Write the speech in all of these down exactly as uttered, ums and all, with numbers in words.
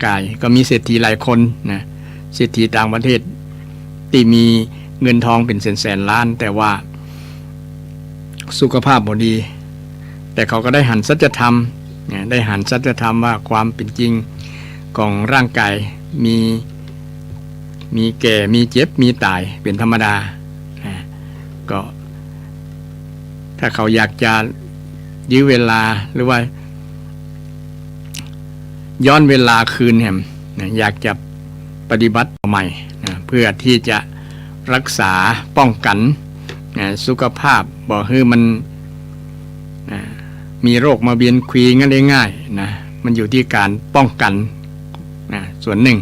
กาย ก็มีเศรษฐีหลายคนนะ เศรษฐีต่างประเทศตี้มีเงินทองเป๋นแสนๆ ล้าน แต่ว่าสุขภาพบ่ดี แต่เขาก็ได้หันสัจธรรมนะ ได้หันสัจธรรมว่าความเป๋นจริงของร่างกายมี มีแก่ มีเจ็บ มีต๋ายเป๋นธรรมดานะ ก็ ถ้าเขาอยากจะยื้อเวลา หรือว่า ย้อนเวลาคืนแหมนะ อยากจะปฏิบัติใหม่นะ เพื่อที่จะรักษาป้องกั๋นนะ สุขภาพบ่หื้อมันนะ มีโรคมาเบียนคีงันได้ง่ายนะ มันอยู่ตี้ก๋านป้องกั๋นนะ ส่วนนึ่ง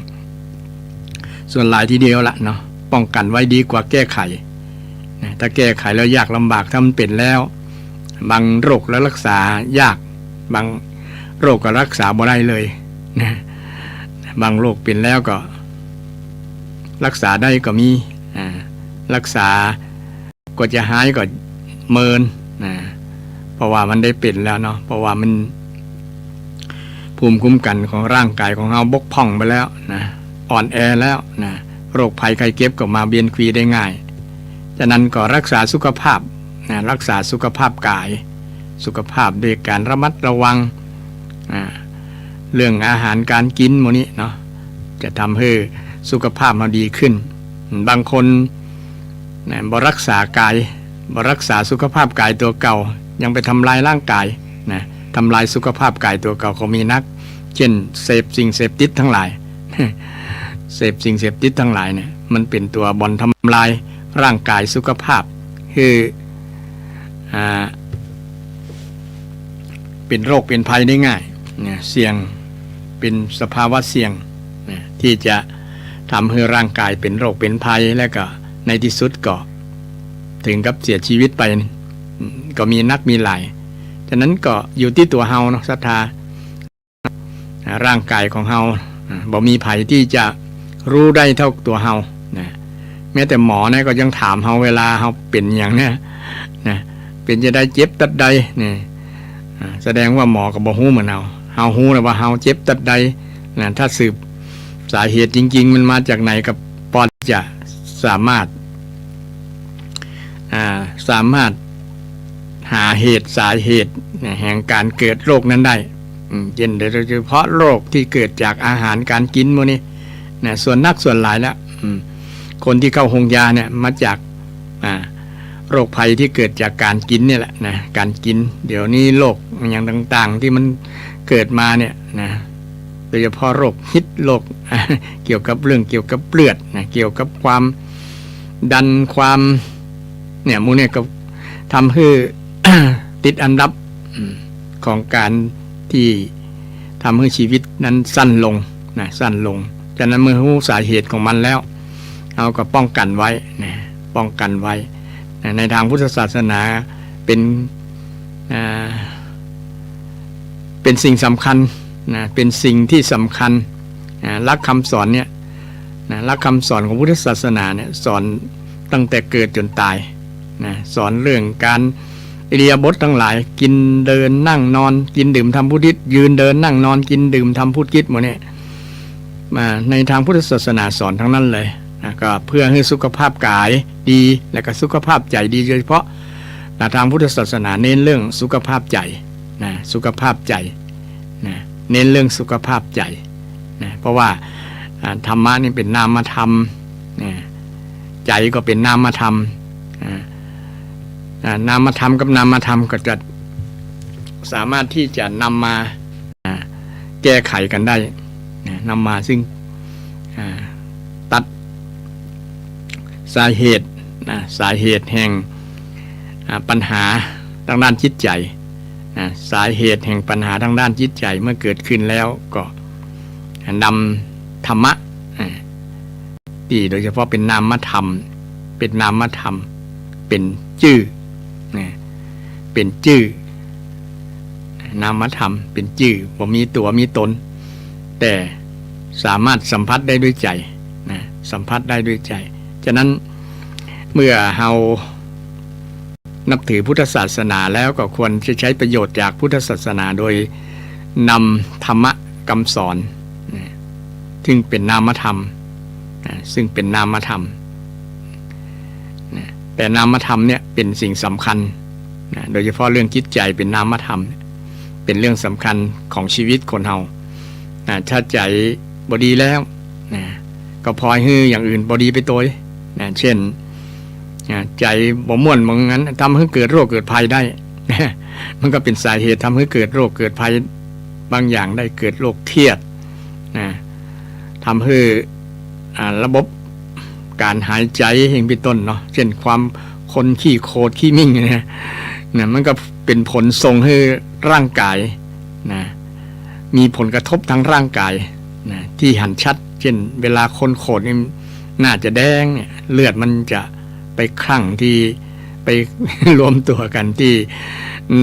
ส่วนหลายทีเดียวละเนาะ ป้องกั๋นไว้ดีกว่าแก้ไขนะ ถ้าแก้ไขแล้วยากลำบาก ถ้ามันเป๋นแล้ว บางโรคแล้วรักษายาก บางโรคก็รักษาบ่ได้เลยนะ บางโรคเป๋นแล้วก็รักษาได้ก็มี อ่า รักษากว่าจะหายก็เมินนะ เพราะว่ามันได้เป๋นแล้วเนาะ เพราะว่ามัน ภูมิคุ้มกั๋นของร่างกายของเฮาบกพร่องไปแล้วนะ อ่อนแอแล้วนะ โรคภัยไข้เจ็บก็มาเบียนคีได้ง่าย ฉะนั้นก็รักษาสุขภาพนะ รักษาสุขภาพกาย สุขภาพด้วยก๋านระมัดระวัง อ่า เรื่องอาหารก๋านกิ๋นหมู่นี้เนาะ จะทำหื้อสุขภาพเฮาดีขึ้น บางคนนะ บ่รักษากาย บ่รักษาสุขภาพกายตั๋วเก่า ยังไปทำลายร่างกายนะ ทำลายสุขภาพกายตั๋วเก่าก็มีนัก เจ้นเสพสิ่งเสพติดตังหลาย เสพสิ่งเสพติดตังหลายเนี่ย มันเป๋นตั๋วบ่อนทำลายร่างกายสุขภาพ คือ อ่า เป๋นโรคเป๋นภัยได้ง่ายนะ เสี่ยง เป๋นสภาวะเสี่ยงนะ ตี้จะทำหื้อร่างกายเป๋นโรคเป๋นภัย แล้วก็ในตี้สุดก็เถิงกับเสียจีวิตไป อืม ก็มีนักมีหลาย ฉะนั้นก็อยู่ตี้ตั๋วเฮาเนาะ ศรัทธา อ่า ร่างกายของเฮา อ่า บ่มีใผตี้จะฮู้ได้เต้าตั๋วเฮานะ แม้แต่หมอเนี่ยก็ยังถามเฮาเวลาเฮาเป๋นอะหยังเนี่ยนะ เป๋นจะใด เจ็บตั๊ดใดเนี่ย อ่า แสดงว่าหมอก็บ่ฮู้เหมือนเฮา เฮาฮู้นะว่าเฮาเจ็บตั๊ดใดนะ ถ้าสืบสาเหตุจริงๆ มันมาจากไหน ก็ปอจะสามารถ อ่า สามารถหาเหตุสาเหตุนะ แห่งก๋านเกิดโรคนั้นได้ อืม เจ้นโดยเฉพาะโรคตี้เกิดจากอาหารก๋านกิ๋นหมู่นี้นะ ส่วนนักส่วนหลายแล้ว อืม คนตี้เข้าโฮงยาเนี่ยมาจาก อ่า โรคภัยตี้เกิดจากก๋านกิ๋นเนี่ยแหละนะ ก๋านกิ๋น เดี๋ยวนี้โรคอะหยังต่างๆ ตี้มันเกิดมาเนี่ยนะ โดยเฉพาะโรคฮิต โรค เกี่ยวกับเรื่องเกี่ยวกับเลือดนะ เกี่ยวกับความดัน ความ เนี่ย หมู่เนี่ยก็ทำหื้อ ติดอันดับ อืม ของก๋านตี้ทำหื้อจีวิตนั้นสั้นลงนะ สั้นลง ฉะนั้นเมื่อฮู้สาเหตุของมันแล้ว เฮาก็ป้องกั๋นไว้นะ ป้องกั๋นไว้นะ ในตางพุทธศาสนาเป๋น อ่า เป๋นสิ่งสำคัญนะ เป๋นสิ่งตี้สำคัญนะ หลักคำสอนเนี่ยนะ หลักคำสอนของพุทธศาสนาเนี่ย สอนตั้งแต่เกิดจ๋นต๋ายนะ สอนเรื่องก๋านอิริยาบถตังหลาย กิ๋น เดิน นั่ง นอน กิ๋น ดื่ม ทำ พูด คิด ยืน เดิน นั่ง นอน กิ๋น ดื่ม ทำ พูด คิด หมู่เนี่ย มาในตางพุทธศาสนาสอนตังนั้นเลยนะ ก็เพื่อหื้อสุขภาพกายดี แล้วก็สุขภาพใจ๋ดี โดยเฉพาะนะ ตางพุทธศาสนาเน้นเรื่องสุขภาพใจ๋นะ สุขภาพใจ๋นะ เน้นเรื่องสุขภาพใจ๋นะ เพราะว่า อ่า ธรรมะนี่เป๋นนามธรรมนะ ใจ๋ก็เป๋นนามธรรมนะ อ่า นามธรรมกับนามธรรมก็จะสามารถตี้จะนำมา อ่า แก้ไขกั๋นได้นะ นำมาซึ่ง อ่า ตัดสาเหตุนะ สาเหตุแห่ง อ่า ปัญหาตางด้านจิตใจ๋นะ สาเหตุแห่งปัญหาตางด้านจิตใจ๋เมื่อเกิดขึ้นแล้วก็นำธรรมะ อ่า ตี้โดยเฉพาะเป๋นนามธรรม เป๋นนามธรรม เป๋นจื้อนะ เป๋นจื้อ นามธรรมเป๋นจื้อ บ่มีตั๋วมีต๋น แต่สามารถสัมผัสได้ด้วยใจ๋นะ สัมผัสได้ด้วยใจ๋ ฉะนั้นเมื่อเฮานับถือพุทธศาสนาแล้วก็ควรจะใช้ประโยชน์จากพุทธศาสนาโดยนำธรรมะคำสอนนะ ซึ่งเป๋นนามธรรม นะ ซึ่งเป๋นนามธรรม นะ แต่นามธรรมเนี่ยเป๋นสิ่งสำคัญ นะ โดยเฉพาะเรื่องจิตใจ๋เป๋นนามธรรม เป๋นเรื่องสำคัญของชีวิตคนเฮา นะ ถ้าใจ๋บ่ดีแล้ว นะ ก็ผอยหื้ออย่างอื่นบ่ดีไปตวย นะ เช่น นะ ใจ๋บ่ม่วนบ่งัน ทำหื้อเกิดโรคเกิดภัยได้ มันก็เป๋นสาเหตุทำหื้อเกิดโรคเกิดภัยบางอย่างได้ เกิดโรคเครียด นะ ทำหื้อ อ่า ระบบก๋านหายใจ๋อย่างเป๋นต้นเนาะ เช่นความคนขี้โขดขี้มิ่งเนี่ย นะ มันก็เป๋นผลส่งหื้อร่างก๋าย นะ มีผลกระทบทางร่างก๋าย นะ ตี้หันชัด เช่นเวลาคนโขดนี่หน้าจะแดงเนี่ย เลือดมันจะไปคั่งตี้ ไปรวมตั๋วกั๋นตี้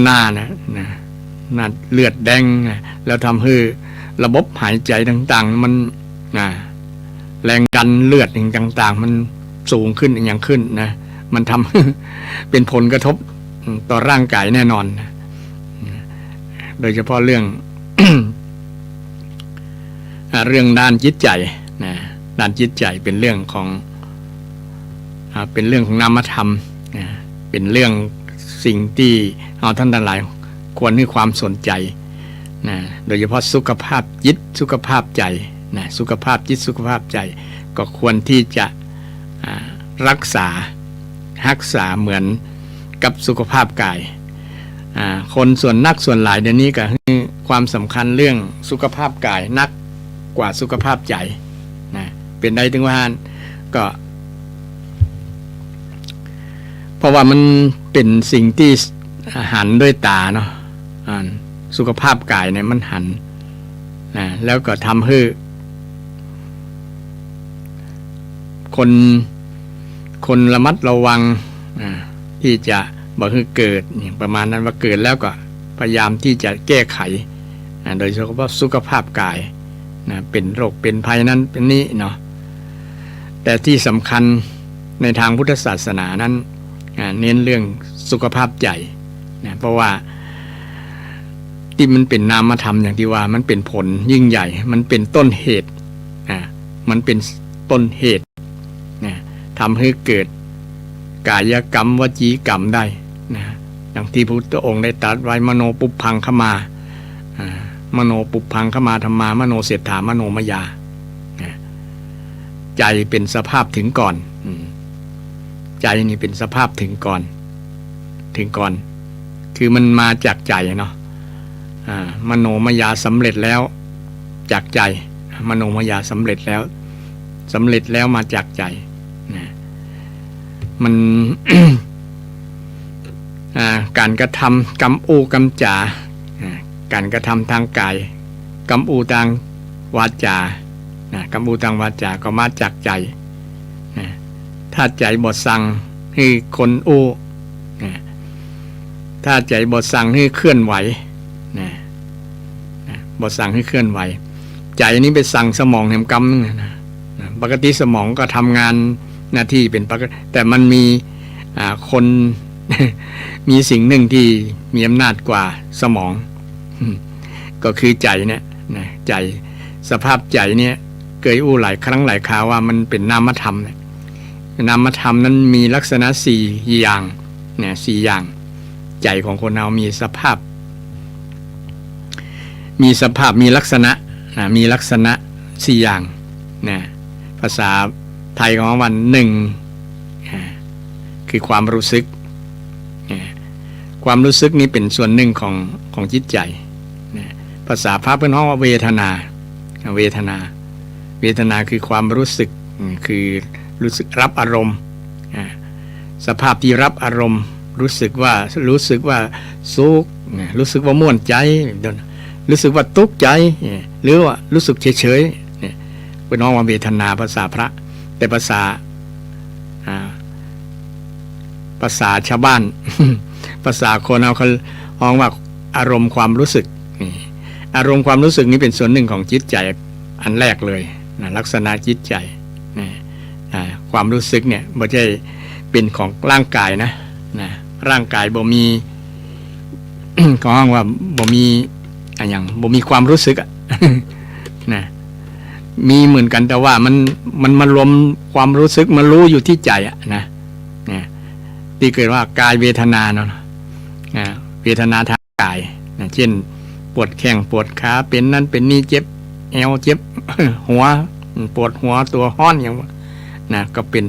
หน้านะ นะ หน้าเลือดแดงนะ แล้วทำหื้อระบบหายใจ๋ต่างๆ มัน นะ แรงดันเลือดอย่างต่างๆ มันสูงขึ้นอย่างขึ้นนะ มันทำหื้อเป๋นผลกระทบต่อร่างก๋ายแน่นอนนะ โดยเฉพาะเรื่อง อ่า เรื่องด้านจิตใจ๋นะ ด้านจิตใจ๋เป๋นเรื่องของ อ่า เป๋นเรื่องของนามธรรมนะ เป๋นเรื่องสิ่งตี้เฮาต้านตังหลายควรหื้อความสนใจ๋นะ โดยเฉพาะสุขภาพจิต สุขภาพใจ๋นะ สุขภาพจิต สุขภาพใจ๋ ก็ควรตี้จะ อ่า ฮักษา ฮักษาเหมือนกับสุขภาพก๋าย อ่า คนส่วนนักส่วนหลายเดี๋ยวนี้ก็หื้อความสำคัญเรื่องสุขภาพก๋ายนักกว่าสุขภาพใจ๋นะ เป๋นใดจึงว่า ก็ เพราะว่ามันเป๋นสิ่งตี้หันด้วยต๋าเนาะ อ่า สุขภาพก๋ายเนี่ยมันหันนะ แล้วก็ทำหื้อ คน คนระมัดระวัง อ่า ตี้จะบ่หื้อเกิดเนี่ย ประมาณนั้น ว่าเกิดแล้วก็พยายามตี้จะแก้ไข อ่า โดยเฉพาะสุขภาพก๋าย นะ เป๋นโรคเป๋นภัยนั้นเป๋นนี้เนาะ แต่ตี้สำคัญในตางพุทธศาสนานั้น อ่า เน้นเรื่องสุขภาพใจ๋นะ เพราะว่าตี้มันเป๋นนามธรรมอย่างตี้ว่า มันเป๋นผลยิ่งใหญ่ มันเป๋นต้นเหตุ อ่า มันเป๋นต้นเหตุ นะ ทำหื้อเกิดก๋ายกรรมวจีกรรมได้นะ ดังตี้พระพุทธองค์ได้ตรัสไว้ มโนปุพพังคมา อ่า มโนปุพพังคมาธัมมา มโนเศรษฐา มโนมยา นะ ใจ๋เป๋นสภาพเถิงก่อน อืม ใจ๋นี่เป๋นสภาพเถิงก่อน เถิงก่อน คือมันมาจากใจ๋เนาะ อ่า มโนมยาสำเร็จแล้วจากใจ๋ มโนมยาสำเร็จแล้ว สำเร็จแล้วมาจากใจ๋นะ มัน อ่า ก๋านกระทำ กำอู้กำจ๋า อ่า ก๋านกระทำตางก๋าย กำอู้ตางวาจ๋า นะ กำอู้ตางวาจ๋าก็มาจากใจ๋ นะ ถ้าใจ๋บ่สั่งหื้อคนอู้ นะ ถ้าใจ๋บ่สั่งหื้อเคลื่อนไหว นะ นะ บ่สั่งหื้อเคลื่อนไหว ใจ๋นี่ไปสั่งสมองแหมกำนึ่งนะ นะ ปกติสมองก็ทำงานหน้าตี้เป๋นปกติ แต่มันมี อ่า คน มีสิ่งนึ่งตี้มีอำนาจกว่าสมอง ก็คือใจ๋เนี่ย นะ ใจ๋ สภาพใจ๋เนี่ย เกยอู้หลายครั้งหลายคราวว่ามันเป๋นนามธรรมเนี่ย นามธรรมนั้นมีลักษณะสี่อย่าง นะ สี่อย่าง ใจ๋ของคนเฮามีสภาพ มีสภาพ มีลักษณะ นะ มีลักษณะสี่อย่าง นะ ภาษาไทยของเฮาว่า นึ่ง อ่า คือความรู้สึก อ่า ความรู้สึกนี้เป๋นส่วนนึ่งของ ของจิตใจ๋ นะ ภาษาพระเปิ้นฮ้องว่าเวทนา เวทนา เวทนาคือความรู้สึก อืม คือรู้สึกรับอารมณ์ อ่า สภาพตี้รับอารมณ์ รู้สึกว่า รู้สึกว่าสุข นะ รู้สึกว่าม่วนใจ๋ รู้สึกว่าตุ๊กใจ๋ เนี่ย หรือว่ารู้สึกเฉยๆ เนี่ย เปิ้นฮ้องว่าเวทนา ภาษาพระ แต่ภาษา อ่า ภาษาชาวบ้าน ภาษาคนเฮาเขาฮ้องว่าอารมณ์ความรู้สึก นี่ อารมณ์ความรู้สึกนี้เป๋นส่วนนึ่งของจิตใจ๋อันแรกเลยนะ ลักษณะจิตใจ๋ นะ อ่า ความรู้สึกเนี่ยบ่ใจ้เป๋นของร่างก๋ายนะ นะ ร่างก๋ายบ่มี เขาฮ้องว่าบ่มี อะหยัง บ่มีความรู้สึกอะ นะ มีเหมือนกั๋น แต่ว่ามัน มันมารวมความรู้สึก มารู้อยู่ตี้ใจ๋อะนะ นะ ตี้เกิดว่ากายเวทนาเนาะ อ่า เวทนาทางกายนะ เจ้น ปวดแข้งปวดขา เป๋นนั้นเป๋นนี้ เจ็บแอว เจ็บ หัว ปวดหัว ตั๋วฮ้อนหยังนะ ก็เป๋น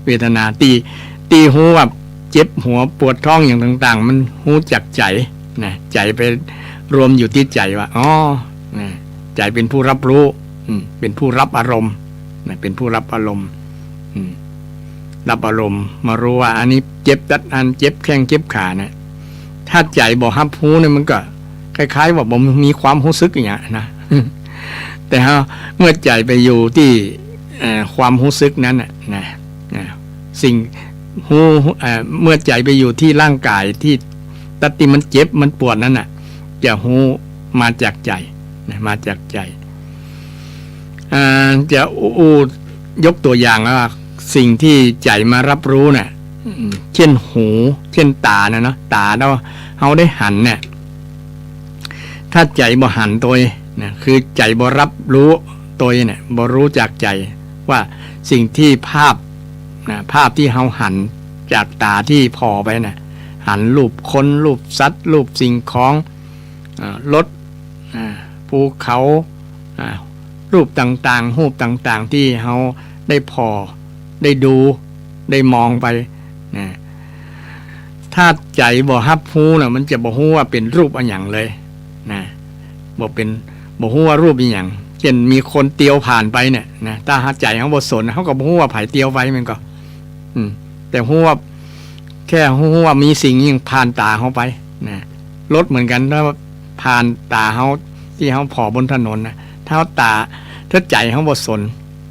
เวทนา ตี้ ตี้ฮู้ว่าเจ็บหัวปวดท้องหยังต่างๆ มันฮู้จากใจ๋นะ ใจ๋ไปรวมอยู่ตี้ใจ๋ว่า อ๋อ นะ ใจ๋เป๋นผู้รับรู้ อืม เป๋นผู้รับอารมณ์นะ เป๋นผู้รับอารมณ์ อืม รับอารมณ์ มารู้ว่าอันนี้เจ็บตั๊ดอัน เจ็บแข้งเจ็บขานะ ถ้าใจ๋บ่ฮับฮู้เนี่ย มันก็คล้ายๆ ว่าบ่มีความฮู้สึกอย่างเงี้ยนะ แต่เฮา เมื่อใจ๋ไปอยู่ตี้ เอ่อ ความฮู้สึกนั้นน่ะนะ นะ สิ่งฮู้ เอ่อ เมื่อใจ๋ไปอยู่ตี้ร่างกายตี้ ตั๊ดตี้มันเจ็บมันปวดนั้นน่ะ จะฮู้มาจากใจ๋นะ มาจากใจ๋ อ่า จะอู้ อู้ ยกตั๋วอย่างว่า สิ่งตี้ใจ๋มารับรู้น่ะ อืม เจ้นหู เจ้นต๋าน่ะเนาะ ต๋าเฮา เฮาได้หันเนี่ย ถ้าใจ๋บ่หันตวยนะ คือใจ๋บ่รับรู้ตวยเนี่ย บ่รู้จากใจ๋ว่าสิ่งตี้ภาพนะ ภาพตี้เฮาหันจากต๋าตี้ผ่อไปน่ะ หันรูปคน รูปสัตว์ รูปสิ่งของ อ่า รถ อ่า ภูเขา อ่า รูปต่างๆ รูปต่างๆ ตี้เฮาได้ผ่อ ได้ดู ได้มองไปนะ ถ้าใจ๋บ่ฮับฮู้น่ะ มันจะบ่ฮู้ว่าเป๋นรูปอะหยังเลยนะ บ่เป๋น บ่ฮู้ว่ารูปอะหยัง เจ้นมีคนเตียวผ่านไปเนี่ยนะ ถ้าหากใจ๋เฮาบ่สน เฮาก็บ่ฮู้ว่าใผเตียวไป มันก็ อืม แต่ฮู้ว่า แค่ฮู้ว่ามีสิ่งหนึ่งผ่านต๋าเฮาไปนะ รถเหมือนกั๋น ถ้าผ่านต๋าเฮา ตี้เฮาผ่อบนถนนนะ ถ้าต๋า ถ้าใจ๋เฮาบ่สน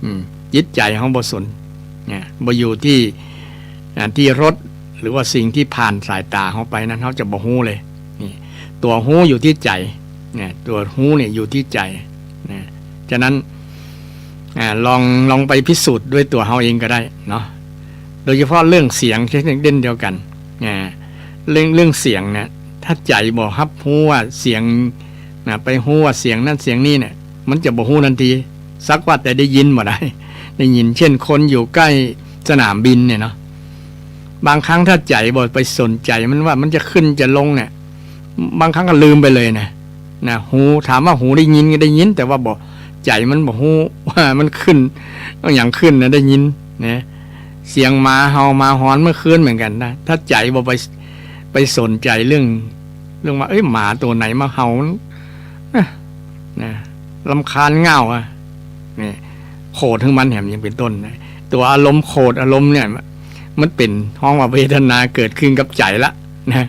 อืม จิตใจ๋เฮาบ่สนนะ บ่อยู่ตี้ อ่า ตี้รถ หรือว่าสิ่งตี้ผ่านสายต๋าเฮาไปนั้น เฮาจะบ่ฮู้เลย นี่ ตั๋วฮู้อยู่ตี้ใจ๋นะ ตั๋วฮู้เนี่ยอยู่ตี้ใจ๋นะ ฉะนั้น อ่า ลอง ลองไปพิสูจน์ด้วยตั๋วเฮาเองก็ได้เนาะ โดยเฉพาะเรื่องเสียงเช่นเดียวกั๋น อ่า เรื่อง เรื่องเสียงเนี่ย ถ้าใจ๋บ่ฮับฮู้ว่าเสียงนะ ไปฮู้ว่าเสียงนั้นเสียงนี้เนี่ย มันจะบ่ฮู้ทันที สักว่าแต่ได้ยินบ่ได้ ได้ยิน เช่นคนอยู่ใก้สนามบินเนี่ยเนาะ บางครั้งถ้าใจ๋บ่ไปสนใจ๋มันว่ามันจะขึ้นจะลงเนี่ย บางครั้งก็ลืมไปเลยนะ นะ หู ถามว่าหูได้ยินก็ได้ยิน แต่ว่าบ่ ใจ๋มันบ่ฮู้ว่ามันขึ้น อะหยังขึ้นนะ ได้ยินนะ เสียงหมาเห่าหมาหอนเมื่อคืนเหมือนกั๋นนะ ถ้าใจ๋บ่ไป ไปสนใจ๋เรื่อง เรื่องว่า เอ้ย หมาตั๋วไหนมาเห่า นะ นะ รำคาญง่าวอะ นี่ โขดเถิงมันแหม อย่างเป๋นต้นนะ ตั๋วอารมณ์โขดอารมณ์เนี่ย มันเป๋นฮ้องว่าเวทนาเกิดขึ้นกับใจ๋ละนะ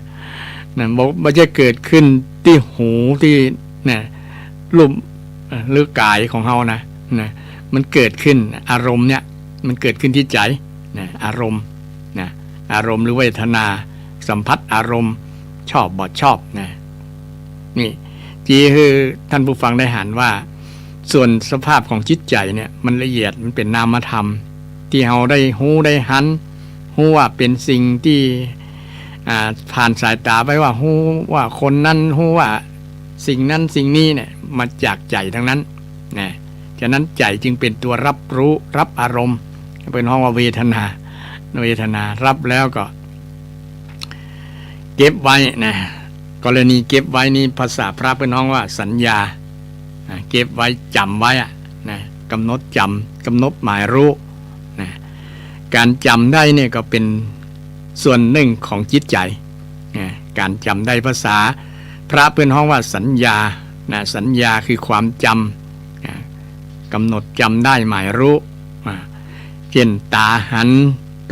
นะ บ่ บ่ใจ้เกิดขึ้นตี้หูตี้ นะ รูป เอ่อ หรือกายของเฮานะ นะ มันเกิดขึ้น อารมณ์เนี่ย มันเกิดขึ้นตี้ใจ๋นะ อารมณ์นะ อารมณ์หรือเวทนา สัมผัสอารมณ์ ชอบบ่ชอบนะ นี่ จี๋หื้อท่านผู้ฟังได้หันว่า ส่วนสภาพของจิตใจ๋เนี่ย มันละเอียด มันเป๋นนามธรรม ตี้เฮาได้ฮู้ได้หัน ฮู้ว่าเป๋นสิ่งตี้ อ่า ผ่านสายต๋าไปว่า ฮู้ว่าคนนั้น ฮู้ว่าสิ่งนั้นสิ่งนี้เนี่ย มาจากใจ๋ทั้งนั้นนะ ฉะนั้นใจ๋จึงเป๋นตั๋วรับรู้ รับอารมณ์ เปิ้นฮ้องว่าเวทนา เวทนา รับแล้วก็ เก็บไว้นะ กรณีเก็บไว้นี่ ภาษาพระเปิ้นฮ้องว่าสัญญา นะ เก็บไว้ จ๋ำไว้อะ นะ ก๋ำหนดจ๋ำ ก๋ำหนดหมายฮู้ นะ ก๋านจ๋ำได้เนี่ยก็เป๋นส่วนนึ่งของจิตใจ๋ นะ ก๋านจ๋ำได้ ภาษาพระเปิ้นฮ้องว่าสัญญา นะ สัญญาคือความจ๋ำ นะ ก๋ำหนดจ๋ำได้ หมายฮู้ อ่า เจ้นต๋าหัน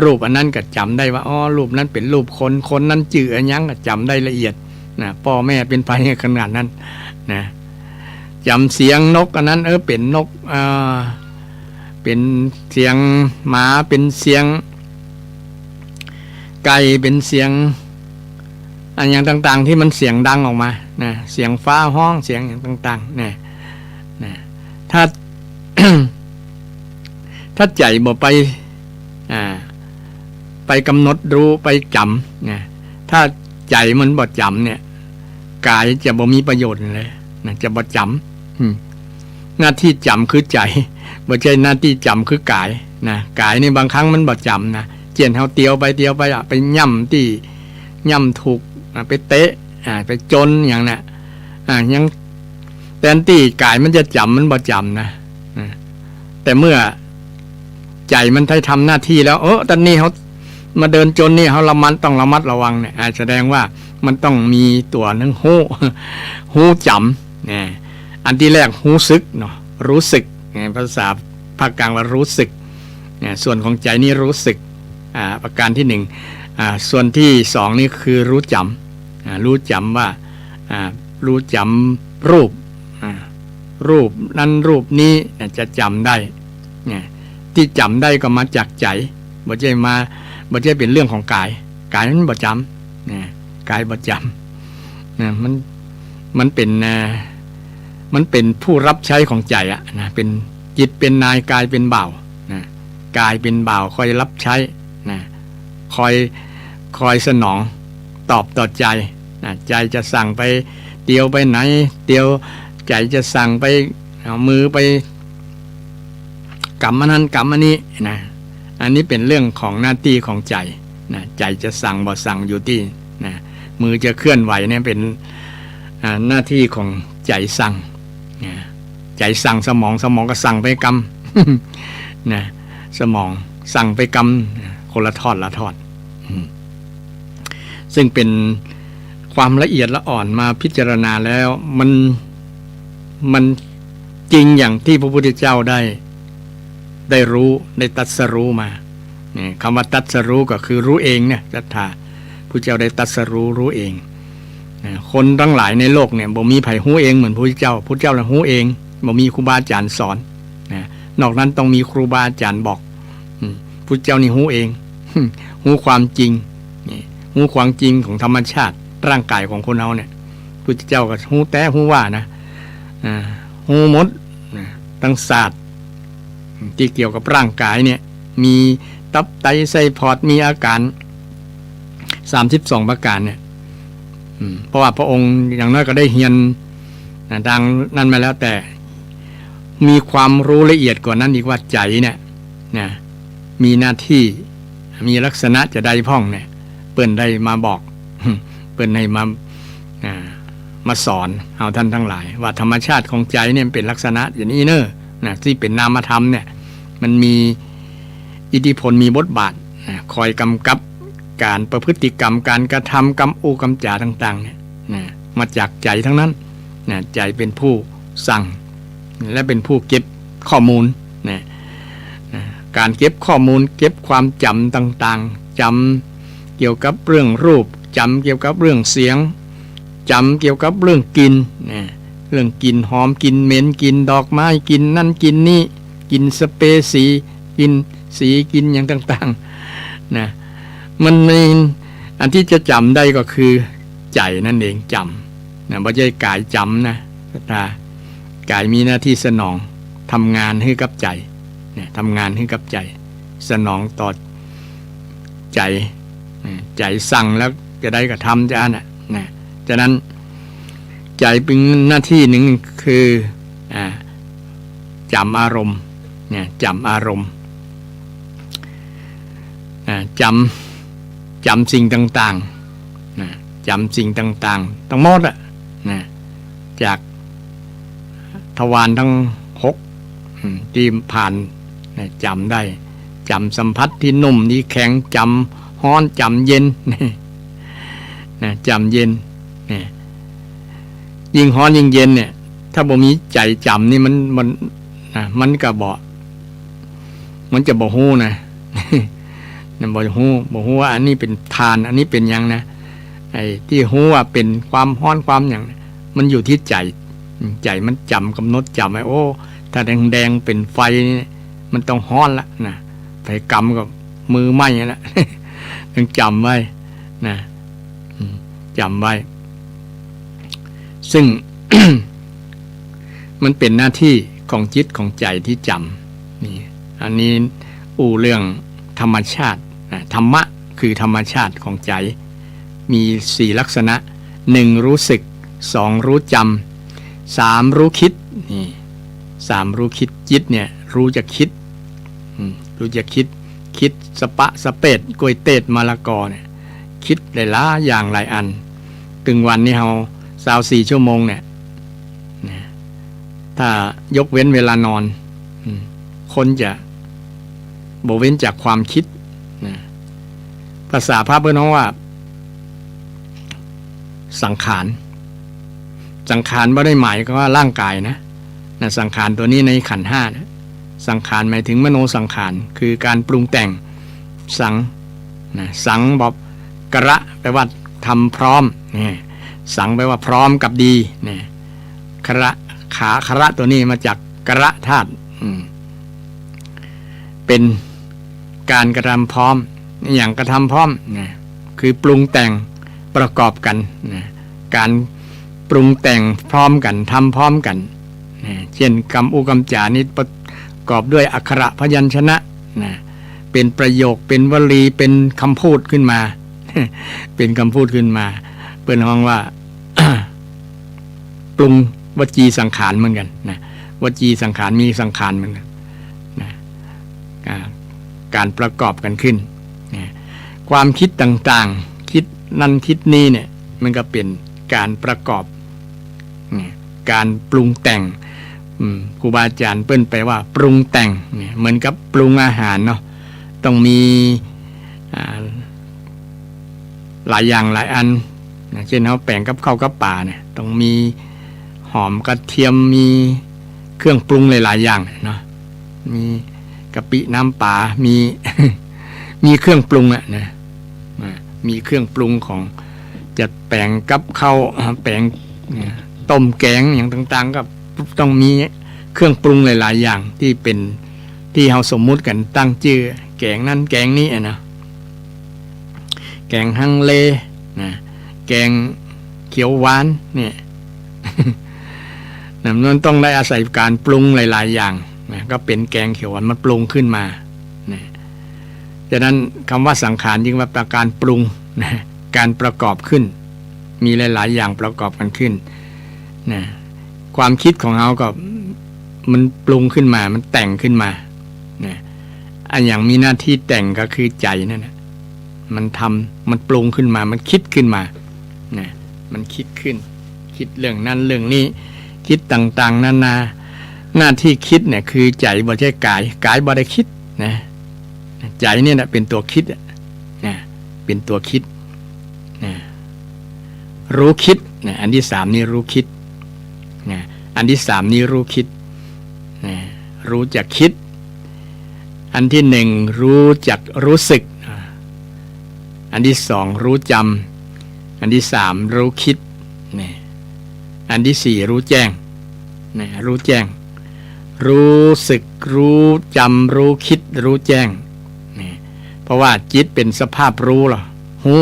รูปอันนั้นก็จ๋ำได้ว่า อ๋อ รูปนั้นเป๋นรูปคน คนนั้นจื้ออะหยัง ก็จ๋ำได้ละเอียดนะ ป้อแม่เป๋นใผขนาดนั้นนะ จ๋ำเสียงนกอันนั้น เออ เป๋นนก อ่า เป๋นเสียงหมา เป๋นเสียงไก่ เป๋นเสียง อะหยังต่างๆ ตี้มันเสียงดังออกมานะ เสียงฟ้าฮ้อง เสียงหยังต่างๆ นะ นะ ถ้า ถ้าใจ๋บ่ไป อ่า ไปก๋ำหนดฮู้ ไปจ๋ำนะ ถ้าใจ๋มันบ่จ๋ำเนี่ย ก๋ายจะบ่มีประโยชน์เลยนะ จะบ่จ๋ำ อืม หน้าตี้จ๋ำคือใจ๋ บ่ใจ้หน้าตี้จ๋ำคือกายนะ กายนี่บางครั้งมันบ่จ๋ำนะ เจียนเฮาเตียวไปเตียวไปอะ ไปย่ำตี้ ย่ำถูก อ่า ไปเตะ อ่า ไปจนอย่างเนี้ย อ่า ยัง แตนตี้กายมันจะจ๋ำ มันบ่จ๋ำนะ อ่า แต่เมื่อใจ๋มันได้ทำหน้าตี้แล้ว เออ ต๋อนนี้เฮามาเดินจนนี่ เฮาระมัด ต้องระมัดระวังเนี่ย อ่า แสดงว่ามันต้องมีตั๋วหนึ่งฮู้ ฮู้จ๋ำ นะ อันตี้แรกฮู้สึกเนาะ รู้สึก นะ ภาษาภาคกลางว่ารู้สึก นะ ส่วนของใจ๋นี่รู้สึก อ่า ประการตี้หนึ่ง อ่า ส่วนตี้สองนี่คือรู้จ๋ำ อ่า รู้จ๋ำว่า อ่า รู้จ๋ำรูป อ่า รูปนั้นรูปนี้ นะ จะจ๋ำได้ นะ ตี้จ๋ำได้ก็มาจากใจ๋ บ่ใจ้มา บ่ใจ้เป๋นเรื่องของกาย กายมันบ่จ๋ำ นะ กายบ่จ๋ำ นะ มัน มันเป๋น อ่า มันเป๋นผู้รับใจ๊ของใจ๋อะ นะ เป๋นจิตเป๋นนาย กายเป๋นบ่าว นะ กายเป๋นบ่าวคอยรับใจ๊ นะ คอย คอยสนองตอบต่อใจ๋ นะ ใจ๋จะสั่งไปเตียวไปไหน เตียว ใจ๋จะสั่งไปเอามือไปกำอันนั้นกำอันนี้ นะ อันนี้เป๋นเรื่องของหน้าตี้ของใจ๋ นะ ใจ๋จะสั่งบ่สั่งอยู่ตี้ นะ มือจะเคลื่อนไหวเนี่ยเป๋น อ่า หน้าตี้ของใจ๋สั่ง นะ ใจ๋สั่งสมอง สมองก็สั่งไปกำ นะ สมองสั่งไปกำ นะ คนละทอดละทอด อืม ซึ่งเป๋นความละเอียดละอ่อนมาพิจารณาแล้ว มัน มันจริงอย่างตี้พระพุทธเจ้าได้ ได้รู้ ได้ตรัสรู้มา นี่ กำว่าตรัสรู้ก็คือรู้เองเนี่ย ศรัทธา พุทธเจ้าได้ตรัสรู้ รู้เอง นะ คนตังหลายในโลกเนี่ย บ่มีใผฮู้เองเหมือนพระพุทธเจ้า พุทธเจ้าน่ะฮู้เอง บ่มีครูบาอาจ๋ารย์สอน นะ นอกนั้นต้องมีครูบาอาจ๋ารย์บอก อืม พุทธเจ้านี่ฮู้เอง ฮู้ความจริง นี่ ฮู้ความจริงของธรรมชาติร่างกายของคนเฮาเนี่ย พุทธเจ้าก็ฮู้แต๊ฮู้ว่านะ อ่า ฮู้หมด นะ ตังศาสตร์ ตี้เกี่ยวกับร่างกายเนี่ย มีตับไตไส้ปอด มีอาก๋ารสามสิบสองประก๋ารเนี่ย อืม เพราะว่าพระองค์อย่างน้อยก็ได้เฮียน นะ ดังนั้นมาแล้ว แต่มีความรู้ละเอียดกว่านั้นอีกว่าใจ๋เนี่ย นะ มีหน้าตี้ มีลักษณะจะใดพ่องเนี่ย เปิ้นได้มาบอก เปิ้นได้มา อ่า มาสอนเฮาต้านตังหลาย ว่าธรรมชาติของใจ๋เนี่ยมันเป๋นลักษณะอย่างนี้เน่อ นะ ตี้เป๋นนามธรรมเนี่ย มันมีอิทธิพล มีบทบาท นะ คอยกำกับก๋านประพฤติกรรม ก๋านกระทำ กำอู้กำจ๋าต่างๆ เนี่ย นะ มาจากใจ๋ตังนั้น นะ ใจ๋เป๋นผู้สั่ง และเป๋นผู้เก็บข้อมูล นะ นะ ก๋านเก็บข้อมูล เก็บความจ๋ำต่างๆ จ๋ำเกี่ยวกับเรื่องรูป จ๋ำเกี่ยวกับเรื่องเสียง จ๋ำเกี่ยวกับเรื่องกลิ่น นะ เรื่องกลิ่นหอม กลิ่นเหม็น กลิ่นดอกไม้ กลิ่นนั่นกลิ่นนี่ กลิ่นสเปรย์สี กลิ่นสี กลิ่นอย่างต่างๆ นะ มันมี อันตี้จะจ๋ำได้ก็คือใจ๋นั่นเอง จ๋ำ นะ บ่ใจ้กายจ๋ำนะ ศรัทธา กายมีหน้าตี้สนอง ทำงานหื้อกับใจ๋ นะ ทำงานหื้อกับใจ๋ สนองต่อใจ๋ นะ ใจ๋สั่งแล้วจะใดก็ทำจาอั้นน่ะ นะ ฉะนั้นใจ๋เป๋นหน้าตี้หนึ่งคือ อ่า จ๋ำอารมณ์ นะ จ๋ำอารมณ์ อ่า จ๋ำ จ๋ำสิ่งต่างๆ นะ จ๋ำสิ่งต่างๆ ตังหมดอะ นะ จากทวารตังหก อืม ตี้ผ่าน นะ จ๋ำได้ จ๋ำสัมผัสตี้นุ่มตี้แข็ง จ๋ำฮ้อน จ๋ำเย็น นะ จ๋ำเย็น นะ ยิ่งฮ้อนยิ่งเย็นเนี่ย ถ้าบ่มีใจ๋จ๋ำนี่มัน มัน นะ มันก็บ่ มันจะบ่ฮู้นะ มันบ่ฮู้ บ่ฮู้ว่าอันนี้เป๋นถ่าน อันนี้เป๋นหยังนะ ไอ้ตี้ฮู้ว่าเป๋นความฮ้อนความหยังเนี่ย มันอยู่ตี้ใจ๋ อืม ใจ๋มันจ๋ำ กำหนดจ๋ำไว้ โอ้ ถ้าแดงๆ เป๋นไฟนี่ มันต้องฮ้อนละนะ ไผกำก็มือไหม้ละ ต้องจ๋ำไว้นะ อืม จ๋ำไว้ ซึ่ง มันเป๋นหน้าตี้ของจิตของใจ๋ตี้จ๋ำ นี่ อันนี้อู้เรื่องธรรมชาตินะ ธรรมะคือธรรมชาติของใจ๋ มีสี่ลักษณะ หนึ่งรู้สึก สองรู้จ๋ำ สามรู้กึ๊ด นี่ สามรู้กึ๊ด จิตเนี่ย รู้จักคิด อืม รู้จักคิด คิดสะปะสะเปด กล้วยเตด มะละกอเนี่ย คิดหลายๆ อย่างหลายอัน ตึงวันนี้เฮาซาวสี่ชั่วโมงเนี่ย นะ ถ้ายกเว้นเวลานอน อืม คนจะบ่เว้นจากความคิด นะ ภาษาพระเปิ้นฮ้องว่า สังขาร สังขารบ่ได้หมายความว่าร่างกายนะ นะ สังขารตัวนี้ในขันธ์ห้านะ สังขารหมายถึงมโนสังขาร คือการปรุงแต่ง สัง นะ สัง บอก กระ แปลว่าทำพร้อม นี่ สัง แปลว่าพร้อมกับดี นี่ คระ ขา คระ ตัวนี้มาจากกระธาตุ อืม เป็นการกระทำพร้อม อะหยังกระทำพร้อม นะ คือปรุงแต่งประกอบกัน นะ การปรุงแต่งพร้อมกัน ทำพร้อมกัน นะ เช่น กำอู้กำจ๋านี่ประกอบด้วยอักขระพยัญชนะ นะ เป็นประโยค เป็นวลี เป็นกำพูดขึ้นมา เป็นกำพูดขึ้นมา เปิ้นฮ้องว่า ปรุงวจีสังขารเหมือนกันนะ วจีสังขาร มีสังขารเหมือนกันนะ อ่า การประกอบกันขึ้นนะ ความคิดต่างๆ คิดนั่นคิดนี่เนี่ย มันก็เป็นการประกอบนะ การปรุงแต่ง อืม ครูบาอาจ๋ารย์เปิ้นแปลว่าปรุงแต่งเนี่ย เหมือนกับปรุงอาหารเนาะ ต้องมี อ่า หลายอย่างหลายอันนะ เช่น เฮาแป๋งกับข้าวกับป๋าเนี่ย ต้องมีหอมกระเทียม มีเครื่องปรุงหลายๆ อย่างเนาะ มีกะปิน้ำป๋า มี มีเครื่องปรุงอะนะ อ่า มีเครื่องปรุงของ จะแป๋งกับข้าว แป๋ง เนี่ย ต้มแก๋งอย่างต่างๆ ก็ต้องมีเครื่องปรุงหลายๆ อย่างที่เป็น ที่เฮาสมมุติกั๋นตั้งจื้อ แก๋งนั้นแก๋งนี้อะนะ แก๋งฮังเลนะ แก๋งเขียวหวานเนี่ย นะ มันต้องได้อาศัยการปรุงหลายๆ อย่างนะ ก็เป็นแก๋งเขียวหวาน มันปรุงขึ้นมานะ ฉะนั้นกำว่าสังขารจึงว่าเป็นการปรุงนะ การประกอบขึ้น มีหลายๆ อย่างประกอบกันขึ้นนะ ความคิดของเฮาก็มันปรุงขึ้นมา มันแต่งขึ้นมานะ อะหยังมีหน้าที่แต่งก็คือใจ๋นั่นแหละ มันทำ มันปรุงขึ้นมา มันคิดขึ้นมานะ มันคิดขึ้น คิดเรื่องนั้นเรื่องนี้ คิดต่างๆ นานา หน้าที่คิดเนี่ยคือใจ๋ บ่ใจ้ก๋าย ก๋ายบ่ได้คิดนะ ใจ๋เนี่ยนะเป็นตัวคิดอะนะ เป็นตัวคิดนะ ฮู้กึ๊ดนะ อันตี้สามนี่ฮู้กึ๊ดนะ อันตี้สามนี่ฮู้กึ๊ดนะ ฮู้จักกึ๊ด อันตี้หนึ่งฮู้จัก ฮู้สึก อ่า อันตี้สองฮู้จ๋ำ อันตี้สามฮู้กึ๊ด นี่ อันตี้สี่ฮู้แจ้ง นี่ ฮู้แจ้ง ฮู้สึก ฮู้จ๋ำ ฮู้กึ๊ด ฮู้แจ้ง นี่ เพราะว่าจิตเป๋นสภาพฮู้ลอ ฮู้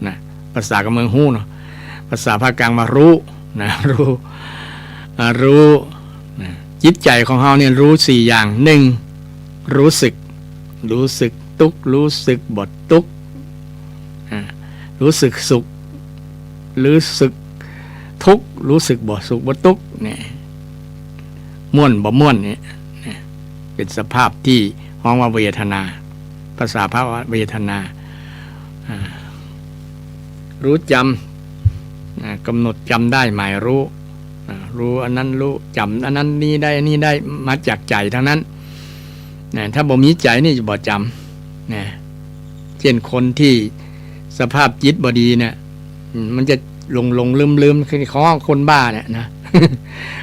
นะ ภาษากำเมืองฮู้เนาะ ภาษาภาคกลางว่าฮู้นะ ฮู้ อ่า ฮู้นะ จิตใจ๋ของเฮาเนี่ยฮู้สี่อย่าง หนึ่ง ฮู้สึก ฮู้สึกตุ๊ก ฮู้สึกบ่ตุ๊ก อ่า ฮู้สึกสุข ฮู้สึกทุกข์ ฮู้สึกบ่สุขบ่ตุ๊กข์เนี่ย ม่วนบ่ม่วนเนี่ย เนี่ย เป๋นสภาพตี้ฮ้องว่าเวทนา ภาษาพระว่าเวทนา อ่า ฮู้จ๋ำ อ่า กำหนดจ๋ำได้หมายฮู้ อ่า ฮู้อันนั้นฮู้ จ๋ำอันนั้น นี้ได้ อันนี้ได้ มาจากใจ๋ตังนั้น นะ ถ้าบ่มีใจ๋นี่จะบ่จ๋ำ นะ เจ้นคนตี้สภาพจิตบ่ดีเนี่ย อืม มันจะหลงๆ ลืมๆ คือเขาฮ้องคนบ้าเนี่ยนะ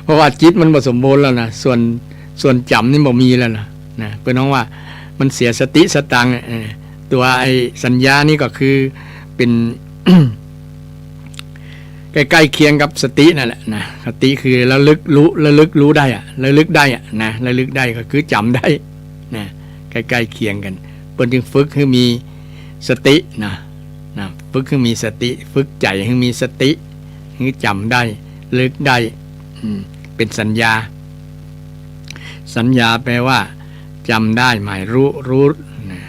เพราะว่าจิตมันบ่สมบูรณ์แล้วนะ ส่วน ส่วนจ๋ำนี่บ่มีแล้วนะ นะ เปิ้นฮ้องว่ามันเสียสติสตังค์เนี่ย เออ ตั๋วไอ้สัญญานี่ก็คือเป๋น ใก้ๆ เคียงกับสตินั่นแหละนะ สติคือระลึกฮู้ ระลึกฮู้ได้อะ ระลึกได้อะนะ ระลึกได้ก็คือจ๋ำได้นะ ใก้ๆ เคียงกั๋น เปิ้นจึงฝึกหื้อมีสตินะ นะ ฝึกหื้อมีสติ ฝึกใจ๋หื้อมีสติ หื้อจ๋ำได้ ระลึกได้ อืม เป๋นสัญญา สัญญาแปลว่าจ๋ำได้หมายฮู้ ฮู้นะ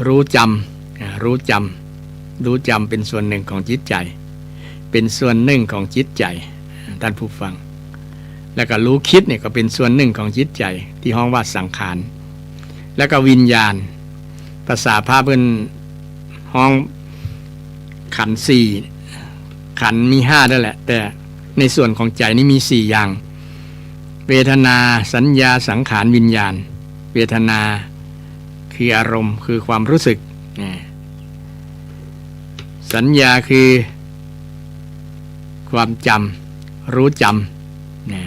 ฮู้จ๋ำ อ่า ฮู้จ๋ำ ฮู้จ๋ำเป๋นส่วนนึ่งของจิตใจ๋ เป๋นส่วนนึ่งของจิตใจ๋ ท่านผู้ฟัง แล้วก็รู้คิดเนี่ยก็เป๋นส่วนนึ่งของจิตใจ๋ตี้ฮ้องว่าสังขาร แล้วก็วิญญาณ ภาษาพระเปิ้นฮ้องขันธ์สี่ ขันธ์มีห้านั่นแหละ แต่ในส่วนของใจ๋นี่มีสี่อย่าง เวทนา สัญญา สังขาร วิญญาณ เวทนาคืออารมณ์ คือความรู้สึก นะ สัญญาคือความจ๋ำ รู้จ๋ำ นะ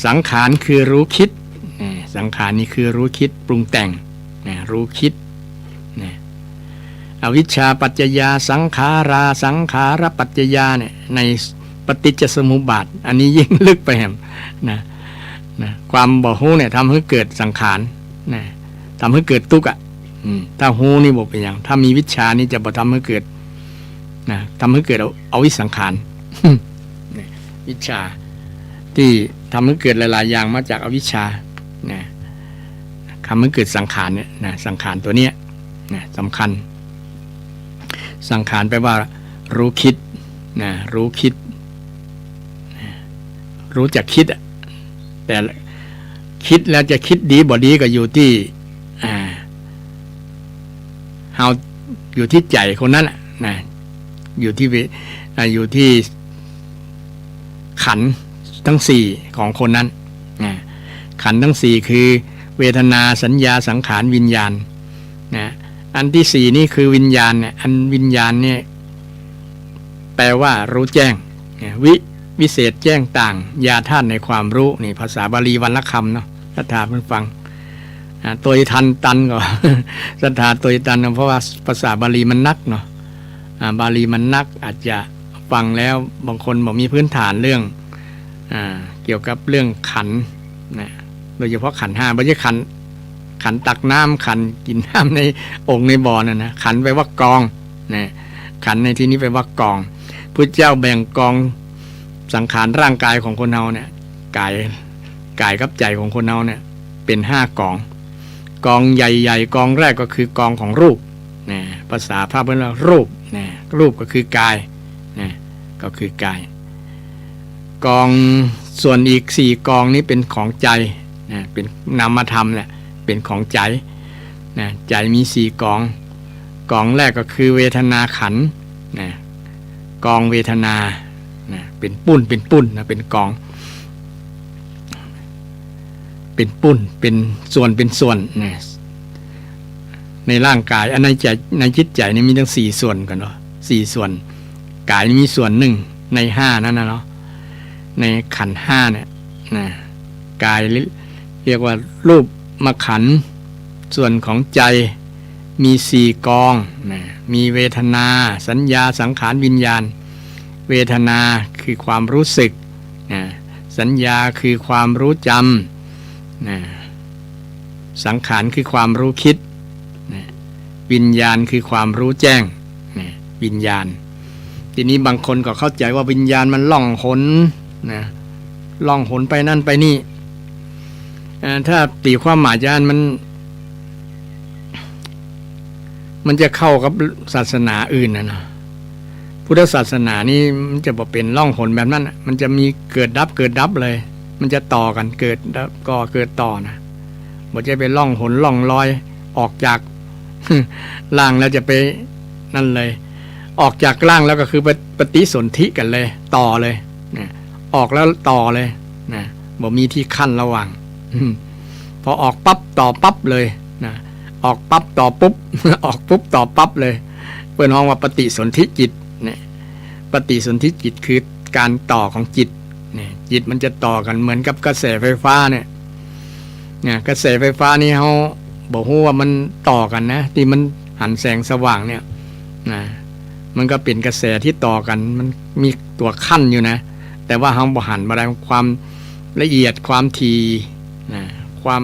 สังขารคือรู้คิด นะ สังขารนี่คือรู้คิดปรุงแต่ง นะ รู้คิด นะ อวิชชาปัจจยาสังขารา สังขารปัจจยาเนี่ย ในปฏิจจสมุปบาท อันนี้ยิ่งลึกไปแหม นะ นะ ความบ่ฮู้เนี่ยทำหื้อเกิดสังขาร นะ ทำหื้อเกิดตุ๊กข์อะ อืม ถ้าฮู้นี่บ่เป๋นหยัง ถ้ามีวิชชานี่จะบ่ทำหื้อเกิด นะ ทำหื้อเกิดอวิสังขาร นะ วิชชาตี้ทำหื้อเกิดหลายๆ อย่างมาจากอวิชชา นะ ทำหื้อเกิดสังขารเนี่ย นะ สังขารตั๋วเนี้ย นะ สำคัญ สังขารแปลว่ารู้คิด นะ รู้คิด นะ รู้จักคิดอะ แต่คิดแล้วจะคิดดีบ่ดีก็อยู่ตี้ อ่า เฮา อยู่ตี้ใจ๋คนนั้นน่ะ นะ อยู่ตี้เว- อ่า อยู่ตี้ขันธ์ตังสี่ของคนนั้น นะ ขันธ์ตังสี่คือเวทนา สัญญา สังขาร วิญญาณ นะ อันตี้สี่นี่คือวิญญาณเนี่ย อันวิญญาณเนี่ย แปลว่ารู้แจ้ง นะ วิ- วิเศษแจ้งต่าง ญาธาตุในความรู้ นี่ภาษาบาลีวรรณคำเนาะ ศรัทธาเปิ้นฟัง อ่า ตวยตัน ตันก็ ศรัทธาตวยตัน เพราะว่าภาษาบาลีมันหนักเนาะ อ่า บาลีมันหนัก อาจจะฟังแล้วบางคนบ่มีพื้นฐานเรื่อง อ่า เกี่ยวกับเรื่องขันธ์นะ โดยเฉพาะขันธ์ห้า บ่ใจ้ขันธ์ ขันธ์ตักน้ำ ขันธ์กิ๋นน้ำในโอ่งในบ่อนั่นนะ ขันธ์แปลว่ากอง นะ ขันธ์ในตี้นี้แปลว่ากอง พุทธเจ้าแบ่งกองสังขารร่างกายของคนเฮาเนี่ย กาย กายกับใจ๋ของคนเฮาเนี่ย เป๋นห้ากอง กองใหญ่ๆ กองแรกก็คือกองของรูป นะ ภาษาพระเปิ้นว่ารูป นะ รูปก็คือกาย นะ ก็คือกาย กอง ส่วนอีกสี่กองนี้เป๋นของใจ๋ นะ เป๋นนามธรรมแหละ เป๋นของใจ๋ นะ ใจ๋มีสี่กอง กองแรกก็คือเวทนาขันธ์ นะ กองเวทนา นะ เป๋นปุ้น เป๋นปุ้นนะ เป๋นกอง เป๋นปุ้น เป๋นส่วน เป๋นส่วน นะ ในร่างกาย อันในใจ๋ ในจิตใจ๋นี่มีตังสี่ส่วนก่อนเนาะ สี่ส่วน กายนี่มีส่วนนึ่งในห้านั้นนะเนาะ ในขันธ์ห้าเนี่ย นะ กายเรียกว่ารูปขันธ์ ส่วนของใจ๋มีสี่กอง นะ มีเวทนา สัญญา สังขาร วิญญาณ เวทนาคือความรู้สึก นะ สัญญาคือความรู้จ๋ำ นะ สังขารคือความรู้คิด นะ วิญญาณคือความรู้แจ้ง นะ วิญญาณ ตี้นี้บางคนก็เข้าใจ๋ว่าวิญญาณมันล่องหน นะ ล่องหนไปนั่นไปนี่ อ่า ถ้าตี๋ความหมายจารย์มัน มันจะเข้ากับศาสนาอื่นนะเนาะ พุทธศาสนานี่มันจะบ่เป๋นล่องหนแบบนั้นน่ะ มันจะมีเกิดดับ เกิดดับเลย มันจะต่อกั๋น เกิดดับ ก่อเกิดต่อนะ บ่ใจ้ไปล่องหนล่องลอย ออกจาก ร่างแล้วจะไปนั่นเลย ออกจากร่างแล้วก็คือไปปฏิสนธิกั๋นเลย ต่อเลย นะ ออกแล้วต่อเลย นะ บ่มีตี้ขั้นระหว่าง อืม พอออกปั๊บต่อปั๊บเลย นะ ออกปั๊บต่อปุ๊บ ออกปุ๊บต่อปั๊บเลย เปิ้นฮ้องว่าปฏิสนธิจิต เนี่ย ปฏิสนธิจิตคือก๋านต่อของจิต เนี่ย จิตมันจะต่อกั๋นเหมือนกับกระแสไฟฟ้าเนี่ย เนี่ย กระแสไฟฟ้านี่เฮาบ่ฮู้ว่ามันต่อกั๋นนะ ตี้มันหันแสงสว่างเนี่ย นะ มันก็เป๋นกระแสตี้ต่อกั๋น มันมีตั๋วขั้นอยู่นะ แต่ว่าเฮาบ่หันบ่ได้ ความละเอียด ความถี่ นะ ความ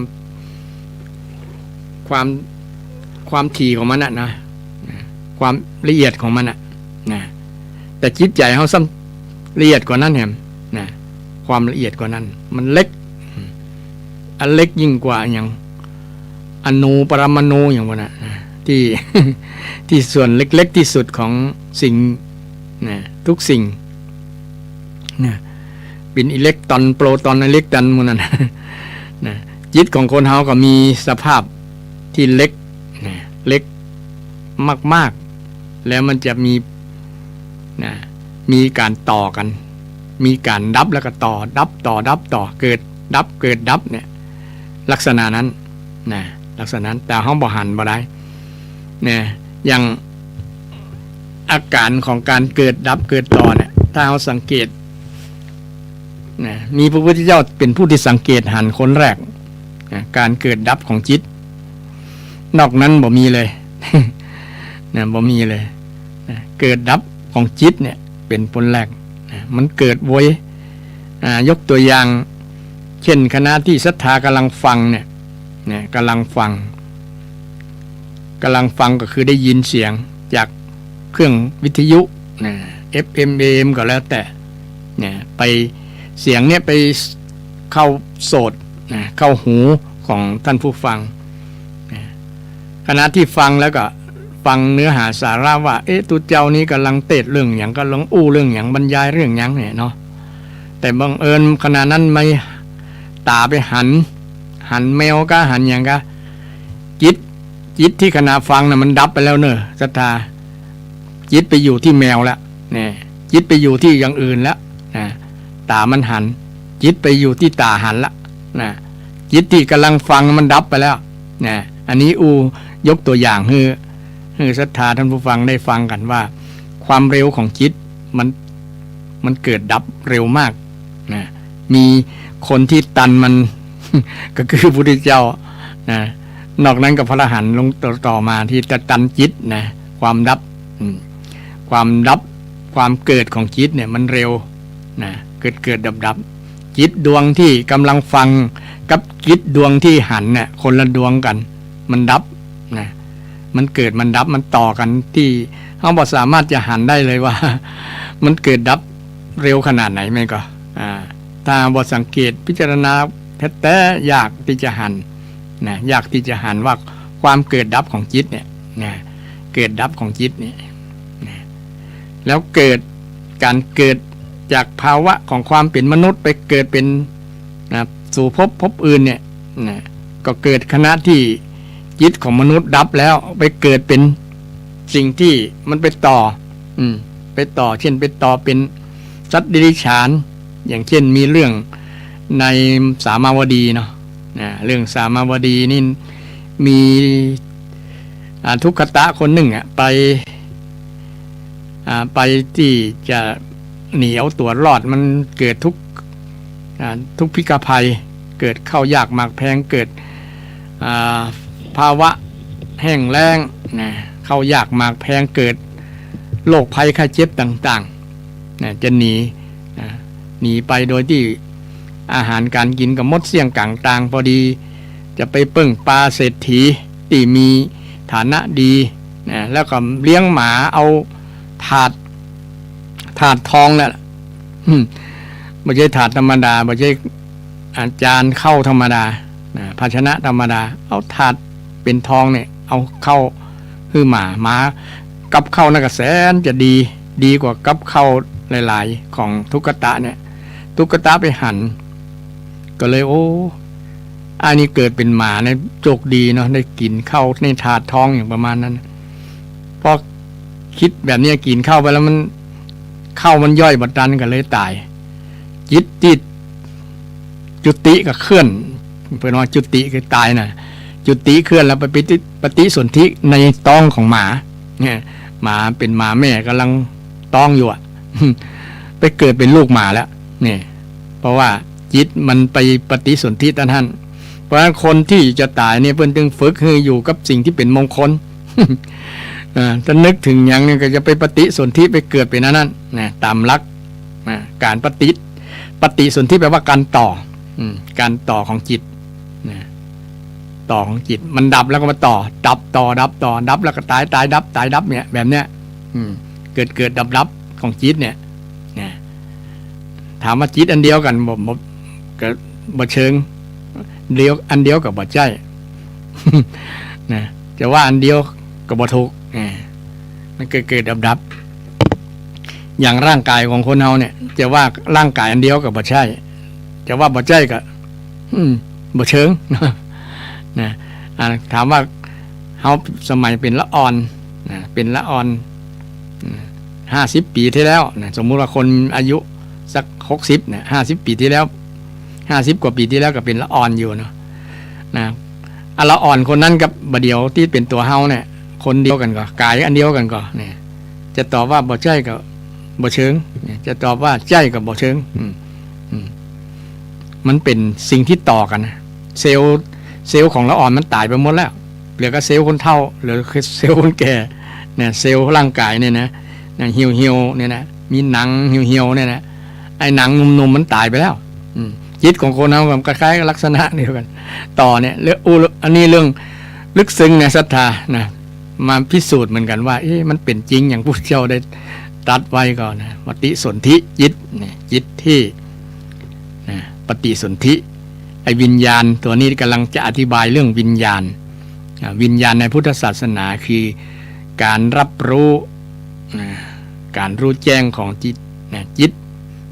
ความ ความถี่ของมันน่ะนะ นะ ความละเอียดของมันน่ะ นะ แต่จิตใจ๋เฮาซ้ำละเอียดกว่านั้นแหม นะ ความละเอียดกว่านั้น มันเล็ก อันเล็กยิ่งกว่าอะหยัง อณู ปรมาณู อย่างนั้นน่ะ นะ ตี้ ตี้ส่วนเล็กๆ ตี้สุดของสิ่ง นะ ทุกสิ่ง นะ เป็นอิเล็กตรอน โปรตอน อิเล็กตรอนหมู่นั้น นะ จิตของคนเฮาก็มีสภาพตี้เล็ก นะ เล็กมากๆ แล้วมันจะมี นะ มีก๋านต่อกั๋น มีก๋านดับแล้วก็ต่อ ดับต่อ ดับต่อ เกิดดับ เกิดดับเนี่ย ลักษณะนั้น นะ ลักษณะนั้น แต่เฮาบ่หันบ่ได้ นะ อย่างอาก๋านของก๋านเกิดดับเกิดต่อเนี่ย ถ้าเฮาสังเกต นะ มีพระพุทธเจ้าเป๋นผู้ตี้สังเกตหันคนแรก นะ ก๋านเกิดดับของจิต นอกนั้นบ่มีเลย นะ บ่มีเลย นะ เกิดดับของจิตเนี่ยเป๋นคนแรก นะ มันเกิดโวย อ่า ยกตั๋วอย่าง เจ้น ขณะตี้ศรัทธาก่ำลังฟังเนี่ย นะ ก่ำลังฟัง ก่ำลังฟังก็คือได้ยินเสียงจากเครื่องวิทยุ นะ เอฟเอ็ม เอเอ็ม ก็แล้วแต่ นะ ไป เสียงเนี่ยไปเข้าโสต นะ เข้าหูของท่านผู้ฟัง นะ ขณะตี้ฟังแล้วก็ฟังเนื้อหาสาระว่า เอ๊ะ ตุ๊เจ้านี้ก่ำลังเตสน์เรื่องหยัง ก่ำลังอู้เรื่องหยัง บรรยายเรื่องหยังเนี่ยเนาะ แต่บังเอิญขณะนั้นมีต๋าไปหัน หันแมวกาหันหยังกา จิต จิตตี้ขณะฟังน่ะมันดับไปแล้วเน่อ ศรัทธา จิตไปอยู่ตี้แมวแล้ว เนี่ย จิตไปอยู่ตี้อย่างอื่นแล้ว นะ ต๋ามันหัน จิตไปอยู่ตี้ต๋าหันละ นะ จิตตี้ก่ำลังฟังมันดับไปแล้ว นะ อันนี้อู้ยกตั๋วอย่างหื้อ หื้อศรัทธาท่านผู้ฟังได้ฟังกั๋นว่า ความเร็วของจิตมัน มันเกิดดับเร็วมาก นะ มีคนตี้ตันมัน ก็คือพระพุทธเจ้า นะ นอกนั้นก็พระอรหันต์ลงต่อ ต่อมาตี้จะตันจิต นะ ความดับ อืม ความดับ ความเกิดของจิตเนี่ยมันเร็ว นะ เกิดเกิดดับดับ จิตดวงตี้ก่ำลังฟังกับจิตดวงตี้หันเนี่ยคนละดวงกั๋น มันดับ นะ มันเกิดมันดับ มันต่อกั๋นตี้เฮาบ่สามารถจะหันได้เลยว่า มันเกิดดับเร็วขนาดไหน แม่นก่อ อ่า ถ้าบ่สังเกตพิจารณาแต๊ๆ ยากตี้จะหัน นะ ยากตี้จะหันว่าความเกิดดับของจิตเนี่ย นะ เกิดดับของจิตเนี่ย นะ แล้วเกิด ก๋านเกิดจากภาวะของความเป๋นมนุษย์ไปเกิดเป๋น นะ สู่ภพ ภพอื่นเนี่ย นะ ก็เกิดขณะตี้จิตของมนุษย์ดับแล้ว ไปเกิดเป๋นสิ่งตี้มันไปต่อ อืม ไปต่อ เจ้นไปต่อเป๋นสัตว์เดรัจฉาน อย่างเจ้นมีเรื่องในสามาวดีเนาะ นะ เรื่องสามาวดีนี่มี อ่า ทุกขตะคนนึ่งอะ ไป อ่า ไปตี้จะหนีเอาตั๋วรอด มันเกิดทุกข์ อ่า ทุพพิฆภัย เกิดข้าวยากหมากแพง เกิด อ่า ภาวะแห้งแล้ง นะ ข้าวยากหมากแพง เกิดโรคภัยไข้เจ็บต่างๆ นะ จะหนี นะ หนีไปโดยตี้อาหารก๋านกิ๋นก็หมดเสี้ยงก๋างตาง พอดีจะไปเปิ้งปาเศรษฐีตี้มีฐานะดี นะ แล้วก็เลี้ยงหมาเอาถาด ถาดทองนั่นแหละ อืม บ่ใจ้ถาดธรรมดา บ่ใจ้ อ่า จานข้าวธรรมดา นะ ภาชนะธรรมดา เอาถาดเป๋นทองเนี่ย เอาข้าวหื้อหมา หมากับข้าวนั่นก็แสนจะดี ดีกว่ากับข้าวหลายๆ ของทุกขตะเนี่ย ทุกขตะไปหัน ก็เลย โอ้ อันนี้เกิดเป๋นหมาเนี่ยโจคดีเนาะ ได้กิ๋นข้าวในถาดทองอย่างประมาณนั้น พอคิดแบบเนี้ย กิ๋นข้าวไปแล้วมัน ข้าวมันย่อยบ่ตันก็เลยต๋าย จิตตี้จุติก็เคลื่อน เปิ้นว่าจุติคือต๋ายน่ะ จุติเคลื่อนแล้วไปปฏิ ปฏิสนธิในต๊องของหมา เนี่ย หมาเป๋นหมาแม่ก่ำลังต๊องอยู่อะ ไปเกิดเป๋นลูกหมาแล้ว เนี่ย เพราะว่าจิตมันไปปฏิสนธิตรงนั้น เพราะฉะนั้นคนตี้จะต๋ายเนี่ย เปิ้นจึงฝึกหื้ออยู่กับสิ่งตี้เป๋นมงคล อ่า ถ้านึกเถิงหยังเนี่ยก็จะไปปฏิสนธิไปเกิดเป๋นอันนั้นนะ ต๋ามหลัก นะ ก๋านปฏิ ปฏิสนธิแปลว่าก๋านต่อ อืม ก๋านต่อของจิต นะ ต่อของจิต มันดับแล้วก็มาต่อ ดับต่อ ดับต่อ ดับแล้วก็ต๋าย ต๋าย ดับ ต๋าย ดับเนี่ย แบบเนี้ย อืม เกิดเกิดดับดับของจิตเนี่ย นะ ถามว่าจิตอันเดียวกั๋นบ่ บ่ ก็บ่เชิง เดียว อันเดียวก็บ่ใจ้ นะ จะว่าอันเดียวก็บ่ถูก อ่า มันเกิดเกิดดับดับ อย่างร่างก๋ายของคนเฮาเนี่ย จะว่าร่างก๋ายอันเดียวก็บ่ใจ้ จะว่าบ่ใจ้ก็ อืม บ่เชิง นะ อ่า ถามว่าเฮาสมัยเป๋นละอ่อน นะ เป๋นละอ่อน อืม ห้าสิบปี๋ตี้แล้วนะ สมมุติว่าคนอายุสักหกสิบเนี่ย ห้าสิบปี๋ตี้แล้ว ห้าสิบกว่าปี๋ตี้แล้วก็เป๋นละอ่อนอยู่เนาะ นะ อะ ละอ่อนคนนั้นกับบ่าเดี่ยวตี้เป๋นตั๋วเฮาเนี่ย คนเดียวกั๋นก่อ ก๋ายอันเดียวกั๋นก่อเนี่ย จะตอบว่าบ่ใจ้ก็บ่เชิง เนี่ย จะตอบว่าใจ้ก็บ่เชิง อืม อืม มันเป๋นสิ่งตี้ต่อกั๋นนะ เซลล์ เซลล์ของละอ่อนมันต๋ายไปหมดแล้ว เหลือก็เซลล์คนเฒ่า เหลือเซลล์คนแก่ เนี่ย เซลล์ร่างก๋ายเนี่ยนะ นะ เหี่ยวๆ เนี่ยนะ มีหนังเหี่ยวๆ เนี่ยนะ ไอ้หนังหนุ่มๆ มันต๋ายไปแล้ว อืม จิตของคนเฮาก็คล้ายๆ ลักษณะเดียวกั๋น ต่อเนี่ย เรื่อง อู้ อันนี้เรื่องลึกซึ้งนะ ศรัทธานะ มาพิสูจน์เหมือนกั๋นว่า เอ๊ะ มันเป๋นจริงอย่างพุทธเจ้าได้ตรัสไว้ก่อนนะ ปฏิสนธิจิตเนี่ย จิตตี้ นะ ปฏิสนธิ ไอ้วิญญาณตั๋วนี้ก๋ำลังจะอธิบายเรื่องวิญญาณ อ่า วิญญาณในพุทธศาสนาคือก๋านรับรู้ นะ ก๋านรู้แจ้งของจิต นะ จิต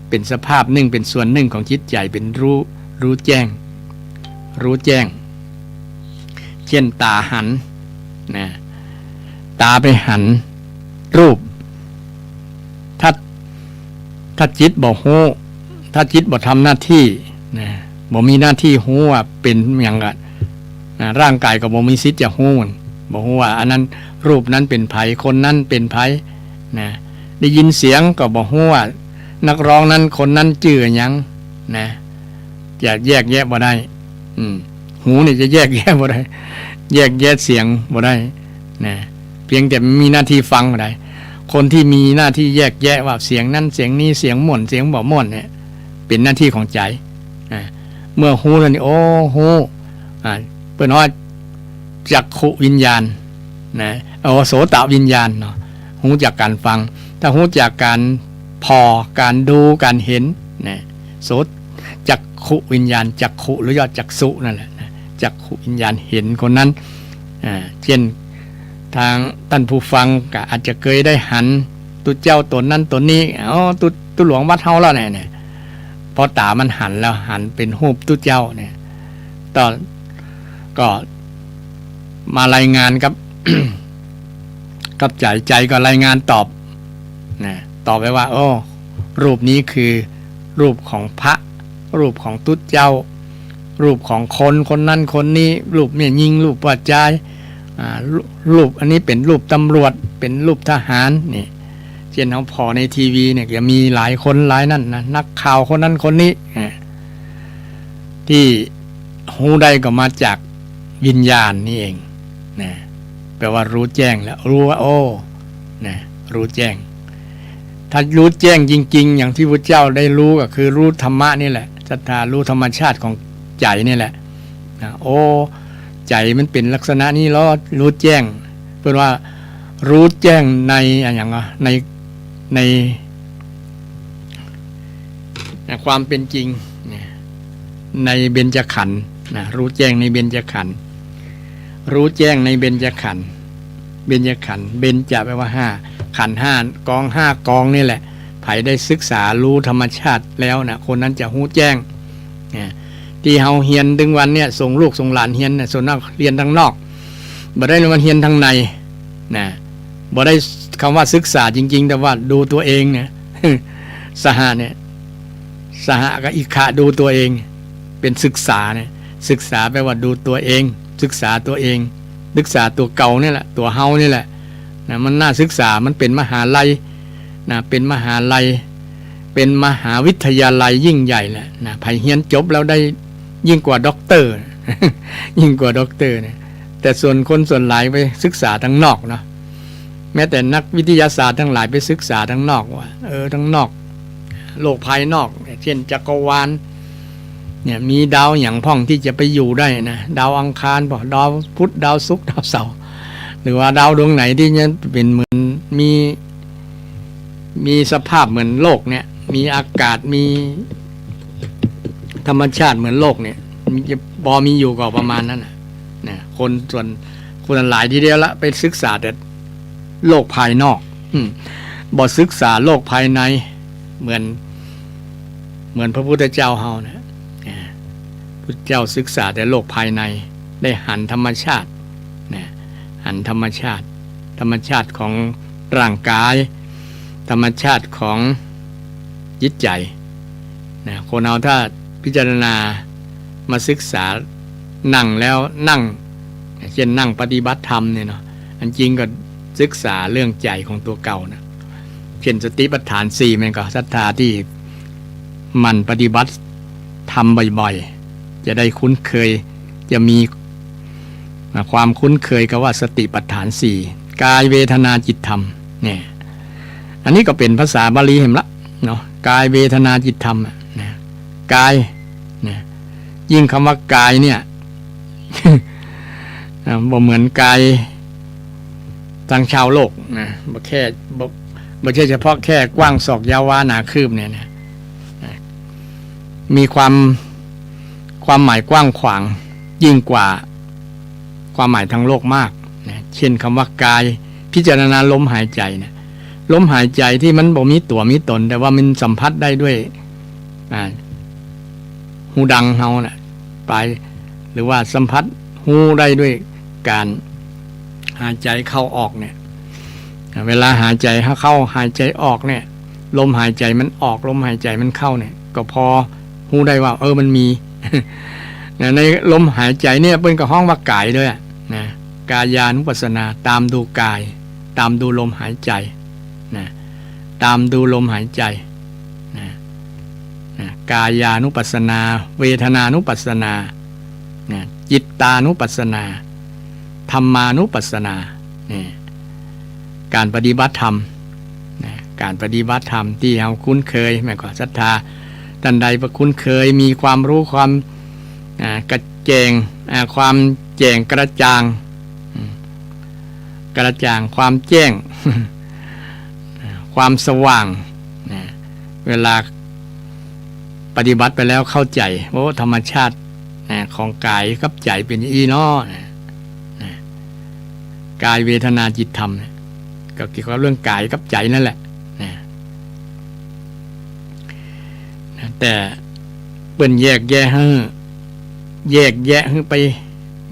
เป๋นสภาพนึ่ง เป๋นส่วนนึ่งของจิตใจ๋ เป๋นรู้ รู้แจ้ง รู้แจ้ง เจ้นต๋าหัน นะ ต๋าไปหันรูป ถ้า ถ้าจิตบ่ฮู้ ถ้าจิตบ่ทำหน้าตี้ นะ บ่มีหน้าตี้ฮู้ว่าเป๋นหยังอะ นะ ร่างก๋ายก็บ่มีสิทธิ์จะฮู้ บ่ฮู้ว่าอันนั้น รูปนั้นเป๋นใผ คนนั้นเป๋นใผ นะ ได้ยินเสียงก็บ่ฮู้ว่านักฮ้องนั้น คนนั้นจื้อหยัง นะ จะแยกแยะบ่ได้ อืม หูนี่จะแยกแยะบ่ได้ แยกแยะเสียงบ่ได้ นะ เพียงแต่มีหน้าตี้ฟังเท่านั้น คนตี้มีหน้าตี้แยกแยะว่าเสียงนั้นเสียงนี้ เสียงม่วนเสียงบ่ม่วนเนี่ย เป๋นหน้าตี้ของใจ๋ อ่า เมื่อฮู้แล้วนี่ โอ้ ฮู้ อ่า เปิ้นฮ้องจักขุวิญญาณ นะ โอ โสตวิญญาณเนาะ ฮู้จักก๋านฟัง ถ้าฮู้จักก๋านผ่อ ก๋านดู ก๋านหัน นะ โส จักขุวิญญาณ จักขุหรือย่อจักษุนั่นแหละนะ จักขุวิญญาณหันคนนั้น อ่า เจ้น ตางต้านผู้ฟังก็อาจจะเกยได้หันตุ๊เจ้าต๋นนั้นต๋นนี้ อ๋อ ตุ๊ ตุ๊หลวงวัดเฮาแล้วเนี่ย เนี่ย พอต๋ามันหันแล้ว หันเป๋นฮูปตุ๊เจ้าเนี่ย ต๋อน ก็มารายงานกับ กับใจ๋ ใจ๋ก็รายงานตอบ นะ ตอบไปว่า โอ้ รูปนี้คือรูปของพระ รูปของตุ๊เจ้า รูปของคนคนนั้นคนนี้ รูปแม่ญิง รูปป้อจาย อ่า รูป รูปอันนี้เป๋นรูปตำรวจ เป๋นรูปทหาร นี่ เจ้นเฮาผ่อในทีวีเนี่ย จะมีหลายคนหลายนั่นนะ นักข่าวคนนั้นคนนี้ อ่า ตี้ฮู้ได้ก็มาจากวิญญาณนี่เอง นะ แปลว่าฮู้แจ้งแล้ว ฮู้ว่า โอ้ นะ ฮู้แจ้ง ถ้าฮู้แจ้งจริงๆ อย่างตี้พุทธเจ้าได้ฮู้ก็คือฮู้ธรรมะนี่แหละ ศรัทธาฮู้ธรรมชาติของใจ๋นี่แหละ นะ โอ้ ใจ๋มันเป๋นลักษณะนี้ลอ ฮู้แจ้ง เปิ้นว่าฮู้แจ้งในอะหยังอะ ใน ใน นะ ความเป๋นจริง นะ ในเบญจขันธ์ นะ ฮู้แจ้งในเบญจขันธ์ ฮู้แจ้งในเบญจขันธ์ เบญจขันธ์ เบญจะแปลว่าห้า ขันธ์ห้า กองห้ากองนี่แหละ ใผได้ศึกษาฮู้ธรรมชาติแล้วนะ คนนั้นจะฮู้แจ้ง นะ ตี้เฮาเฮียนตึงวันเนี่ย ส่งลูกส่งหลานเฮียนเนี่ย ส่วนมากเฮียนตางนอก บ่ได้มาเฮียนตางใน นะ บ่ได้กำว่าศึกษาจริงๆ แต่ว่าดูตั๋วเองเนี่ย สหะเนี่ย สหะกับอิกขะดูตั๋วเอง เป๋นศึกษาเนี่ย ศึกษาแปลว่าดูตั๋วเอง ศึกษาตั๋วเอง ศึกษาตั๋วเก่านี่แหละ ตั๋วเฮานี่แหละ นะ มันน่าศึกษา มันเป๋นมหาลัย นะ เป๋นมหาลัย เป๋นมหาวิทยาลัยยิ่งใหญ่แหละ นะ ใผเฮียนจบแล้วได้ยิ่งกว่าด็อกเตอร์ ยิ่งกว่าด็อกเตอร์เนี่ย แต่ส่วนคนส่วนหลายไปศึกษาตางนอกเนาะ แม้แต่นักวิทยาศาสตร์ตังหลายไปศึกษาตางนอกว่า เออ ตางนอก โลกภายนอกเนี่ย เจ้นจักรวาลเนี่ย มีดาวหยังพ่องตี้จะไปอยู่ได้นะ ดาวอังคารบ่ ดาวพุธ ดาวศุกร์ ดาวเสาร์ หรือว่าดาวดวงไหนตี้จะเป๋นเหมือนมี มีสภาพเหมือนโลกเนี่ย มีอากาศ มีธรรมชาติเหมือนโลกเนี่ย มันจะปอมีอยู่ก็ประมาณนั้นน่ะ นะ คนส่วน คนหลายทีเดียวละ ไปศึกษาแต่โลกภายนอก อืม บ่ศึกษาโลกภายใน เหมือน เหมือนพระพุทธเจ้าเฮานะ อ่า พุทธเจ้าศึกษาแต่โลกภายใน ได้หันธรรมชาตินะ หันธรรมชาติ ธรรมชาติของร่างกาย ธรรมชาติของจิตใจนะ คนเฮาถ้าพิจารณามาศึกษา นั่งแล้วนั่ง เช่นนั่งปฏิบัติธรรมเนี่ยเนาะ อันจริงก็ศึกษาเรื่องใจของตัวเก่านะ เช่นสติปัฏฐานสี่ มันก็ศรัทธาที่หมั่นปฏิบัติธรรมบ่อยๆ จะได้คุ้นเคย จะมี อ่า ความคุ้นเคยกับว่าสติปัฏฐานสี่ กายเวทนาจิตธรรมเนี่ย อันนี้ก็เป๋นภาษาบาลีแหมละเนาะ กายเวทนาจิตธรรมอะนะ กายเนี่ย ยิ่งคำว่ากายเนี่ย อ่า บ่เหมือนกายตางชาวโลกนะ บ่แค่ บ่ บ่ใจ้เฉพาะแค่กว้างศอกยาววาหนาคืบเนี่ยนะ อ่า มีความ ความหมายกว้างขวางยิ่งกว่า ความหมายตางโลกมากนะ เช่นกำว่ากาย พิจารณาลมหายใจ๋เนี่ย ลมหายใจ๋ตี้มันบ่มีตั๋วมีต๋น แต่ว่ามันสัมผัสได้ด้วย อ่า ฮูดังเฮาน่ะ ไป หรือว่าสัมผัสฮู้ได้ด้วยก๋านหายใจ๋เข้าออกเนี่ย อ่า เวลาหายใจ๋เข้า หายใจ๋ออกเนี่ย ลมหายใจ๋มันออก ลมหายใจ๋มันเข้าเนี่ย ก็พอฮู้ได้ว่า เออ มันมี นะ ในลมหายใจ๋เนี่ย เปิ้นก็ฮ้องว่ากายด้วยอะนะ กายานุปัสสนา ตามดูกาย ตามดูลมหายใจ๋นะ ตามดูลมหายใจ๋นะ นะ กายานุปัสสนา เวทนานุปัสสนานะ จิตตานุปัสสนา ธัมมานุปัสสนา นี่ ก๋านปฏิบัติธรรมนะ ก๋านปฏิบัติธรรมตี้เฮาคุ้นเคย แม่นก็ศรัทธาต้านใดบ่คุ้นเคย มีความฮู้ความ อ่า กระแจ่าง อ่า ความแจ้งกระจ่าง อืม กระจ่าง ความแจ้ง ความสว่างนะ เวลาปฏิบัติไปแล้วเข้าใจ๋ โอ้ ธรรมชาตินะ ของกายกับใจ๋เป๋นอี้เนาะนะ นะ กายเวทนาจิตธรรมเนี่ย ก็เกี่ยวกับเรื่องกายกับใจ๋นั่นแหละนะ นะ แต่เปิ้นแยกแยะหื้อ แยกแยะหื้อไป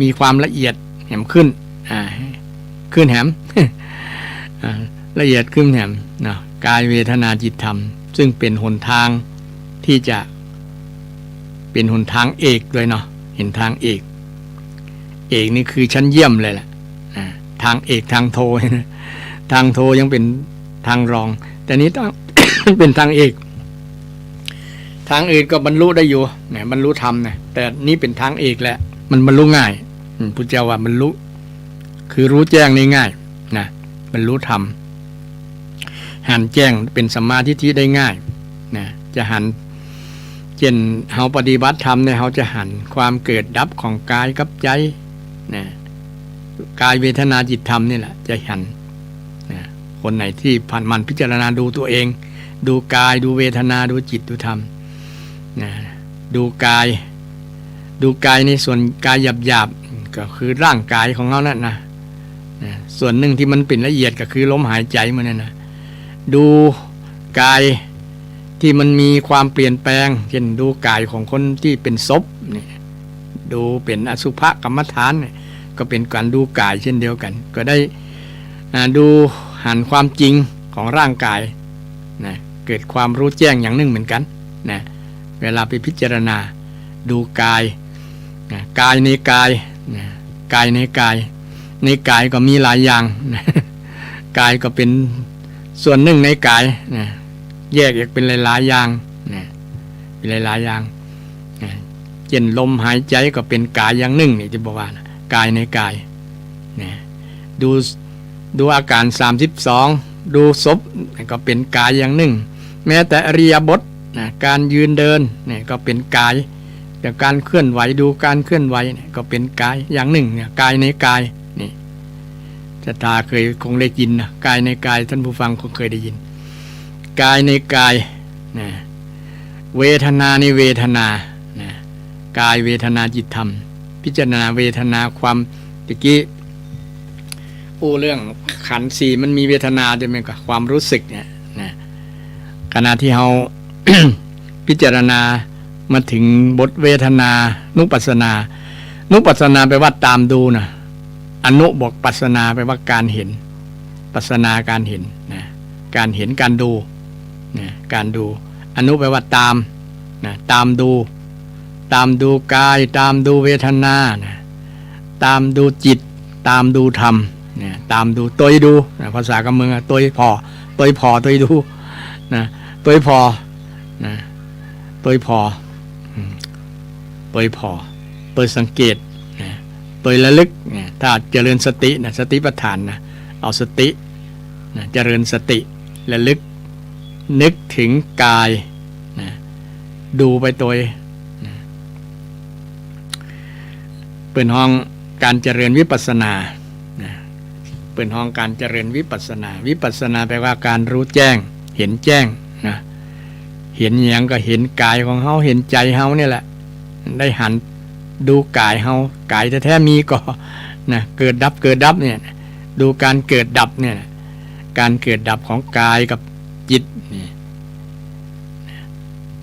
มีความละเอียดแหมขึ้น อ่า ขึ้นแหม อ่า ละเอียดขึ้นแหมเนาะ กายเวทนาจิตธรรม ซึ่งเป๋นหนตางตี้จะ เป๋นหนตางเอกด้วยเนาะ เป๋นตางเอก เอกนี่คือชั้นเยี่ยมเลยแหละ อ่า ตางเอกตางโท ตางโทยังเป๋นตางรอง แต่นี้ตาง เป๋นตางเอก ตางอื่นก็บรรลุได้อยู่นะ บรรลุธรรมนะ แต่นี้เป๋นตางเอกแหละ มันบรรลุง่าย อืม พุทธเจ้าว่าบรรลุ คือฮู้แจ้งได้ง่ายนะ บรรลุธรรม หันแจ้งเป๋นสัมมาทิฏฐิได้ง่ายนะ จะหัน เช่นเฮาปฏิบัติธรรมเนี่ย เฮาจะหันความเกิดดับของกายกับใจ๋นะ กายเวทนาจิตธรรมนี่แหละ จะหันนะ คนไหนตี้ผ่านหมั่นพิจารณาดูตัวเอง ดูกาย ดูเวทนา ดูจิต ดูธรรมนะ ดูกาย ดูกายในส่วนกายหยาบๆ ก็คือร่างกายของเฮานั่นนะ นะ ส่วนนึ่งตี้มันเป๋นละเอียดก็คือลมหายใจ๋มันนั่นนะ ดูกายตี้มันมีความเปลี่ยนแปลง เช่นดูกายของคนตี้เป๋นศพเนี่ย ดูเป๋นอสุภกรรมฐานเนี่ย ก็เป๋นก๋านดูกายเช่นเดียวกั๋น ก็ได้ อ่า ดูหันความจริงของร่างกายนะ เกิดความฮู้แจ้งอย่างนึ่งเหมือนกั๋นนะ เวลาไปพิจารณาดูกายนะ กายในกายนะ กายในกาย ในกายก็มีหลายอย่างนะ กายก็เป๋นส่วนนึ่งในกายนะ แยกออกเป๋นหลายๆ อย่างนะ เป๋นหลายๆ อย่างนะ เช่นลมหายใจ๋ก็เป๋นกายอย่างนึ่งนี่ตี้บ่าว่านะ กายในกายนะ ดู ดูอาก๋านสามสิบสอง ดูศพก็เป๋นกายอย่างนึ่ง แม้แต่อิริยาบถนะ ก๋านยืนเดินเนี่ยก็เป๋นกาย แต่ก๋านเคลื่อนไหว ดูก๋านเคลื่อนไหวเนี่ยก็เป๋นกายอย่างนึ่งเนี่ย กายในกายนี่ ศรัทธาเคยคงได้ยินนะ กายในกาย ท่านผู้ฟังคงเคยได้ยิน กายในกายนะ เวทนาในเวทนานะ กายเวทนาจิตธรรม พิจารณาเวทนาความ ตะกี้ อู้เรื่องขันธ์สี่มันมีเวทนาใจ้ไหม ก็ความรู้สึกเนี่ยนะ ขณะตี้เฮา พิจารณามาเถิงบทเวทนานุปัสสนา นุปัสสนาแปลว่าต๋ามดูนะ อนุบวกปัสสนาแปลว่าก๋านหัน ปัสสนาก๋านหันนะ ก๋านหัน ก๋านดูนะ ก๋านดู อนุแปลว่าต๋ามนะ ต๋ามดู ต๋ามดูก๋าย ต๋ามดูเวทนานะ ต๋ามดูจิต ต๋ามดูธรรมนะ ต๋ามดู ตวยดูนะ ภาษากำเมืองอะ ตวยผ่อ ตวยผ่อ ตวยดูนะ ตวยผ่อนะ ตวยผ่อ อืม ตวยผ่อ ตวยสังเกตนะ ตวยระลึกนะ ถ้าเจริญสตินะ สติปัฏฐานนะ เอาสตินะ เจริญสติ ระลึก นึกเถิงก๋ายนะ ดูไปตวยนะ เปิ้นฮ้องก๋านเจริญวิปัสสนานะ เปิ้นฮ้องก๋านเจริญวิปัสสนา วิปัสสนาแปลว่าก๋านฮู้แจ้ง หันแจ้งนะ หันหยังก็หันก๋ายของเฮา หันใจ๋เฮาเนี่ยแหละ ได้หันดูก๋ายเฮา ก๋ายแต๊ๆ มีก่อนะ เกิดดับ เกิดดับเนี่ย ดูก๋านเกิดดับเนี่ย ก๋านเกิดดับของก๋ายกับจิตนี่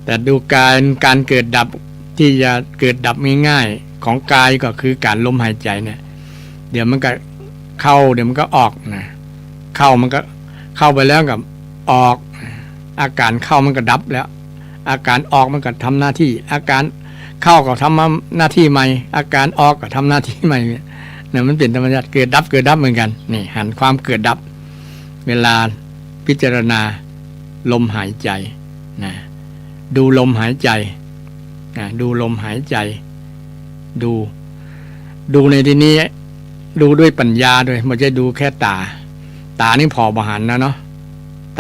แต่ดูก๋าย ก๋านเกิดดับตี้จะเกิดดับง่ายๆ ของก๋ายก็คือก๋านลมหายใจ๋เนี่ย เดี๋ยวมันก็เข้า เดี๋ยวมันก็ออกนะ เข้ามันก็เข้าไปแล้วก็ออก อาก๋านเข้ามันก็ดับแล้ว อาก๋านออกมันก็ทำหน้าตี้ อาก๋านเข้าก็ทำหน้าตี้ใหม่ อาก๋านออกก็ทำหน้าตี้ใหม่เนี่ยนะ มันเป๋นธรรมชาติ เกิดดับ เกิดดับเหมือนกั๋น นี่ หันความเกิดดับ เวลาพิจารณาลมหายใจ๋นะ ดูลมหายใจ๋นะ ดูลมหายใจ๋ ดู ดูในตี้นี้ ดูด้วยปัญญาตวย บ่ใจ้ดูแค่ต๋า ต๋านี่ผ่อบ่หันนะเนาะ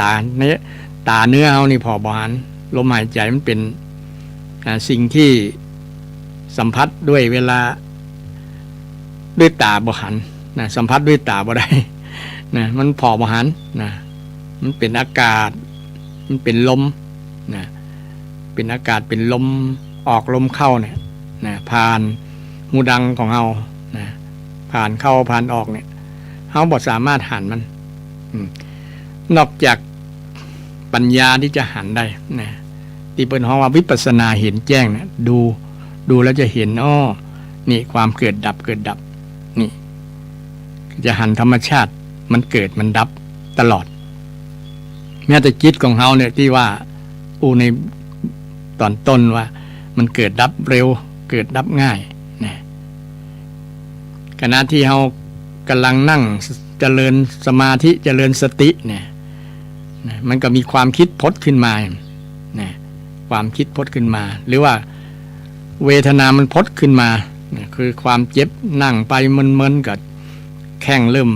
ต๋าเนี่ย ต๋าเนื้อเฮานี่ผ่อบ่หัน ลมหายใจ๋มันเป๋น อ่า สิ่งตี้สัมผัสด้วยเวลา ด้วยต๋าบ่หันนะ สัมผัสด้วยต๋าบ่ได้นะ มันผ่อบ่หันนะ มันเป๋นอากาศ มันเป๋นลมนะ เป๋นอากาศ เป๋นลมออกลมเข้าเนี่ยนะ ผ่านฮูดังของเฮานะ ผ่านเข้าผ่านออกเนี่ย เฮาบ่สามารถหันมัน อืม นอกจากปัญญาตี้จะหันได้นะ ตี้เปิ้นฮ้องว่าวิปัสสนาหันแจ้งเนี่ย ดู ดูแล้วจะหัน อ้อ นี่ความเกิดดับ เกิดดับ นี่ จะหันธรรมชาติ มันเกิดมันดับตลอด แม้แต่จิตของเฮาเนี่ย ตี้ว่าอู้ในต๋อนต้นว่า มันเกิดดับเร็ว เกิดดับง่ายนะ ขณะตี้เฮาก่ำลังนั่งเจริญสมาธิ เจริญสติเนี่ยนะ มันก็มีความกึ๊ดผุดขึ้นมานะ ความกึ๊ดผุดขึ้นมา หรือว่าเวทนามันผุดขึ้นมานะ คือความเจ็บ นั่งไปเมินๆ ก็แข้งเริ่ม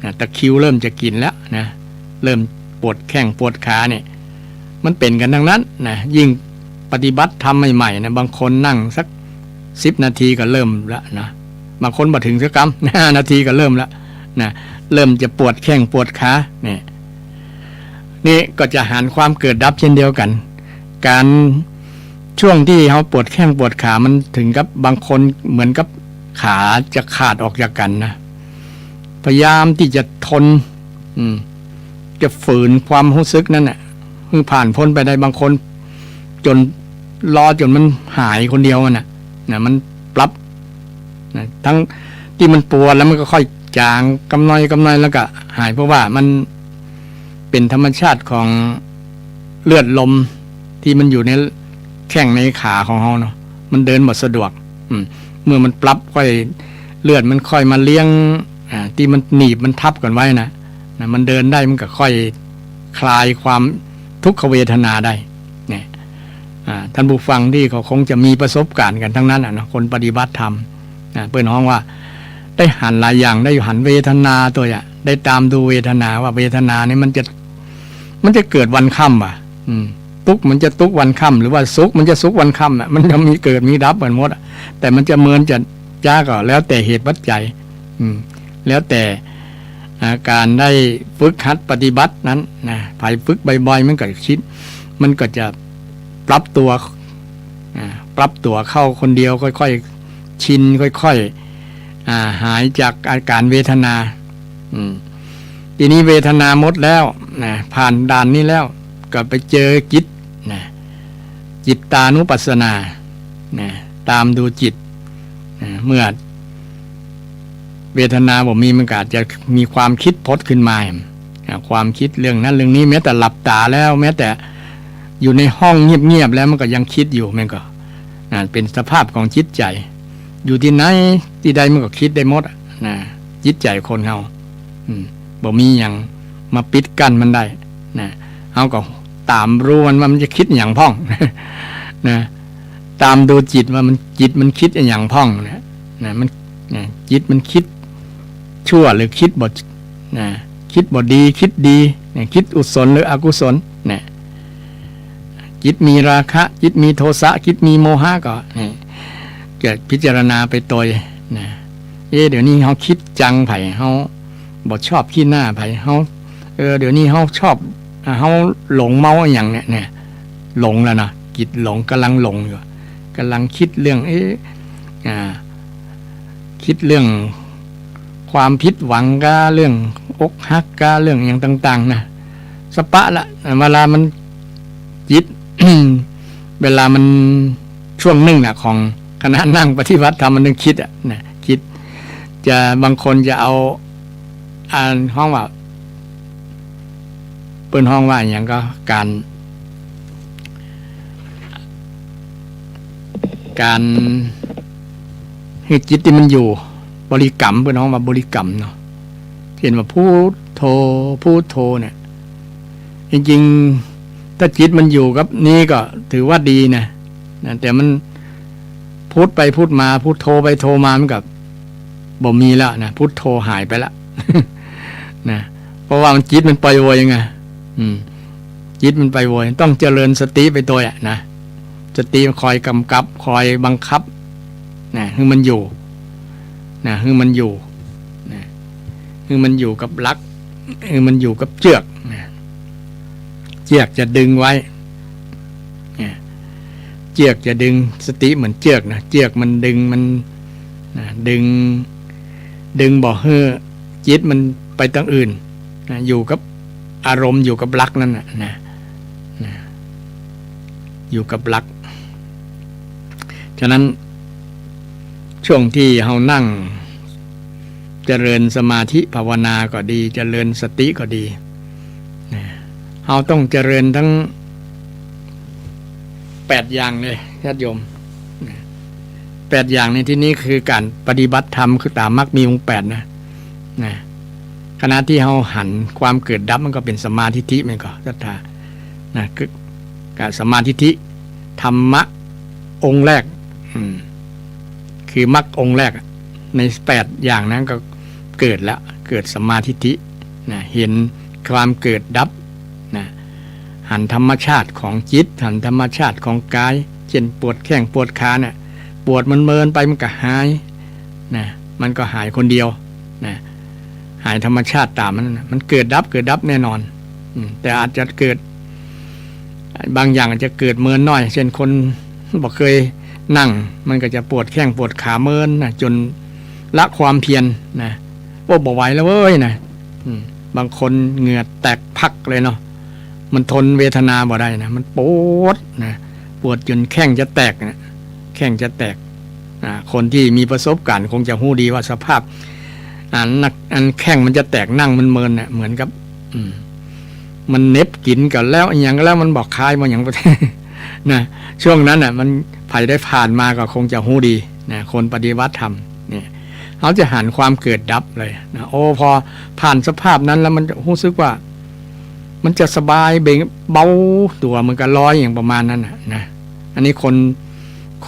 นะ ตะคริวเริ่มจะกิ๋นแล้วนะ เริ่มปวดแข้งปวดขาเนี่ย มันเป๋นกั๋นตังนั้นนะ ยิ่งปฏิบัติธรรมใหม่ๆ นะ บางคนนั่งสักสิบนาทีก็เริ่มละนะ บางคนบ่เถิงสักกำ ห้านาทีก็เริ่มละนะ เริ่มจะปวดแข้งปวดขาเนี่ย นี่ก็จะหันความเกิดดับเช่นเดียวกั๋น ก๋าน ช่วงตี้เฮาปวดแข้งปวดขา มันเถิงกับบางคนเหมือนกับขาจะขาดออกจากกั๋นนะ พยายามตี้จะทน อืม จะฝืนความฮู้สึกนั้นน่ะ หื้อผ่านป๊นไปได้ บางคนจ๋น รอจ๋นมันหายคนเดียวอะนะ นะ มันปรับ นะ ตึงตี้มันปวดแล้วมันก็ค่อยจ๋างกำน้อยกำน้อยแล้วก็หาย เพราะว่ามันเป๋นธรรมชาติของเลือดลมตี้มันอยู่ในแข้งในขาของเฮาเนาะ มันเดินบ่สะดวก อืม เมื่อมันปรับค่อย เลือดมันค่อยมาเลี้ยง อ่า ตี้มันหนีบมันทับกั๋นไว้นะ นะ มันเดินได้ มันก็ค่อยคลายความทุกขเวทนาได้ เนี่ย อ่า ท่านผู้ฟังตี้เขาคงจะมีประสบการณ์กั๋นตังนั้นอะเนาะ คนปฏิบัติธรรม อ่า เปิ้นฮ้องว่า ได้หันหลายอย่าง ได้หันเวทนาตวยอะ ได้ต๋ามดูเวทนาว่าเวทนานี่มันจะ มันจะเกิดวันค่ำว่ะ อืม ตุ๊กข์มันจะตุ๊กข์วันค่ำ หรือว่าสุขมันจะสุขวันค่ำน่ะ มันจะมีเกิดมีดับกั๋นหมดอะ แต่มันจะเมินจะจ๊าก็แล้วแต่เหตุปัจจัย อืม แล้วแต่ อ่า ก๋านได้ฝึกหัดปฏิบัตินั้นนะ ใผฝึกบ่อยๆ มันก็ชิน มันก็จะปรับตั๋ว อ่า ปรับตั๋วเข้าคนเดียว ค่อยๆ ชิน ค่อยๆ อ่า หายจากอาก๋านเวทนา อืม ทีนี้เวทนาหมดแล้วนะ ผ่านด่านนี้แล้ว ก็ไปเจอจิตนะ จิตตานุปัสสนานะ ตามดูจิตนะ เมื่อเวทนาบ่มี มันก็อาจจะมีความคิดผุดขึ้นมา อ่า ความคิดเรื่องนั้นเรื่องนี้ แม้แต่หลับต๋าแล้ว แม้แต่อยู่ในห้องเงียบๆ แล้วมันก็ยังคิดอยู่ มันก็ นะ เป๋นสภาพของจิตใจ๋ อยู่ตี้ไหนตี้ใดมันก็กึ๊ดได้หมดอะนะ จิตใจ๋คนเฮา อืม บ่มีหยังมาปิดกั้นมันได้นะ เฮาก็ต๋ามรู้มันว่ามันจะกึ๊ดหยังพ่องนะ ต๋ามดูจิตว่ามัน จิตมันกึ๊ดอะหยังพ่องนะ นะ มัน นะ จิตมันกึ๊ดชั่วหรือกึ๊ดบ่ นะ กึ๊ดบ่ดี กึ๊ดดี นะ กึ๊ดกุศลหรืออกุศล นะ จิตมีราคะ จิตมีโทสะ จิตมีโมหะก็ นี่ เกิดพิจารณาไปตวยนะ เอ๊ะ เดี๋ยวนี้เฮากึ๊ดจังใผ เฮาบ่ชอบขี้หน้าใผ เฮา เออ เดี๋ยวนี้เฮาชอบ อ่า เฮาหลงเมาอะหยังเนี่ย เนี่ย หลงแล้วนะ จิตหลง ก่ำลังหลงอยู่ ก่ำลังกึ๊ดเรื่อง เอ๊ะ อ่า กึ๊ดเรื่องความผิดหวังก้า เรื่องอกหักก้า เรื่องอะหยังต่างๆ นะ สะปะละ เวลามัน จิต เวลามันช่วงนึ่งน่ะ ของคณะนั่งปฏิบัติธรรมมันนึ่งกึ๊ดอะนะ กึ๊ด จะ บางคนจะเอา อ่า ฮ้องว่า เปิ้นฮ้องว่าอะหยังก็ ก๋าน ก๋านหื้อจิตตี้มันอยู่ บริกรรม เปิ้นฮ้องว่าบริกรรมเนาะ เช่นว่า พุทโธ พุทโธ เนี่ย จริงๆ ถ้าจิตมันอยู่กับนี้ก็ถือว่าดีนะ นะ แต่มันพุทไปพุทมา พุทโธไปโธมา มันก็บ่มีแล้วนะ พุทโธหายไปละ นะ เพราะว่ามัน จิตมันไปโวยไง อืม จิตมันไปโวย ต้องเจริญสติไปตวยอะนะ สติมันคอยกำกับ คอยบังคับนะ หื้อมันอยู่นะ หื้อมันอยู่นะ หื้อมันอยู่กับหลัก หื้อมันอยู่กับเจือกนะ เจือกจะดึงไว้นะ เจือกจะดึง สติเหมือนเจือกนะ เจือกมันดึง มันนะ ดึง ดึงบ่หื้อจิตมันไปตางอื่นนะ อยู่กับอารมณ์ อยู่กับหลักนั้นน่ะนะ นะ อยู่กับหลัก ฉะนั้น ช่วงตี้เฮานั่งเจริญสมาธิภาวนาก็ดี เจริญสติก็ดีนะ เฮาต้องเจริญทั้งแปดอย่างเลย ญาติโยมนะ แปดอย่างในตี้นี้คือก๋านปฏิบัติธรรม คือต๋ามมรรคมีองค์แปดนะ นะ ขณะตี้เฮาหันความเกิดดับ มันก็เป๋นสัมมาทิฏฐิ มันก็ศรัทธานะ คือ กับสัมมาทิฏฐิ ธรรมะองค์แรก อืม คือมรรคองค์แรกอะ ในแปดอย่างนั้นก็เกิดแล้ว เกิดสัมมาทิฏฐินะ หันความเกิดดับนะ หันธรรมชาติของจิต หันธรรมชาติของกาย เช่นปวดแข้งปวดขาเนี่ย ปวดมันเมินไปมันก็หายนะ มันก็หายคนเดียวนะ หายธรรมชาติต๋ามมันนะ มันเกิดดับ เกิดดับแน่นอน อืม แต่อาจจะเกิด บางอย่างอาจจะเกิดเมินน้อย เช่นคนบ่เคยนั่ง มันก็จะปวดแข้งปวดขาเมินนะ จ๋นละความเพียรนะ โอ้ บ่ไหวแล้วเว้ยนะ อืม บางคนเหงื่อแตกพักเลยเนาะ มันทนเวทนาบ่ได้นะ มันปวดนะ ปวดจ๋นแข้งจะแตกนะ แข้งจะแตก อ่า คนตี้มีประสบก๋ารณ์คงจะฮู้ดีว่าสภาพ อันนัก อันแข้งมันจะแตก นั่งมันเมินน่ะ เหมือนกับ อืม มันเหน็บกิ๋นก่อนแล้ว อะหยังก็แล้ว มันบ่คาย บ่หยัง นะ ช่วงนั้นน่ะ มัน ใผได้ผ่านมาก็คงจะฮู้ดีนะ คนปฏิบัติธรรมเนี่ย เฮาจะหันความเกิดดับเลยนะ โอ้ พอผ่านสภาพนั้นแล้วมันจะฮู้สึกว่า มันจะสบายเบาตั๋ว เหมือนกับลอยอะหยังประมาณนั้นน่ะนะ อันนี้คน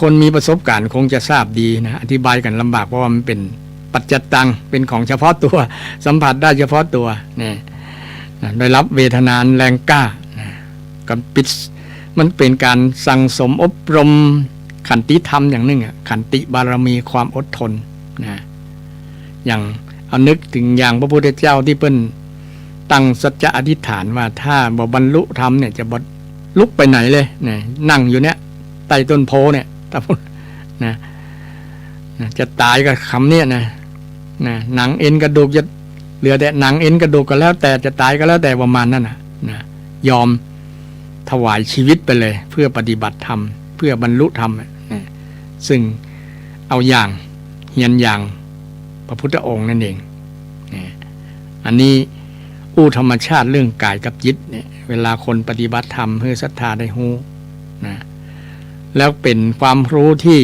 คนมีประสบก๋ารณ์คงจะทราบดีนะ อธิบายกั๋นลำบาก เพราะว่ามันเป๋นปัจจัตตัง เป๋นของเฉพาะตั๋ว สัมผัสได้เฉพาะตั๋วเนี่ยนะ ได้รับเวทนาอันแรงกล้านะ ก็ปิด มันเป๋นก๋านสั่งสมอบรมขันติธรรมอย่างนึ่งอะ ขันติบารมี ความอดทนนะ อย่าง เอานึกเถิงอย่างพระพุทธเจ้าตี้เปิ้นตั้งสัจจะอธิษฐานว่า ถ้าบ่บรรลุธรรมเนี่ย จะบ่ลุกไปไหนเลยนะ นั่งอยู่เนี่ย ใต้ต้นโพธิ์เนี่ย ถ้าพูดนะ นะ จะต๋ายกับกำเนี่ยนะ นะ หนังเอ็นกระดูกจะ เหลือแต่หนังเอ็นกระดูกก็แล้วแต่ จะต๋ายก็แล้วแต่ ประมาณนั้นน่ะ นะ ยอมถวายชีวิตไปเลย เพื่อปฏิบัติธรรม เพื่อบรรลุธรรมอะ นะ ซึ่งเอาอย่าง เฮียนอย่างพระพุทธองค์นั่นเอง นะ อันนี้อู้ธรรมชาติเรื่องก๋ายกับจิตเนี่ย เวลาคนปฏิบัติธรรมหื้อศรัทธาได้ฮู้ นะ แล้วเป๋นความฮู้ตี้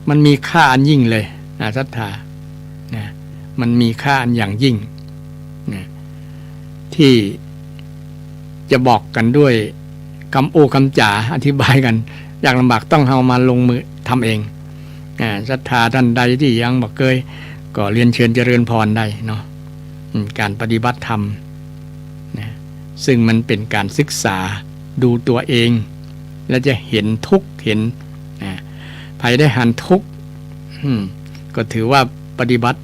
มันมีค่าอันยิ่งเลยนะ ศรัทธา นะ มันมีค่าอันอย่างยิ่ง นะ ตี้จะบอกกั๋นด้วยกำอู้กำจ๋าอธิบายกั๋น ยากลำบาก ต้องเฮามาลงมือทำเอง อ่า ศรัทธาต้านใดตี้ยังบ่เกย ก็เรียนเชิญเจริญพรได้เนาะ อืม ก๋านปฏิบัติธรรมนะ ซึ่งมันเป๋นก๋านศึกษาดูตั๋วเอง และจะหันทุกข์ หัน นะ ใผได้หันทุกข์ อืม ก็ถือว่าปฏิบัติ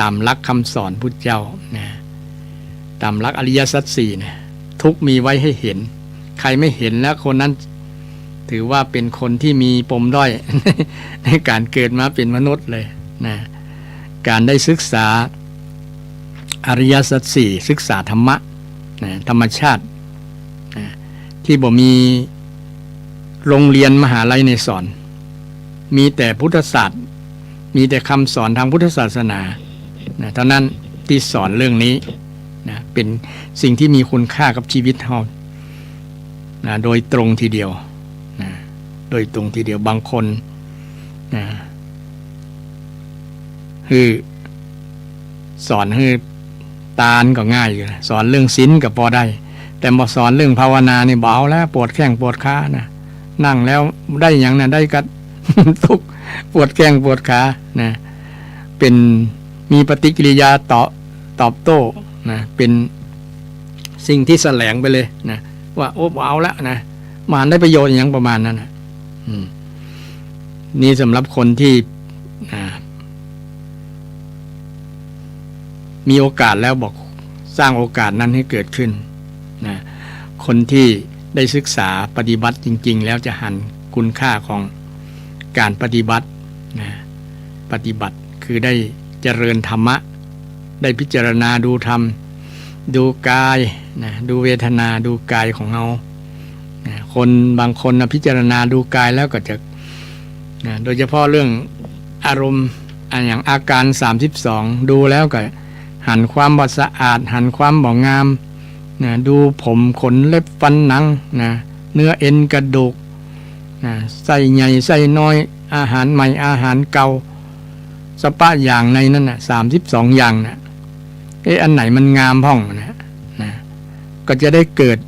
ต๋ามหลักกำสอนพุทธเจ้านะ ต๋ามหลักอริยสัจสี่นะ ทุกข์มีไว้ให้หัน ใผไม่หันแล้วคนนั้น ถือว่าเป๋นคนตี้มีปมด้อย ในก๋านเกิดมาเป๋นมนุษย์เลยนะ ก๋านได้ศึกษาอริยสัจสี่ ศึกษาธรรมะนะ ธรรมชาตินะ ตี้บ่มีโฮงเฮียนมหาลัยไหนสอน มีแต่พุทธศาสตร์ มีแต่กำสอนตางพุทธศาสนานะ เต้านั้นตี้สอนเรื่องนี้นะ เป๋นสิ่งตี้มีคุณค่ากับจีวิตเฮานะ โดยตรงทีเดียวนะ โดยตรงทีเดียว บางคนนะ หื้อ สอนหื้อตานก็ง่ายอยู่นะ สอนเรื่องศีลก็ปอได้ แต่บ่สอนเรื่องภาวนานี่บ่เอาแล้ว ปวดแข้งปวดขานะ นั่งแล้วได้หยังนะ ได้กะตุ๊กข์ ปวดแข้งปวดขานะ เป๋น มีปฏิกิริยาตอบ ตอบโต้นะ เป๋นสิ่งตี้แสลงไปเลยนะ ว่า โอ้ บ่เอาแล้วนะ บ่หันได้ประโยชน์หยัง ประมาณนั้นนะ อืม นี่สำหรับคนตี้ อ่า มีโอกาสแล้วบอกสร้างโอกาสนั้นให้เกิดขึ้นนะ คนตี้ได้ศึกษาปฏิบัติจริงๆ แล้วจะหันคุณค่าของก๋านปฏิบัตินะ ปฏิบัติคือได้เจริญธรรมะ ได้พิจารณาดูธรรม ดูกายนะ ดูเวทนา ดูกายของเฮานะ คนบางคนนะ พิจารณาดูกายแล้วก็จะ นะ โดยเฉพาะเรื่องอารมณ์ อะ อย่างอาก๋านสามสิบสอง ดูแล้วก็หันความบ่สะอาด หันความบ่งามนะ ดูผมขนเล็บฟันหนังนะ เนื้อเอ็นกระดูกนะ ไส้ใหญ่ไส้น้อย อาหารใหม่อาหารเก่า สะปะอย่างในนั้นน่ะ สามสิบสองอย่างน่ะ เอ๊ะ อันไหนมันงามพ่องนะ นะ ก็จะได้เกิด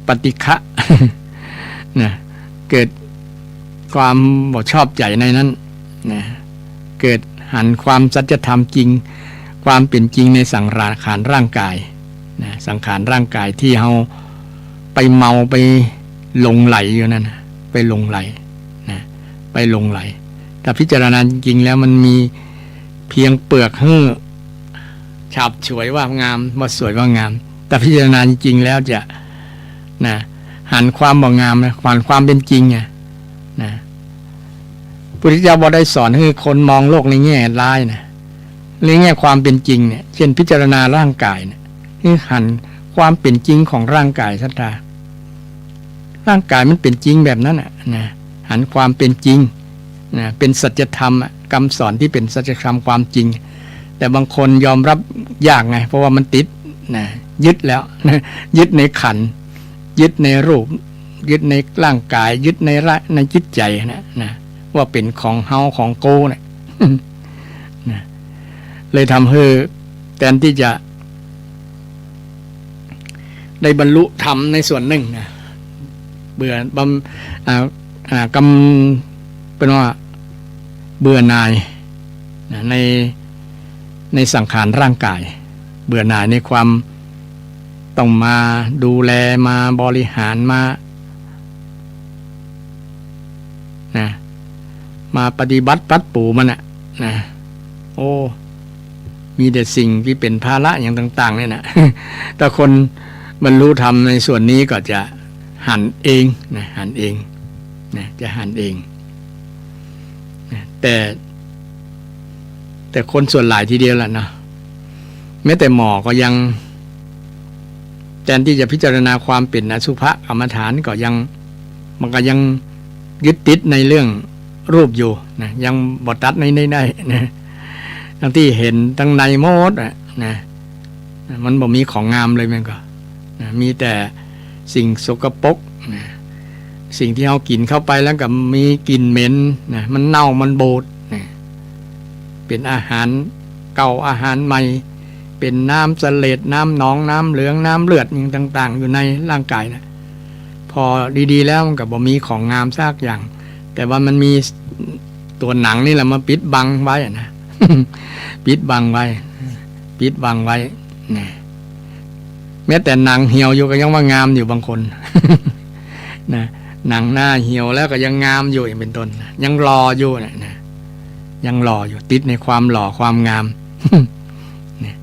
ปฏิฆะนะ เกิดความบ่ชอบใจ๋ในนั้นนะ เกิดหันความสัจธรรมจริง ความเป๋นจริงในสังขารร่างกายนะ สังขารร่างกายตี้เฮาไปเมาไปหลงใหลอยู่นั่นนะ ไปหลงใหลนะ ไปหลงใหล ถ้าพิจารณาจริงๆ แล้วมันมีเพียงเปลือกหื้อฉาบฉวยว่างาม ว่าสวยว่างาม แต่พิจารณาจริงๆ แล้วจะ นะ หันความบ่งามนะ หันความเป๋นจริงอะนะ พุทธเจ้าบ่ได้สอนหื้อคนมองโลกในแง่ร้ายนะ ในแง่ความเป๋นจริงเนี่ย เช่นพิจารณาร่างกายเนี่ย หื้อหันความเป๋นจริงของร่างกาย ศรัทธา ร่างกายมันเป๋นจริงแบบนั้นน่ะนะ หันความเป๋นจริงนะ เป๋นสัจธรรมอะ กำสอนตี้เป๋นสัจธรรมความจริง แต่บางคนยอมรับยากไง เพราะว่ามันติดนะ ยึดแล้วนะ ยึดในขันธ์ ยึดในรูป ยึดในร่างกาย ยึดในละ ในจิตใจ๋นะ นะ ว่าเป๋นของเฮาของกูเนี่ย นะ เลยทำหื้อแตนตี้จะ ได้บรรลุธรรมในส่วนนึ่งนะ เบื่อ บำ อ่า อ่า กำ เปิ้นว่าเบื่อหน่ายนะ ใน ในสังขารร่างกาย เบื่อหน่ายในความต้องมาดูแล มาบริหาร มา นะ มาปฏิบัติปัดปูมันน่ะ นะ โอ้ มีแต่สิ่งตี้เป๋นภาระอย่างต่างๆ เนี่ยนะ ถ้าคนบรรลุธรรมในส่วนนี้ก็จะหันเองนะ หันเองนะ จะหันเองนะ แต่ แต่คนส่วนหลายทีเดียวแหละเนาะ แม้แต่หมอก็ยัง แทนที่จะพิจารณาความเป๋นอสุภกรรมฐานก็ยัง มันก็ยังยึดติดในเรื่องรูปอยู่นะ ยังบ่ตัดใน ในได้นะ ตังตี้หันตังในหมดอะนะ มันบ่มีของงามเลย มันก็นะ มีแต่สิ่งสกปรกนะ สิ่งตี้เฮากิ๋นเข้าไปแล้วก็มีกลิ่นเหม็นนะ มันเน่ามันบูดนะ เป๋นอาหารเก่าอาหารใหม่ เป๋นน้ำเสลด น้ำหนอง น้ำเหลือง น้ำเลือด หยังต่างๆ อยู่ในร่างกายนะ พอดีๆ แล้วมันก็บ่มีของงามสักอย่าง แต่ว่ามันมีตั๋วหนังนี่แหละมาปิดบังไว้อะนะ ปิดบังไว้ ปิดบังไว้นะ แม้แต่หนังเหี่ยวอยู่ก็ยังว่างามอยู่บางคน นะ หนังหน้าเหี่ยวแล้วก็ยังงามอยู่ อย่างเป๋นต้นนะ ยังหล่ออยู่นะ นะ ยังหล่ออยู่ ติดในความหล่อความงาม นะ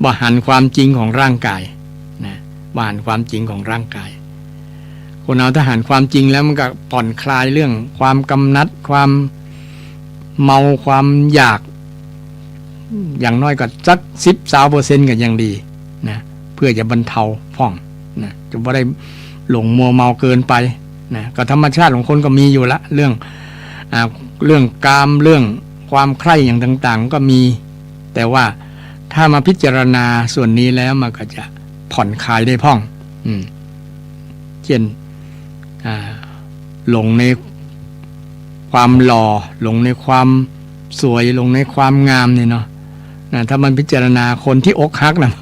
บ่หันความจริงของร่างกายนะ บ่หันความจริงของร่างกาย คนเฮาถ้าหันความจริงแล้วมันก็ผ่อนคลายเรื่องความกำหนัด ความเมา ความอยาก อย่างน้อยก็สักสิบ ซาวเปอร์เซ็นต์ก็ยังดีนะ เพื่อจะบรรเทาพ่องนะ จะบ่ได้หลงมัวเมาเกินไปนะ ก็ธรรมชาติของคนก็มีอยู่ละ เรื่อง อ่า เรื่องกาม เรื่องความใคร่อย่างต่างๆ ก็มี แต่ว่าถ้ามาพิจารณาส่วนนี้แล้วมันก็จะผ่อนคลายได้พ่อง อืม เช่น อ่า หลงในความหล่อ หลงในความสวย หลงในความงามนี่เนาะ นะ ถ้ามันพิจารณาคนที่อกหักนะ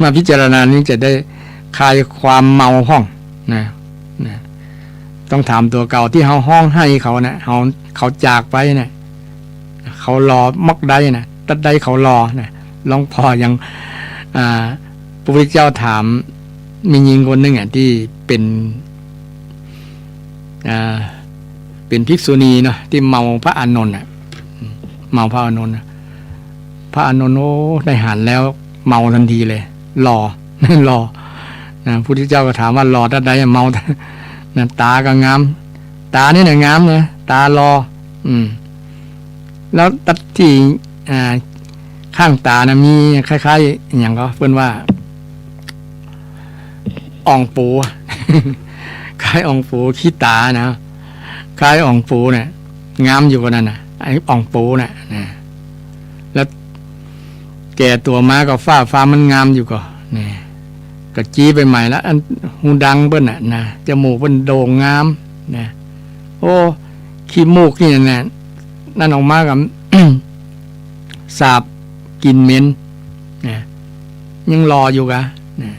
มาพิจารณานี่จะได้คลายความเมาพ่องนะ นะ ต้องถามตั๋วเก่าตี้เฮาฮ้องไห้เขานะ เฮา เขาจากไปนะ เขาหล่อมอกใดนะ ตั๊ดใดเขาหล่อนะ หลวงพ่อยัง อ่า พระพุทธเจ้าถามแม่ญิงคนนึ่งอะ ตี้เป๋น อ่า เป๋นภิกษุณีเนาะ ตี้เมาพระอานนท์อะ เมาพระอานนท์อะ พระอานนท์ โอ้ ได้หันแล้วเมาตันทีเลย หล่อ หล่อ นะ พุทธเจ้าก็ถามว่าหล่อตั๊ดใดอะ เมา นะ ต๋าก็งาม ต๋านี่นะงามนะ ต๋าหล่อ อืม แล้วตั๊ดตี้ อ่า ข้างต๋านะมีคล้ายๆ อะหยังก็เปิ้นว่า อ่องปู คล้ายอ่องปูขี้ต๋านะ คล้ายอ่องปูเนี่ย งามอยู่ก่อนั่นน่ะ ไอ้อ่องปูน่ะนะ แล้วแก่ตั๋วมาก็ฟ้าฟ้ามันงามอยู่ก่อ นี่ ก็จี๊ไปใหม่ละ อันหูดังเปิ้นน่ะนะ จมูกเปิ้นโด่งงามนะ โอ้ ขี้มูกนี่นะ นั่นออกมาก็ สาบกลิ่นเหม็นนะ ยังหล่ออยู่กะนะ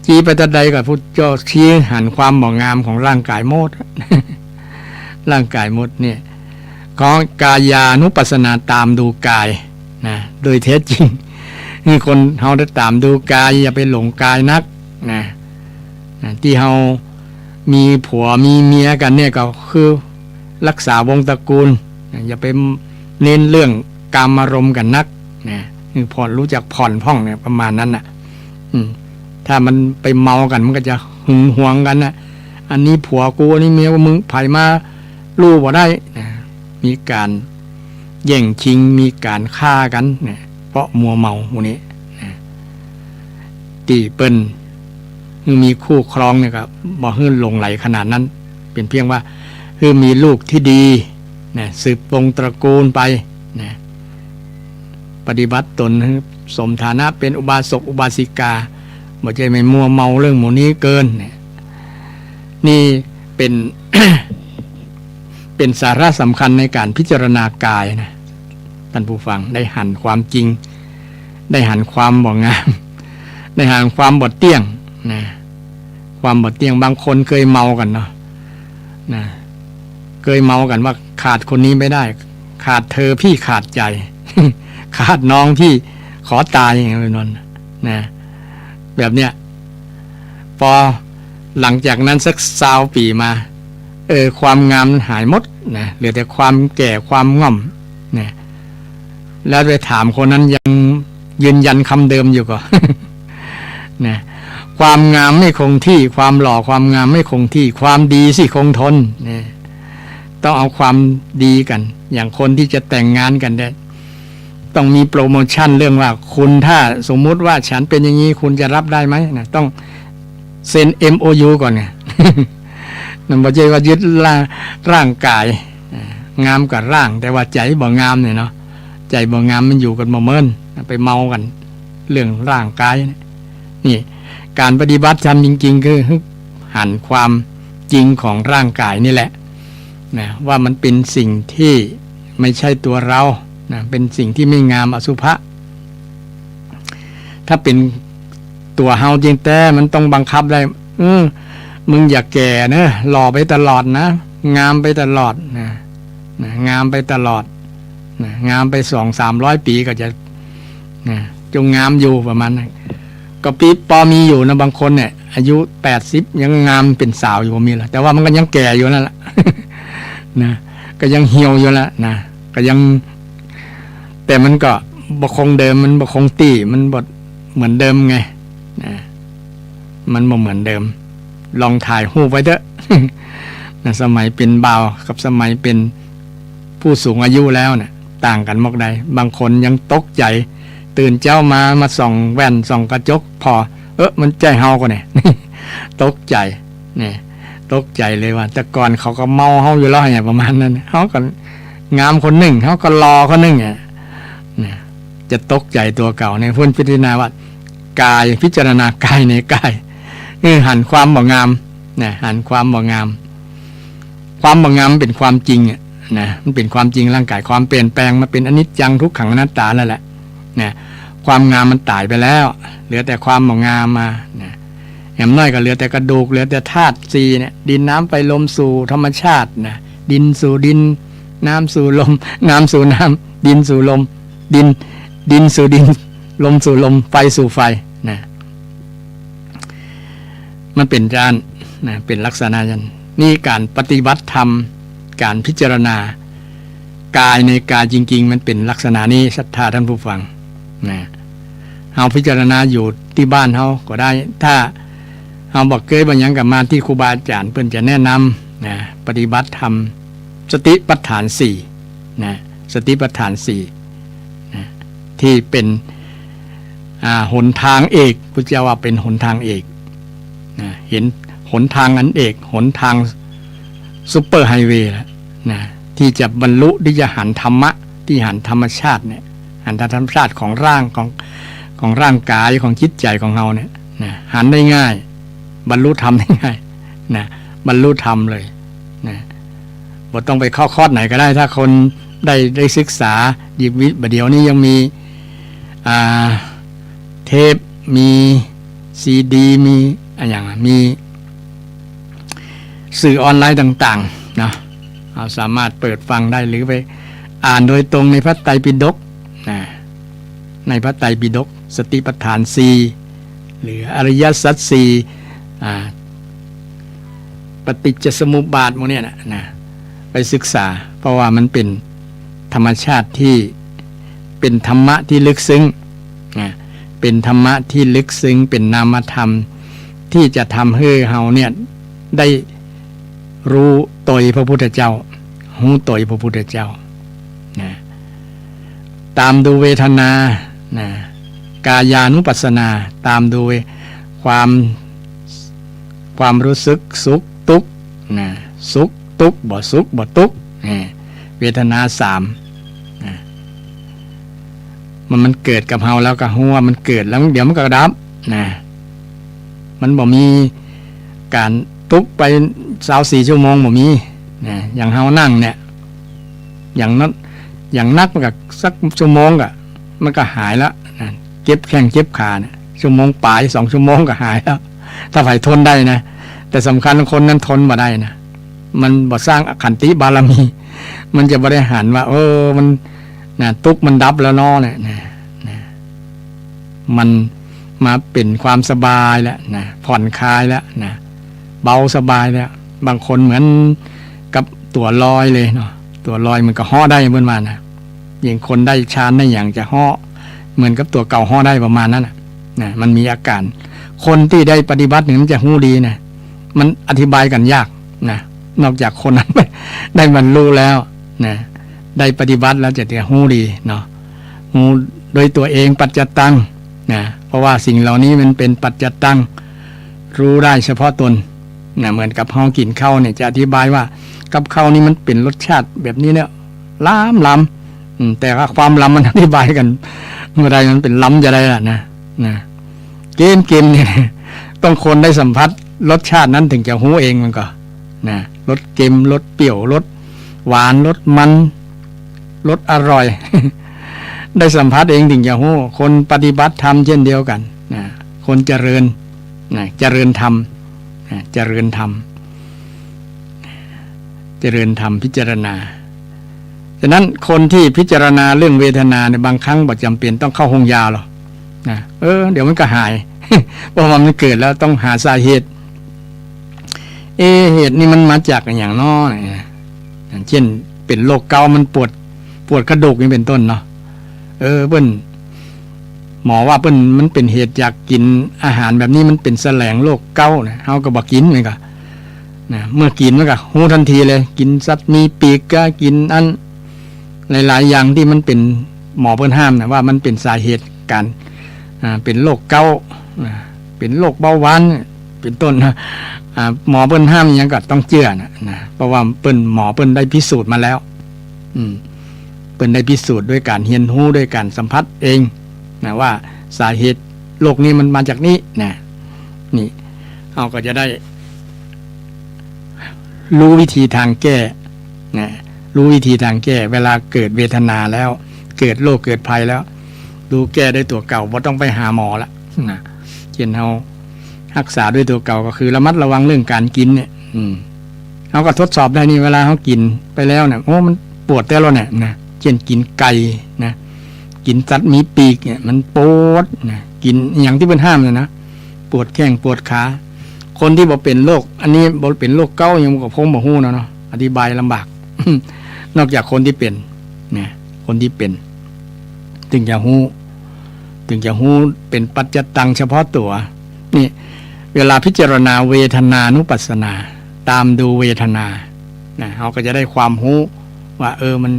จี๊ไปตั๊ดใดก็พุทธเจ้าชี้หันความบ่งามของร่างกายหมด ร่างกายหมดเนี่ย ของกายานุปัสสนาตามดูกายนะ โดยแท้จริง คือคนเฮาได้ตามดูกาย อย่าไปหลงกายนักนะ นะ ตี้เฮามีผัวมีเมียกั๋นเนี่ยก็คือรักษาวงศ์ตระกูลนะ อย่าไปเน้นเรื่องกามารมณ์กั๋นนักนะ คือผ่อน รู้จักผ่อนพ่องเนี่ย ประมาณนั้นน่ะ อืม ถ้ามันไปเมากั๋นมันก็จะหึงหวงกั๋นน่ะ อันนี้ผัวกู อันนี้เมียกู มึง ใผมา ฮู้บ่ได้นะ มีก๋านแย่งชิง มีก๋านฆ่ากั๋นเนี่ย เพราะมัวเมาหมู่นี้นะ ตี้เปิ้นหื้อมีคู่ครองเนี่ยก็บ่หื้อหลงใหลขนาดนั้น เป๋นเพียงว่าหื้อมีลูกตี้ดีนะ สืบวงศ์ตระกูลไปนะ ปฏิบัติต๋นหื้อสมฐานะเป๋นอุบาสกอุบาสิกา บ่ใจ้ไปมัวเมาเรื่องหมู่นี้เกินเนี่ย นี่เป๋น เป๋นสาระสำคัญในก๋านพิจารณากายนะ ต้านผู้ฟัง ได้หันความจริง ได้หันความบ่งาม ได้หันความบ่เตี้ยงนะ ความบ่เตี้ยง บางคนเกยเมากั๋นเนาะนะ เกยเมากั๋นว่าขาดคนนี้ไม่ได้ ขาดเธอพี่ขาดใจ ขาดน้องพี่ขอตาย อย่างเงี้ย เป๋นต้นนะ แบบเนี้ย ปอหลังจากนั้นสักซาวปี๋มา เออ ความงามมันหายหมดนะ เหลือแต่ความแก่ความง่อมนะ แล้วไปถามคนนั้นยังยืนยันกำเดิมอยู่ก่อ นะ ความงามไม่คงที่ ความหล่อความงามไม่คงที่ ความดีสิคงทนนะ ต้องเอาความดีกั๋น อย่างคนตี้จะแต่งงานกั๋นเนี่ย ต้องมีโปรโมชั่นเรื่องว่า คุณ ถ้าสมมุติว่าฉันเป็นอย่างนี้ คุณจะรับได้ไหมนะ ต้องเซ็น เอ็ม โอ ยู ก่อนไง มันบ่ใจ้ว่ายึดร่าง ร่างก๋าย อ่า งามกับร่าง แต่ว่าใจ๋บ่งามเนี่ยเนาะ ใจ๋บ่งามมันอยู่กั๋นบ่เมิน ไปเมากั๋นเรื่องร่างก๋ายเนี่ย นี่ ก๋านปฏิบัติธรรมจริงๆ คือหันความจริงของร่างก๋ายนี่แหละนะ ว่ามันเป๋นสิ่งตี้ไม่ใจ้ตั๋วเฮานะ เป๋นสิ่งตี้ไม่งาม อสุภะ ถ้าเป๋นตั๋วเฮาจริงแต๊ มันต้องบังคับได้ เออ มึงอย่าแก่เนอะ หล่อไปตลอดนะ งามไปตลอดนะ นะ งามไปตลอดนะ งามไปสองสามร้อยปี๋ก็จะ นะ จงงามอยู่ประมาณนั้น ก็ปี๋ปอมีอยู่นะ บางคนเนี่ย อายุแปดสิบยังงามเป๋นสาวอยู่ก็มีละ แต่ว่ามันก็ยังแก่อยู่นั่นแหละ นะ ก็ยังเหี่ยวอยู่ละนะ ก็ยัง แต่มันก็บ่คงเดิม มันบ่คงตี้ มันบ่เหมือนเดิมไง นะ มันบ่เหมือนเดิม ลองถ่ายรูปไว้เต๊อะ นะ สมัยเป๋นบ่าวกับสมัยเป๋นผู้สูงอายุแล้วเนี่ย ต่างกั๋นมากใด บางคนยังตกใจ๋ ตื่นเจ๊ามา มาส่องแว่น ส่องกระจกผ่อ เออ มันใจ้เฮาก่อเนี่ย ตกใจ๋ เนี่ย ตกใจ๋เลยว่า แต่ก่อนเขาก็เมาเฮาอยู่แล้วเนี่ย ประมาณนั้น เฮาก็งามคนนึ่ง เฮาก็หล่อคนนึ่งเนี่ย นะ จะตกใจ๋ตั๋วเก่าเนี่ย เปิ้นพิจารณาว่า ก๋าย พิจารณาก๋ายในก๋าย เออ หันความบ่งาม นะ หันความบ่งาม ความบ่งามมันเป๋นความจริงอะนะ มันเป๋นความจริงร่างก๋าย ความเปลี่ยนแปลง มันเป๋นอนิจจัง ทุกขัง อนัตตานั่นแหละนะ ความงามมันต๋ายไปแล้ว เหลือแต่ความบ่งามมานะ อย่างน้อยก็เหลือแต่กระดูก เหลือแต่ธาตุสี่เนี่ย ดิน น้ำ ไฟ ลม สู่ธรรมชาตินะ ดินสู่ดิน น้ำสู่ลม น้ำสู่น้ำ ดินสู่ลม ดิน ดินสู่ดิน ลมสู่ลม ไฟสู่ไฟนะ มันเป๋นจาอั้นนะ เป๋นลักษณะจาอั้น นี่ก๋านปฏิบัติธรรม ก๋านพิจารณาก๋ายในก๋ายจริงๆ มันเป๋นลักษณะนี้ ศรัทธาต้านผู้ฟังนะ เฮาพิจารณาอยู่ตี้บ้านเฮาก็ได้ ถ้าเฮาบ่เกยบ่หยังก็มาตี้ครูบาอาจ๋ารย์ เปิ้นจะแนะนำนะ ปฏิบัติธรรม สติปัฏฐานสี่นะ สติปัฏฐานสี่นะ ตี้เป๋น อ่า หนตางเอก พุทธเจ้าว่าเป๋นหนตางเอกนะ เป๋นหนตางอันเอก หนตางซุปเปอร์ไฮเวย์แล้วนะ ตี้จะบรรลุ ตี้จะหันธรรมะ ตี้หันธรรมชาติเนี่ย หันธรรมชาติของร่าง ของ ของร่างก๋าย ของจิตใจ๋ของเฮาเนี่ยนะ หันได้ง่าย บรรลุธรรมได้ง่ายนะ บรรลุธรรมเลยนะ บ่ต้องไปเข้าคอร์สไหนก็ได้ ถ้าคนได้ ได้ศึกษา หยิบวิ บ่าเดี๋ยวนี้ยังมี อ่า เทป มีซีดี มีอะหยังอะ มีสื่อออนไลน์ต่างๆ เนาะ เฮาสามารถเปิดฟังได้ หรือไปอ่านโดยตรงในพระไตรปิฎกนะ ในพระไตรปิฎก สติปัฏฐานสี่ หรืออริยสัจสี่ อ่า ปฏิจจสมุปบาทหมู่เนี่ยนะ นะ ไปศึกษา เพราะว่ามันเป๋นธรรมชาติตี้เป๋นธรรมะตี้ลึกซึ้งนะ เป๋นธรรมะตี้ลึกซึ้ง เป๋นนามธรรมตี้จะทำหื้อเฮาเนี่ยได้ฮู้ตวยพระพุทธเจ้า ฮู้ตวยพระพุทธเจ้านะ ต๋ามดูเวทนานะ กายานุปัสสนา ต๋ามดูความ ความฮู้สึกสุขตุ๊กข์นะ สุขตุ๊กข์ บ่สุขบ่ตุ๊กข์ นี่ เวทนาสามนะ มัน มันเกิดกับเฮาแล้วก็ฮู้ว่ามันเกิด แล้วเดี๋ยวมันก็ดับนะ มันบ่มีก๋านตุ๊กข์ไปซาวสี่ชั่วโมง บ่มีนะ อย่างเฮานั่งเนี่ย อย่างนั้น อย่างนักมันก็สักชั่วโมงก็ มันก็หายแล้วนะ เจ็บแข้งเจ็บขาเนี่ย ชั่วโมงป๋าย สองชั่วโมงก็หายแล้ว ถ้าใผทนได้นะ แต่สำคัญคนนั้นทนบ่ได้นะ มันบ่สร้างขันติบารมี มันจะบ่ได้หันว่า เออ มัน นะ ตุ๊กข์มันดับแล้วเนาะเนี่ย นะ นะ มันมาเป๋นความสบายแล้วนะ ผ่อนคลายแล้วนะ เบาสบายแล้ว บางคนเหมือนกับตั๋วลอยเลยเนาะ ตั๋วลอยมันก็เฮาะได้ เปิ้นว่านะ อย่างคนได้ฌานได้หยังจะเฮาะเหมือนกับตั๋วเก่าเฮาะได้ประมาณนั้นน่ะ นะ มันมีอาการ คนตี้ได้ปฏิบัตินี่มันจะฮู้ดีนะ มันอธิบายกั๋นยากนะ นอกจากคนนั้นได้บรรลุแล้วนะ ได้ปฏิบัติแล้วจะ จะฮู้ดีเนาะ ฮู้โดยตั๋วเอง ปัจจตัง นะ เพราะว่าสิ่งเหล่านี้มันเป๋นปัจจตัง ฮู้ได้เฉพาะตน นะ เหมือนกับเฮากิ๋นข้าวเนี่ย จะอธิบายว่ากับข้าวนี่มันเป๋นรสชาติแบบนี้เนี่ย ลำ ลำ อืม แต่ว่าความลำมันอธิบายกั๋นบ่ได้ มันเป๋นลำจะใดล่ะนะ นะ เกม เกมเนี่ย ต้องคนได้สัมผัสรสชาตินั้นเถิงจะฮู้เองมันก็ นะ รสเกม รสเปรี้ยว รสหวาน รสมัน รสอร่อย ได้สัมผัสเองเถิงจะฮู้ คนปฏิบัติธรรมเช่นเดียวกั๋น นะ คนเจริญ นะ เจริญธรรม นะ เจริญธรรม เจริญธรรม พิจารณา ฉะนั้นคนตี้พิจารณาเรื่องเวทนาเนี่ย บางครั้งบ่จ๋ำเป๋นต้องเข้าโฮงยาหรอก นะ เออ เดี๋ยวมันก็หาย เพราะว่ามันเกิดแล้วต้องหาสาเหตุ เอ๊ะ เหตุนี่มันมาจากอะหยังน้อ นะ อย่างเช่นเป๋นโรคเกาต์ มันปวด ปวดกระดูกนี่เป๋นต้นเนาะ เออ เปิ้น หมอว่าเปิ้น มันเป๋นเหตุจากกิ๋นอาหารแบบนี้ มันเป๋นแสลงโรคเกาต์นะ เฮาก็บ่กิ๋นมันก็ นะ เมื่อกิ๋นมันก็ฮู้ตันทีเลย กิ๋นสัตว์มีปีกก็กิ๋นอัน หลายๆ อย่างตี้มันเป๋น หมอเปิ้นห้ามนะ ว่ามันเป๋นสาเหตุก๋าน อ่า เป๋นโรคเกาต์ นะ เป๋นโรคเบาหวาน เป๋นต้นนะ อ่า หมอเปิ้นห้ามอะหยังก็ต้องเจื้อนะ นะ เพราะว่าเปิ้น หมอเปิ้นได้พิสูจน์มาแล้ว อืม เปิ้นได้พิสูจน์ด้วยก๋านเฮียนฮู้ ด้วยก๋านสัมผัสเองนะ ว่าสาเหตุโรคนี้มันมาจากนี้นะ นี่ เฮาก็จะได้ ฮู้วิธีทางแก้ นะ ฮู้วิธีทางแก้ เวลาเกิดเวทนาแล้ว เกิดโรคเกิดภัยแล้ว ฮู้แก้ด้วยตั๋วเก่า บ่ต้องไปหาหมอละ นะ เช่นเฮาฮักษาด้วยตั๋วเก่าก็คือระมัดระวังเรื่องก๋านกิ๋นเนี่ย อืม เฮาก็ทดสอบได้นี่ เวลาเฮากิ๋นไปแล้วเนี่ย โอ้ มันปวดแต๊ลอเนี่ยนะ เช่นกิ๋นไก่นะ กิ๋นสัตว์มีปีกเนี่ย มันปวดนะ กิ๋นอะหยังตี้เปิ้นห้ามเนี่ยนะ ปวดแข้งปวดขา คนตี้บ่เป๋นโรค อันนี้บ่เป๋นโรคเกาต์ ยังก็คงบ่ฮู้นะเนาะ อธิบายลำบาก นอกจากคนตี้เป๋น นะ คนตี้เป๋น เถิงจะฮู้ เถิงจะฮู้เป๋นปัจจตังเฉพาะตั๋ว นี่ เวลาพิจารณาเวทนานุปัสสนา ตามดูเวทนา นะ เฮาก็จะได้ความฮู้ว่า เออ มัน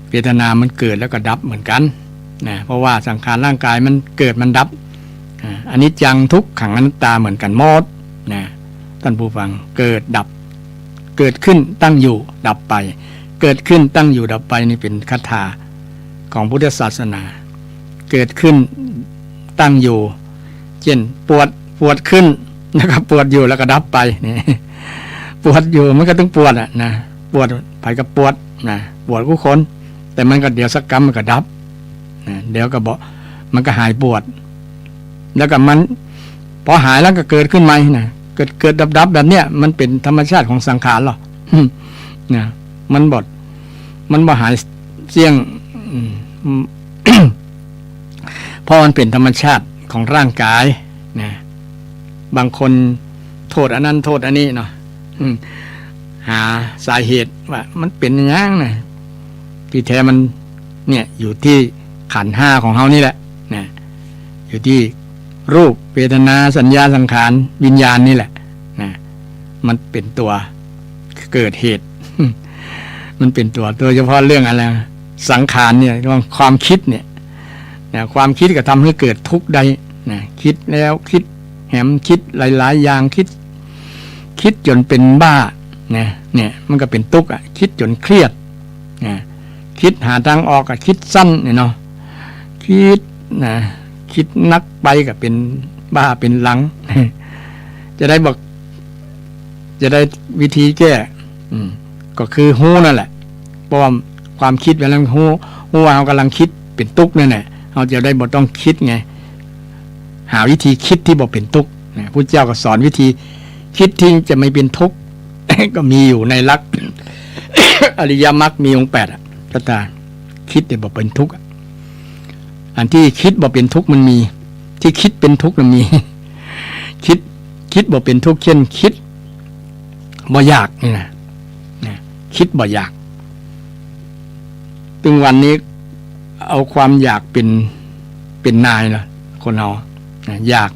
เวทนามันเกิดแล้วก็ดับเหมือนกั๋น นะ เพราะว่าสังขารร่างกายมันเกิดมันดับ อ่า อนิจจังทุกขังอนัตตาเหมือนกั๋นหมด นะ ต้านผู้ฟัง เกิดดับ เกิดขึ้นตั้งอยู่ดับไป เกิดขึ้นตั้งอยู่ดับไป นี่เป๋นคาถาของพุทธศาสนา เกิดขึ้นตั้งอยู่ เช่นปวด ปวดขึ้น แล้วก็ปวดอยู่ แล้วก็ดับไป นี่ ปวดอยู่มันก็ต้องปวดอะนะ ปวด ใผก็ปวดนะ ปวดกู้คน แต่มันก็เดี๋ยวสักกำมันก็ดับนะ เดี๋ยวก็บ่ มันก็หายปวด แล้วก็มัน พอหายแล้วก็เกิดขึ้นใหม่นะ เกิดเกิดดับดับแบบเนี้ย มันเป๋นธรรมชาติของสังขารหรอ นะ มันบ่ มันบ่หายเสี้ยง อืม เพราะมันเป๋นธรรมชาติของร่างกายนะ บางคนโทษอันนั้นโทษอันนี้เนาะ อืม หาสาเหตุว่ามันเป๋นอะหยังนะ ตี้แท้มันเนี่ยอยู่ตี้ขันธ์ห้าของเฮานี่แหละนะ อยู่ตี้รูป เวทนา สัญญา สังขาร วิญญาณนี่แหละนะ มันเป๋นตั๋วเกิดเหตุ มันเป๋นตั๋ว โดยเฉพาะเรื่องอะไร สังขารเนี่ย เรื่องความคิดเนี่ยนะ ความคิดก็ทำหื้อเกิดทุกข์ได้นะ คิดแล้วคิดแหม คิดหลายๆ อย่าง คิด คิดจ๋นเป๋นบ้านะ เนี่ย มันก็เป๋นตุ๊กข์อะ คิดจ๋นเครียดนะ คิดหาตางออกอะ คิดสั้นเนี่ยเนาะ คิดนะ คิดนักไปก็เป๋นบ้าเป๋นหลัง จะได้บอก จะได้วิธีแก้ อืม ก็คือฮู้นั่นแหละ เพราะว่าความคิดเวลาฮู้ ฮู้ว่าเฮากำลังคิดเป๋นตุ๊กข์นั่นแหละ เฮาจะได้บ่ต้องคิดไง หาวิธีคิดตี้บ่เป๋นตุ๊กข์นะ พุทธเจ้าก็สอนวิธีคิดตี้จะไม่เป๋นทุกข์ ก็มีอยู่ในหลัก อริยมรรคมีองค์แปดอะ ก็ตาม คิดตี้บ่เป๋นทุกข์อะ อันตี้คิดบ่เป๋นทุกข์มันมี ตี้คิดเป๋นทุกข์มันมี คิด คิดบ่เป๋นทุกข์ เช่น คิดบ่อยากนี่นะ นะ คิดบ่อยาก ตึงวันนี้เอาความอยากเป๋น เป๋นนายละ คนเฮานะ อยาก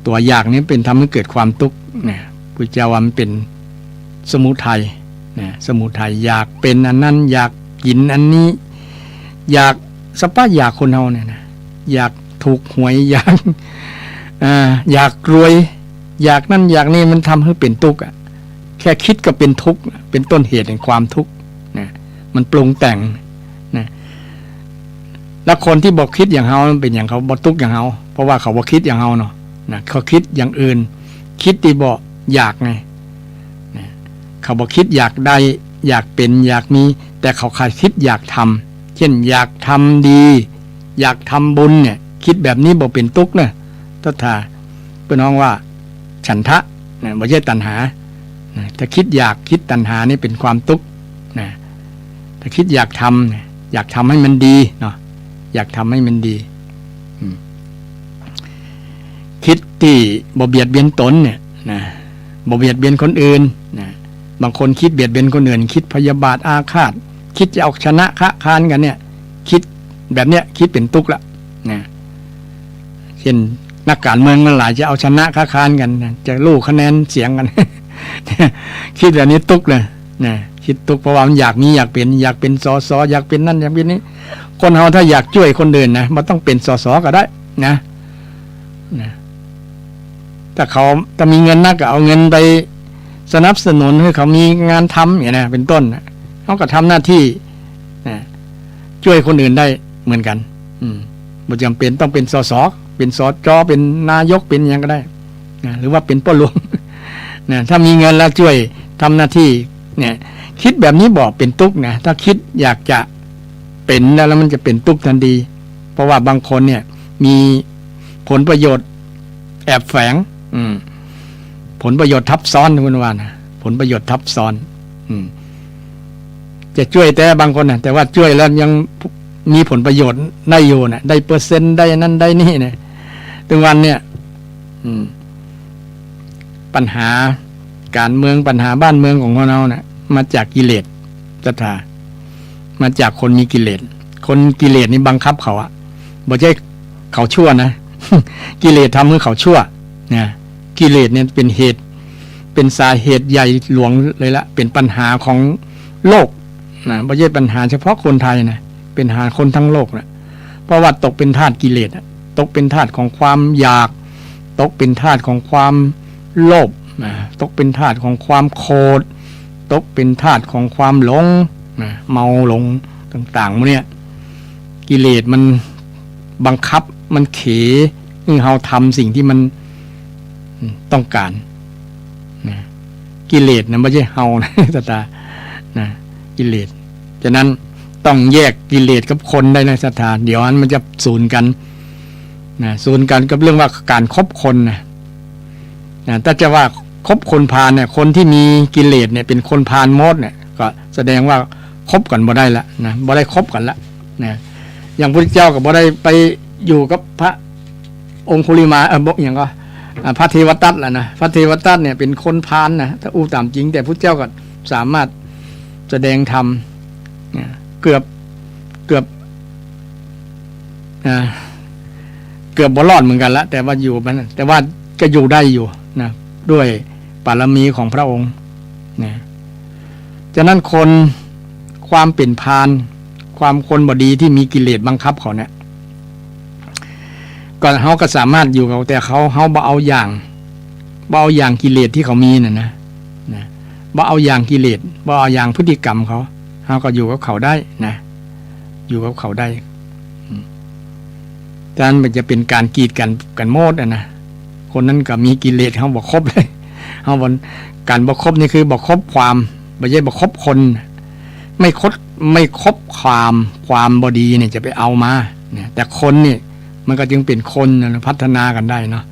ตั๋วอยากนี้เป๋นทำหื้อเกิดความตุ๊กข์นะ พุทธเจ้าว่ามันเป๋นสมุทัยนะ สมุทัย อยากเป๋นอันนั้น อยากกิ๋นอันนี้ อยาก สภาพอยากคนเฮาเนี่ยนะ อยากถูกหวย อยาก อ่า อยากรวย อยากนั่นอยากนี่ มันทำหื้อเป๋นตุ๊กข์อะ แค่กึ๊ดก็เป๋นตุ๊กข์ เป๋นต้นเหตุแห่งความทุกข์นะ มันปรุงแต่งนะ แล้วคนตี้บ่กึ๊ดอย่างเฮา มันเป๋นหยังเขาบ่ตุ๊กข์อย่างเฮา เพราะว่าเขาบ่กึ๊ดอย่างเฮาเนาะนะ เขากึ๊ดอย่างอื่น กึ๊ดตี้บ่อยากไงนะ เขาบ่กึ๊ดอยากได้ อยากเป๋น อยากมี แต่เขากึ๊ดอยากทำ เจ้นอยากทำดี อยากทำบุญเนี่ย กึ๊ดแบบนี้บ่เป๋นตุ๊กข์เนาะ ถ้า ถ้าเปิ้นฮ้องว่าฉันทะนะ บ่ใจ้ตัณหานะ ถ้ากึ๊ดอยาก กึ๊ดตัณหานี่เป๋นความตุ๊กข์นะ ถ้ากึ๊ดอยากทำเนี่ย อยากทำให้มันดีเนาะ อยากทำให้มันดี อืม กึ๊ดตี้บ่เบียดเบียนตนเนี่ยนะ บ่เบียดเบียนคนอื่นนะ บางคนกึ๊ดเบียดเบียนคนอื่น กึ๊ดพยาบาทอาฆาต กึ๊ดจะเอาชนะคะคานกั๋นเนี่ย กึ๊ดแบบเนี้ย กึ๊ดเป๋นตุ๊กข์ละนะ เจ้นนักก๋านเมืองหลายจะเอาชนะคะคานกั๋นนะ จะลู่คะแนนเสียงกั๋น กึ๊ดแบบนี้ตุ๊กข์เลยนะ กึ๊ดตุ๊กข์ เพราะว่ามันอยากมีอยากเป๋น อยากเป๋น สส อยากเป๋นนั่นอยากเป๋นนี่ คนเฮาถ้าอยากจ้วยคนอื่นนะ บ่ต้องเป๋น สส ก็ได้นะ นะ ถ้าเขา ถ้ามีเงินนักก็เอาเงินไปสนับสนุนหื้อเขามีงานทำเนี่ยนะ เป๋นต้นนะ เขาก็ทำหน้าตี้นะ จ้วยคนอื่นได้เหมือนกั๋น อืม บ่จ๋ำเป๋นต้องเป๋น สส เป๋น สจ เป๋นนายก เป๋นหยังก็ได้นะ หรือว่าเป๋นป้อหลวงนะ ถ้ามีเงินแล้วจ้วยทำหน้าตี้เนี่ย กึ๊ดแบบนี้บ่เป๋นตุ๊กข์นะ ถ้ากึ๊ดอยากจะเป๋นแล้ว แล้วมันจะเป๋นตุ๊กข์ทันที เพราะว่าบางคนเนี่ยมีผลประโยชน์แอบแฝง อืม ผลประโยชน์ทับซ้อน เปิ้นว่านะ ผลประโยชน์ทับซ้อน อืม จะจ้วยแต่บางคนนะ แต่ว่าจ้วยแล้วยังมีผลประโยชน์ได้อยู่นะ ได้เปอร์เซ็นต์ ได้นั่นได้นี่นะ ตึงวันเนี่ย อืม ปัญหาก๋านเมือง ปัญหาบ้านเมืองของคนเฮานะ มาจากกิเลส ศรัทธา มาจากคนมีกิเลส คนกิเลสนี่บังคับเขาอะ บ่ใจ้เขาชั่วนะ กิเลสทำหื้อเขาชั่วนะ กิเลสเนี่ยเป๋นเหตุ เป๋นสาเหตุใหญ่หลวงเลยละ เป๋นปัญหาของโลกนะ บ่ใจ้ปัญหาเฉพาะคนไทยนะ เป๋นปัญหาคนทั้งโลกนะ เพราะว่าตกเป๋นทาสกิเลสอะ ตกเป๋นทาสของความอยาก ตกเป๋นทาสของความโลภนะ ตกเป๋นทาสของความโขด ตกเป๋นทาสของความหลงนะ เมาหลงต่างๆ หมู่เนี่ย กิเลสมันบังคับ มันเขหื้อเฮาทำสิ่งตี้มัน อืม ต้องก๋านนะ กิเลสนะ บ่ใจ้เฮานะ ศรัทธา นะ กิเลส ฉะนั้นต้องแยกกิเลสกับคนได้นะ ศรัทธา เดี๋ยวอันมันจะสูนกั๋นนะ สูนกั๋นกับเรื่องว่าก๋านคบคนนะ นะ ถ้าจะว่าคบคนพาลเนี่ย คนตี้มีกิเลสเนี่ยเป๋นคนพาลหมดเนี่ย ก็แสดงว่าคบกั๋นบ่ได้ละนะ บ่ได้คบกั๋นละนะ อย่างพระพุทธเจ้าก็บ่ได้ไปอยู่กับพระองคุลิมาล เอ่อ บ่ หยังก็ อ่า พระเทวทัตละนะ พระเทวทัตเนี่ยเป๋นคนพาลนะ ถ้าอู้ต๋ามจริง แต่พระพุทธเจ้าก็สามารถแสดงธรรม เนี่ย เกือบ เกือบ อ่า เกือบบ่รอดเหมือนกั๋นละ แต่ว่าอยู่มัน แต่ว่าก็อยู่ได้อยู่นะ ด้วยบารมีของพระองค์นะ ฉะนั้นคน ความเป๋นพาล ความคนบ่ดีตี้มีกิเลสบังคับเขาเนี่ย ก็ เฮาก็สามารถอยู่กับเขา แต่เขา เฮาบ่เอาอย่าง บ่เอาอย่างกิเลสตี้เขามีน่ะนะ นะ บ่เอาอย่างกิเลส บ่เอาอย่างพฤติกรรมเขา เฮาก็อยู่กับเขาได้นะ อยู่กับเขาได้ อืม ฉะนั้นมันจะเป๋นก๋านกีดกั๋น กั๋นหมดอะนะ คนนั้นก็มีกิเลส เฮาบ่คบเลย เฮาบ่ ก๋านบ่คบนี่คือบ่คบความ บ่ใจ้บ่คบคน ไม่คบ ไม่คบความ ความบ่ดีเนี่ยจะไปเอามาเนี่ย แต่คนนี่มันก็จึงเป๋นคนนะ พัฒนากั๋นได้เนาะ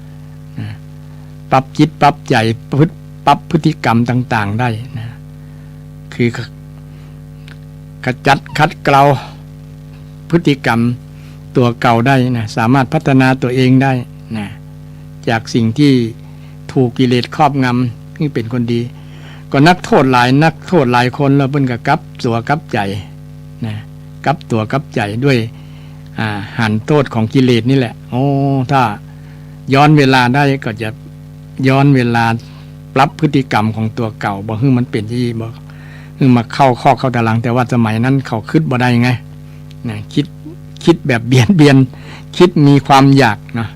นะ ปรับจิตปรับใจ๋ พฤติ ปรับพฤติกรรมต่างๆ ได้นะ คือข- ขจัดขัดเกลาพฤติกรรมตั๋วเก่าได้นะ สามารถพัฒนาตั๋วเองได้นะ จากสิ่งตี้ถูกกิเลสครอบงำหื้อเป๋นคนดี ก็นักโทษหลาย นักโทษหลายคนแล้วเปิ้นก็กลับตั๋วกลับใจ๋นะ กลับตั๋วกลับใจ๋ด้วย อ่า หันโต้ษของกิเลสนี่แหละ โอ้ ถ้าย้อนเวลาได้ก็จะย้อนเวลาปรับพฤติกรรมของตั๋วเก่า บ่หื้อมันเป๋นอี้ บ่หื้อมาเข้าคอกเข้าตาราง แต่ว่าสมัยนั้นเขากึ๊ดบ่ได้ไง นะ กึ๊ด กึ๊ดแบบเบียดเบียน กึ๊ดมีความอยากนะ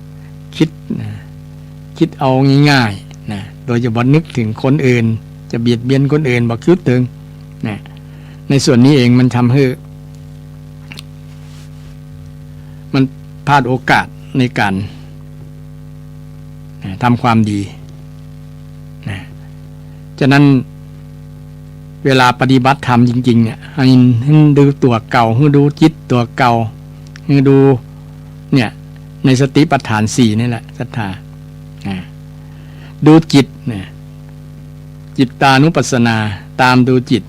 กึ๊ดนะ กึ๊ดเอาง่ายๆ นะ โดยเฉพาะนึกเถิงคนอื่น จะเบียดเบียนคนอื่น บ่กึ๊ดเถิงนะ ในส่วนนี้เองมันทำหื้อ มันพลาดโอกาสในก๋าน นะ ทำความดี นะ ฉะนั้น เวลาปฏิบัติธรรมจริงๆ เนี่ย หื้อ หื้อดูตั๋วเก่า หื้อดูจิตตั๋วเก่า หื้อดู เนี่ย ในสติปัฏฐานสี่นี่แหละ ศรัทธา นะ ดูจิต นะ จิตตานุปัสสนา ตามดูจิต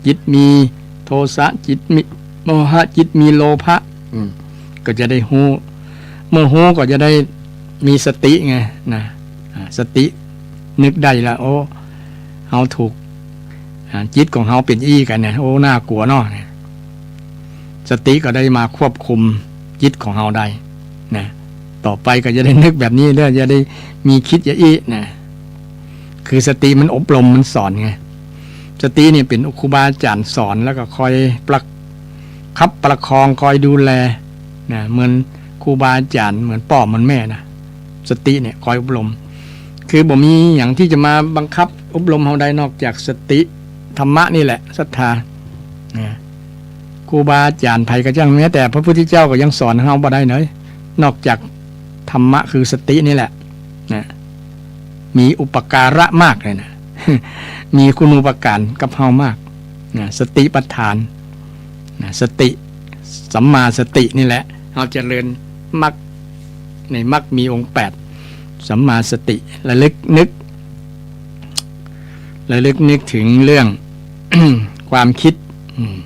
จิตมีโทสะ จิตมีโมหะ จิตมีโลภะ อืม ก็จะได้ฮู้ เมื่อฮู้ก็จะได้มีสติไงนะ อ่า สตินึกได้ละ โอ้ เฮาถูก อ่า จิตของเฮาเป๋นอี้กั๋นเนี่ย โอ้ น่ากลัวเนาะเนี่ย สติก็ได้มาควบคุมจิตของเฮาได้นะ ต่อไปก็จะได้นึกแบบนี้เด้อ จะได้มีกึ๊ดอย่างอี้นะ คือสติมันอบรมมันสอนไง สติเนี่ยเป๋นครูบาอาจ๋ารย์สอน แล้วก็คอยประคับประคอง คอยดูแลนะ เหมือนครูบาอาจ๋ารย์ เหมือนป้อเหมือนแม่นะ สติเนี่ยคอยอบรม คือบ่มีหยังตี้จะมาบังคับอบรมเฮาได้นอกจากสติธรรมะนี่แหละ ศรัทธา นะ ครูบาอาจ๋ารย์ใผก็จ้าง แม้แต่พระพุทธเจ้าก็ยังสอนเฮาบ่ได้เลย นอกจากธรรมะคือสตินี่แหละ นะ มีอุปการะมากเลยนะ มีคุณูปการกับเฮามาก นะ สติปัฏฐาน นะ สติ สัมมาสตินี่แหละ เฮาเจริญมรรค ในมรรคมีองค์แปด สัมมาสติ ระลึกนึก ระลึกนึกถึงเรื่อง ความคิด อืม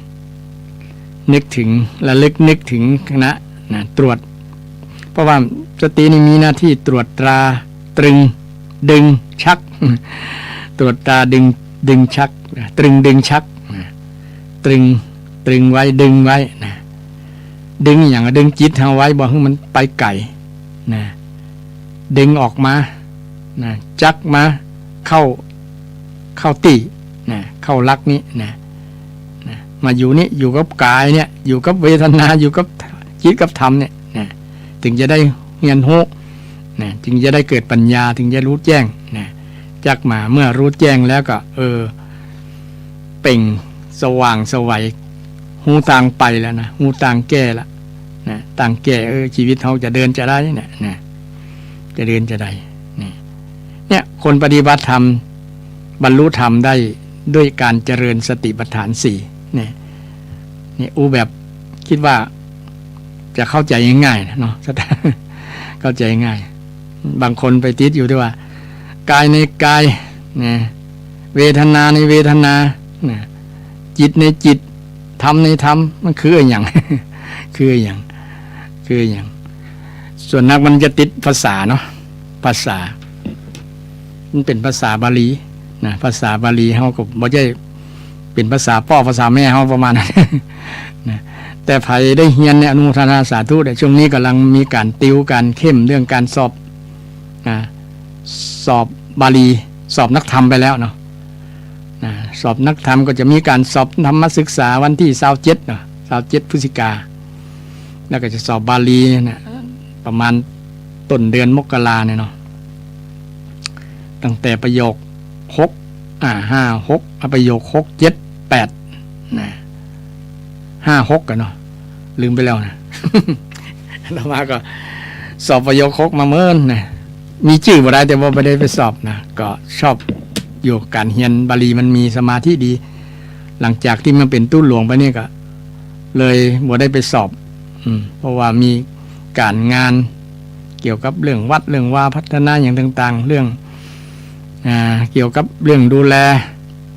นึกถึง ระลึกนึกถึงนะ นะ ตรวจ เพราะว่าสตินี่มีหน้าที่ตรวจตรา ตรึง ดึง ชัก ตรวจตรา ดึง ดึง ชัก ตรึง ดึง ชัก นะ ตรึง ตรึงไว้ ดึงไว้นะ ดึงอะหยัง ดึงจิตเฮาไว้ บ่หื้อมันไปไก๋นะ ดึงออกมา นะ จักมาเข้า เข้าตี้ นะ เข้าหลักนี้ นะ นะ มาอยู่นี่ อยู่กับก๋ายเนี่ย อยู่กับเวทนา อยู่กับจิตกับธรรมเนี่ย นะ เถิงจะได้เฮียนฮู้ นะ เถิงจะได้เกิดปัญญา เถิงจะฮู้แจ้ง นะ จักมา เมื่อฮู้แจ้งแล้วก็ เออ เปล่งสว่างไสว ฮู้ตางไปแล้วนะ ฮู้ตางแก้ละ นะ ตางแก้ เออ ชีวิตเฮาจะเดินจะได้เนี่ย นะ จะเดินจะได้ นี่ เนี่ย คนปฏิบัติธรรม บรรลุธรรมได้ด้วยการเจริญสติปัฏฐานสี่ เนี่ย เนี่ย อู้แบบกึ๊ดว่าจะเข้าใจ๋ง่ายๆ นะเนาะ เข้าใจ๋ง่าย บางคนไปติดอยู่ตี้ว่า กายในกาย นะ เวทนาในเวทนา นะ จิตในจิต ธรรมในธรรม มันคืออะหยัง คืออะหยัง คืออะหยัง ส่วนนักมันจะติดภาษาเนาะ ภาษา มันเป๋นภาษาบาลีนะ ภาษาบาลีเฮาก็บ่ใจ้เป๋นภาษาป้อภาษาแม่เฮาประมาณนั้น นะ แต่ใผได้เฮียนเนี่ย อนุโมทนาสาธุ แต่ช่วงนี้ก่ำลังมีก๋านติวก๋านเข้มเรื่องก๋านสอบ นะ สอบบาลี สอบนักธรรมไปแล้วเนาะ นะ สอบนักธรรมก็จะมีก๋านสอบธรรมศึกษาวันตี้ซาวเจ็ดเนาะ ซาวเจ็ดพฤศจิกา แล้วก็จะสอบบาลีนะ ประมาณต้นเดือนมกราเนี่ยเนาะ ตั้งแต่ประโยคหก อ่า ห้า หก อ่ะ ประโยคหก เจ็ด แปด นะ ห้า หก กั๋นเนาะ ลืมไปแล้วนะ อาตมาก็สอบประโยคหกมาเมินนะ มีจื้อบ่ได้ แต่ว่าบ่ได้ไปสอบนะ ก็ชอบอยู่ ก๋านเฮียนบาลีมันมีสมาธิดี หลังจากตี้มาเป๋นตุ๊หลวงไปนี่ก็เลยบ่ได้ไปสอบ อืม เพราะว่ามีก๋านงานเกี่ยวกับเรื่องวัดเรื่องวาพัฒนาอย่างต่างๆ เรื่อง อ่า เกี่ยวกับเรื่องดูแล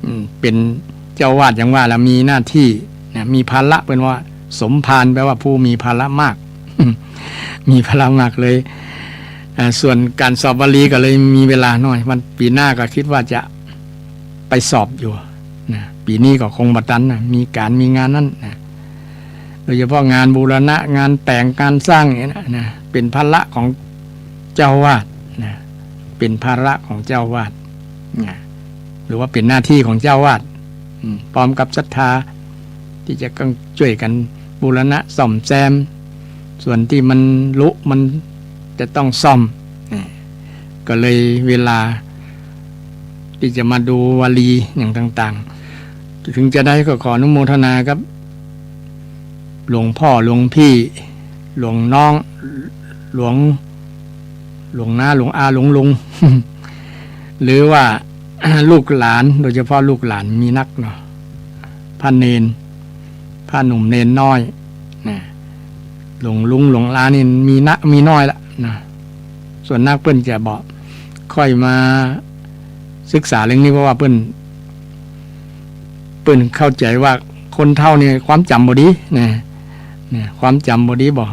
อืม เป๋นเจ้าอาวาสอย่างว่าแหละ มีหน้าตี้นะ มีภาระ เปิ้นว่าสมภาร แปลว่าผู้มีภาระมาก มีภาระมากเลย อ่า ส่วนก๋านสอบบาลีก็เลยมีเวลาน้อย วันปี๋หน้าก็กึ๊ดว่าจะไปสอบอยู่นะ ปี๋นี้ก็คงบ่ตันนะ มีก๋านมีงานนั้นนะ โดยเฉพาะงานบูรณะ งานแต่ง งานสร้างเนี่ยนะ นะ เป๋นภาระของเจ้าอาวาสนะ เป๋นภาระของเจ้าอาวาสนะ หรือว่าเป๋นหน้าตี้ของเจ้าอาวาส อืม พร้อมกับศรัทธาตี้จะต้องจ้วยกั๋นบูรณะซ่อมแซม ส่วนตี้มันหลุ มันจะต้องซ่อม นะ ก็เลยเวลาตี้จะมาดูวลีอย่างต่างๆ เถิงจาใดก็ขออนุโมทนากับหลวงป้อ หลวงปี้ หลวงน้อง หลวง หลวงน้า หลวงอา หลวงลุง หรือว่า ลูกหลาน โดยเฉพาะลูกหลานมีนักเนาะ พระเณร พระหนุ่มเณรน้อย นะ หลวงลุง หลวงอานี่มีนะ มีน้อยละ นะ ส่วนนักเปิ้นจะบ่ค่อยมาศึกษาเรื่องนี้ เพราะว่าเปิ้น เปิ้นเข้าใจ๋ว่าคนเฒ่านี่ความจ๋ำบ่ดี นะ นะ ความจ๋ำบ่ดีบ่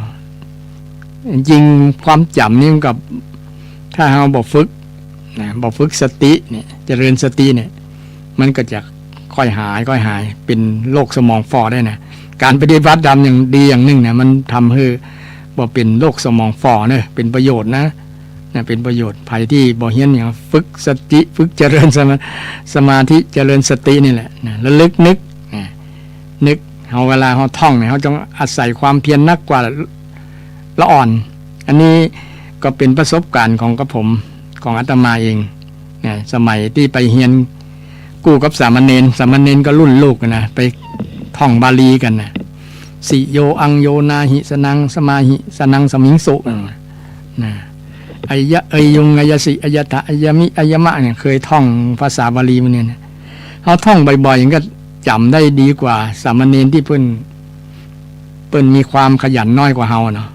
จริงๆ ความจ๋ำนี่มันกับ ถ้าเฮาบ่ฝึก นะ บ่ฝึกสติเนี่ย เจริญสติเนี่ย มันก็จะค่อยหาย ค่อยหาย เป๋นโรคสมองฝ่อได้นะ ก๋านปฏิบัติธรรมอย่างดีอย่างนึ่งนะ มันทำหื้อบ่เป๋นโรคสมองฝ่อเนาะ เป๋นประโยชน์นะ นะ เป๋นประโยชน์ ใผตี้บ่เฮียนหยัง ฝึกสติ ฝึกเจริญสมา- สมาธิ เจริญสตินี่แหละ นะ ระลึกนึก นะ นึก เฮาเวลาเฮาท่องเนี่ย เฮาต้องอาศัยความเพียรหนักกว่าละอ่อน อันนี้ก็เป๋นประสบก๋ารณ์ของกับผม ของอาตมาเอง นะ สมัยตี้ไปเฮียนกู้กับสามเณร สามเณรก็รุ่นลูกนะ ไปท่องบาลีกั๋นนะ สิโยอังโยนาหิสนังสมาหิสนังสมิงสุ นะ นะ อะยะ เอยยุง อะยะสิ อะยะถะ อะยะมิ อะยะมะเนี่ย เคยท่องภาษาบาลีมาเนี่ยนะ เฮาท่องบ่อยๆ มันก็จ๋ำได้ดีกว่าสามเณรตี้เปิ้น เปิ้นมีความขยันน้อยกว่าเฮาเนาะ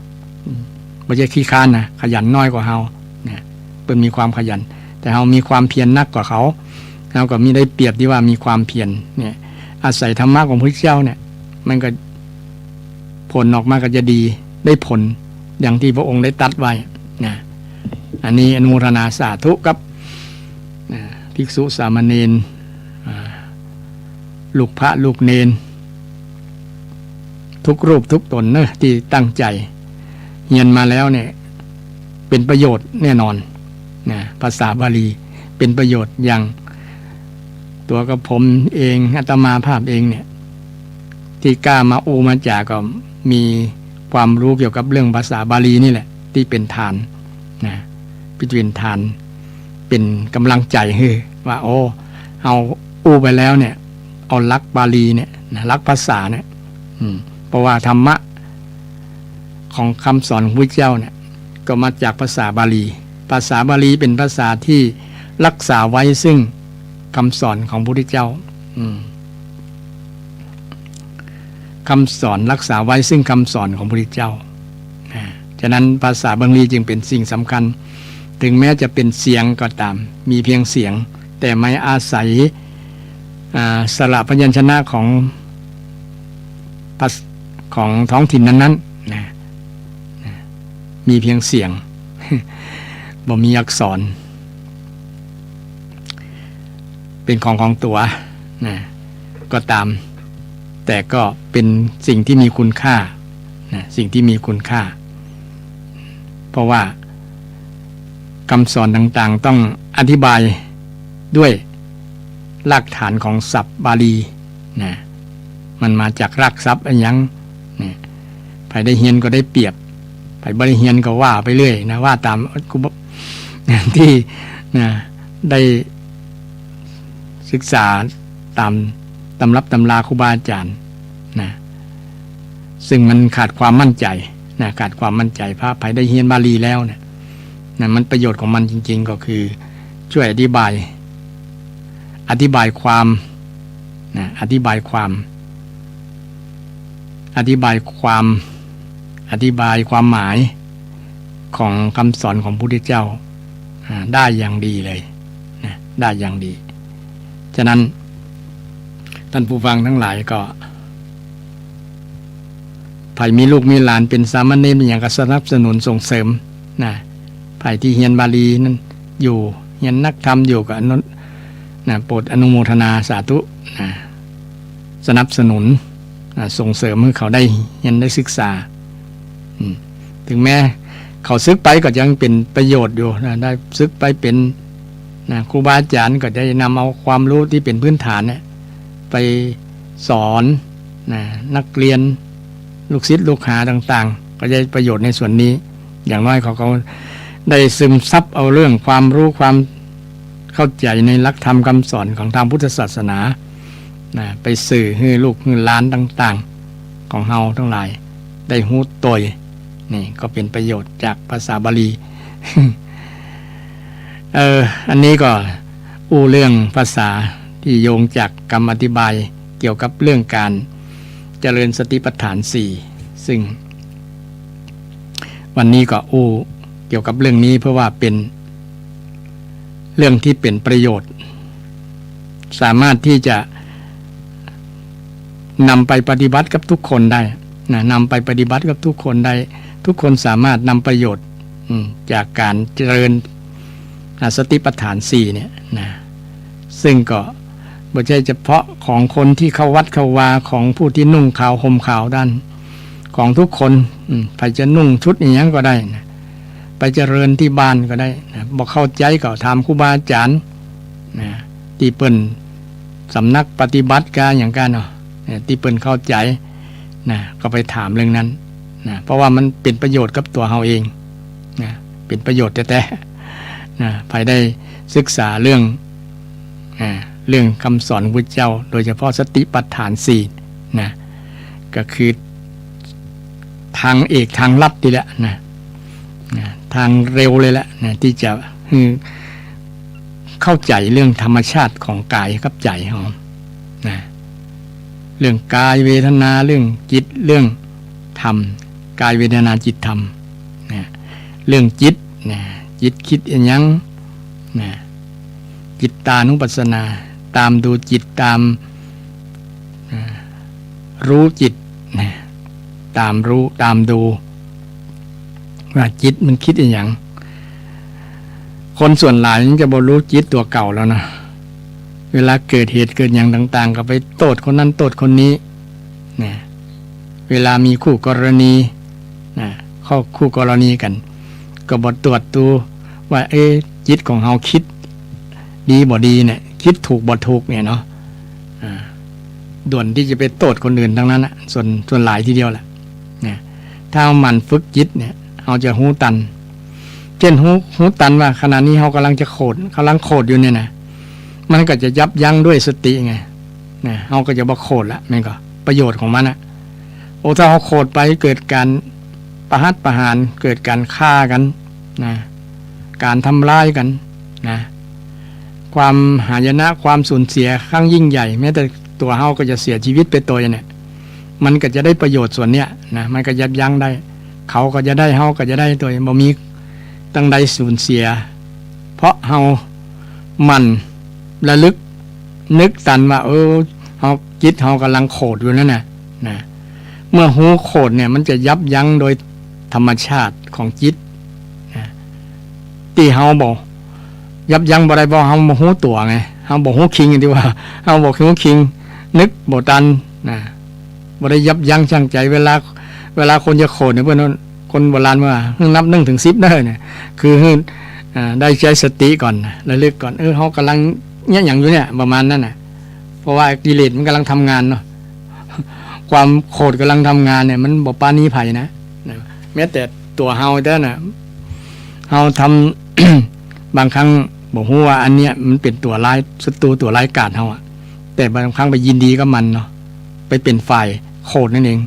อืม บ่ใจ้ขี้คร้านนะ ขยันน้อยกว่าเฮา นะ เปิ้นมีความขยัน แต่เฮามีความเพียรหนักกว่าเขา เฮาก็มีได้เปรียบตี้ว่ามีความเพียร เนี่ย อาศัยธรรมะของพระพุทธเจ้าเนี่ย มันก็ ผลออกมาก็จะดี ได้ผลอย่างตี้พระองค์ได้ตรัสไว้ นะ อันนี้อนุโมทนาสาธุกับ นะ ภิกษุสามเณร อ่า ลูกพระลูกเณร ทุกรูปทุกต๋นเนาะ ตี้ตั้งใจ๋เฮียนมาแล้วเนี่ย เป๋นประโยชน์แน่นอน นะ ภาษาบาลีเป๋นประโยชน์อย่าง ตั๋วกับผมเอง อาตมาภาพเองเนี่ย ตี้กล้ามาอู้มาจ๋าก็มีความรู้เกี่ยวกับเรื่องภาษาบาลีนี่แหละ ตี้เป๋นฐาน นะ ตี้เป๋นฐาน เป๋นก๋ำลังใจ๋หื้อว่า โอ้ เฮาอู้ไปแล้วเนี่ย เอาหลักบาลีเนี่ยนะ หลักภาษาเนี่ย อืม เพราะว่าธรรมะของคำสอนของพระพุทธเจ้าเนี่ย ก็มาจากภาษาบาลี ภาษาบาลีเป๋นภาษาตี้รักษาไว้ซึ่งคำสอนของพระพุทธเจ้า อืม คำสอน รักษาไว้ซึ่งคำสอนของพระพุทธเจ้า นะ ฉะนั้นภาษาบาลีจึงเป๋นสิ่งสำคัญ ถึงแม้จะเป๋นเสียงก็ต๋าม มีเพียงเสียง แต่มาอาศัย อ่า สระพยัญชนะของภาษ- ของท้องถิ่นนั้นๆ นะ นะ มีเพียงเสียง บ่มีอักษร เป๋นของของตั๋ว นะ ก็ต๋าม แต่ก็เป๋นสิ่งตี้มีคุณค่า นะ สิ่งตี้มีคุณค่า เพราะว่าคำสอนต่างๆ ต้องอธิบายด้วยรากฐานของศัพท์บาลี นะ มันมาจากรากศัพท์อะหยัง นะ ใผได้เฮียนก็ได้เปรียบ ใผบ่ได้เฮียนก็ว่าไปเรื่อยนะ ว่าต๋ามครูบา- ตี้ นะ ได้ศึกษาต๋ามตำรับตำราครูบาอาจ๋ารย์ นะ ซึ่งมันขาดความมั่นใจ๋ นะ ขาดความมั่นใจ๋ ถ้าใผได้เฮียนบาลีแล้วเนี่ย นะ มันประโยชน์ของมันจริงๆ ก็คือช่วยอธิบาย อธิบายความ นะ อธิบายความ อธิบายความ อธิบายความหมายของคำสอนของพระพุทธเจ้า อ่า ได้อย่างดีเลย นะ ได้อย่างดี ฉะนั้น ท่านผู้ฟังทั้งหลายก็ ใผมีลูกมีหลานเป๋นสามเณรเป๋นหยังก็สนับสนุนส่งเสริม นะ ใผตี้เฮียนบาลีนั้นอยู่ เฮียนนักธรรมอยู่ก็อนุ- นะ โปรดอนุโมทนาสาธุ นะ สนับสนุน นะ ส่งเสริมหื้อเขาได้เฮียนได้ศึกษา อืม ถึงแม้เขาสึกไปก็ยังเป๋นประโยชน์อยู่ นะ ได้สึกไปเป๋น นะ ครูบาอาจ๋ารย์ก็ได้นำเอาความรู้ตี้เป๋นพื้นฐานเนี่ย ไปสอน นะ นักเรียน ลูกศิษย์ลูกหาต่าง ก็ได้ประโยชน์ในส่วนนี้ อย่างน้อยเขาก็ได้ซึมซับเอาเรื่องความรู้ความเข้าใจ๋ในหลักธรรมกำสอนของตางพุทธศาสนา นะ ไปสื่อหื้อลูกหื้อหลานต่างๆ ของเฮาตังหลายได้ฮู้ตวย นี่ก็เป๋นประโยชน์จากภาษาบาลี เอ่อ อันนี้ก็อู้เรื่องภาษาตี้โยงจากกำอธิบายเกี่ยวกับเรื่องก๋านเจริญสติปัฏฐานสี่ ซึ่งวันนี้ก็อู้เกี่ยวกับเรื่องนี้ เพราะว่าเป๋นเรื่องตี้เป๋นประโยชน์ สามารถตี้จะนำไปปฏิบัติกับทุกคนได้นะ นำไปปฏิบัติกับทุกคนได้ ทุกคนสามารถนำประโยชน์ อืม จากก๋านเจริญ อ่า สติปัฏฐานสี่เนี่ยนะ ซึ่งก็บ่ใจ้เฉพาะของคนตี้เข้าวัดเข้าวา ของผู้ตี้นุ่งขาวห่มขาวนั้น ของทุกคน อืม ใผจะนุ่งชุดอะหยังก็ได้นะ ไปเจริญตี้บ้านก็ได้นะ บ่เข้าใจ๋ก็ถามครูบาอาจ๋ารย์นะ ตี้เปิ้นสำนักปฏิบัติกาอะหยังกาเนาะ เนี่ย ตี้เปิ้นเข้าใจ๋นะ ก็ไปถามเรื่องนั้นนะ เพราะว่ามันเป๋นประโยชน์กับตั๋วเฮาเองนะ เป๋นประโยชน์แต๊ๆ นะ ใผได้ศึกษาเรื่อง อ่า เรื่องกำสอนของพระเจ้า โดยเฉพาะสติปัฏฐานสี่นะ ก็คือตางเอกตางลัดนี่แหละนะ นะ ตางเร็วเลยแหละนะ ตี้จะหื้อเข้าใจ๋เรื่องธรรมชาติของก๋ายกับใจ๋เฮานะ เรื่องก๋ายเวทนา เรื่องจิต เรื่องธรรม ก๋ายเวทนาจิตธรรมนะ เรื่องจิตนะ จิตกึ๊ดอะหยังนะ จิตตานุปัสสนา ต๋ามดูจิต ต๋าม อ่า ฮู้จิตนะ ต๋ามฮู้ ต๋ามดู ว่าจิตมันกึ๊ดอะหยัง คนส่วนหลายมันจะบ่ฮู้จิตตั๋วเก่าแล้วนะ เวลาเกิดเหตุเกิดหยังต่างๆ ก็ไปโต้ษคนนั้นโต้ษคนนี้นะ เวลามีคู่กรณีนะ เข้าคู่กรณีกั๋น ก็บ่ตรวจดูว่า เอ๊ะ จิตของเฮากึ๊ดดีบ่ดีเนี่ย กึ๊ดถูกบ่ถูกเนี่ยเนาะ อ่า ด่วนตี้จะไปโต้ษคนอื่นตังนั้นนะ ส่วน ส่วนหลายทีเดียวแหละนะ ถ้าเฮาหมั่นฝึกจิตเนี่ย เฮาจะฮู้ตัน เจ้นฮู้ ฮู้ตันว่าขณะนี้เฮากำลังจะโขด กำลังโขดอยู่เนี่ยนะ มันก็จะยับยั้งด้วยสติไง นะ เฮาก็จะบ่โขดละ มันก็ประโยชน์ของมันนะ โอ้ ถ้าเฮาโขดไปเกิดก๋านประหัตประหาร เกิดก๋านฆ่ากั๋นนะ ก๋านทำร้ายกั๋นนะ ความหายนะ ความสูญเสียครั้งยิ่งใหญ่ แม้แต่ตั๋วเฮาก็จะเสียชีวิตไปตวยเนี่ย มันก็จะได้ประโยชน์ส่วนเนี้ยนะ มันก็ยับยั้งได้ เขาก็จะได้ เฮาก็จะได้ตวย บ่มีตังใดสูญเสีย เพราะเฮาหมั่นระลึกนึกตันว่า เออ เฮา จิตเฮากำลังโขดอยู่นั่นน่ะ นะ เมื่อฮู้โขดเนี่ย มันจะยับยั้งโดยธรรมชาติของจิตนะ ตี้เฮาบ่ยับยั้งบ่ได้ เพราะเฮาบ่ฮู้ตั๋วไง เฮาบ่ฮู้คิง ตี้ว่า เฮาบ่ฮู้คิง นึกบ่ตันนะ บ่ได้ยับยั้งชั่งใจ๋ เวลา เวลาคนจะโขดเนี่ย เปิ้นว่า คนโบราณว่า หื้อนับนึ่งเถิงสิบเน่อเนี่ย คือหื้อ อ่า ได้ใจ๊สติก่อนนะ ระลึกก่อน เออ เฮากำลังเยียะหยังอยู่เนี่ย ประมาณนั้นน่ะ เพราะว่ากิเลสมันกำลังทำงานเนาะ ความโขดกำลังทำงานเนี่ย มันบ่ปราณีใผนะ นะ แม้แต่ตั๋วเฮาแต๊น่ะ เฮาทำ บางครั้งบ่ฮู้ว่าอันเนี้ยมันเป๋นตั๋วร้าย ศัตรูตั๋วร้ายกาจเฮาอะ แต่บางครั้งไปยินดีกับมันเนาะ ไปเป๋นฝ่ายโขดนั่นเอง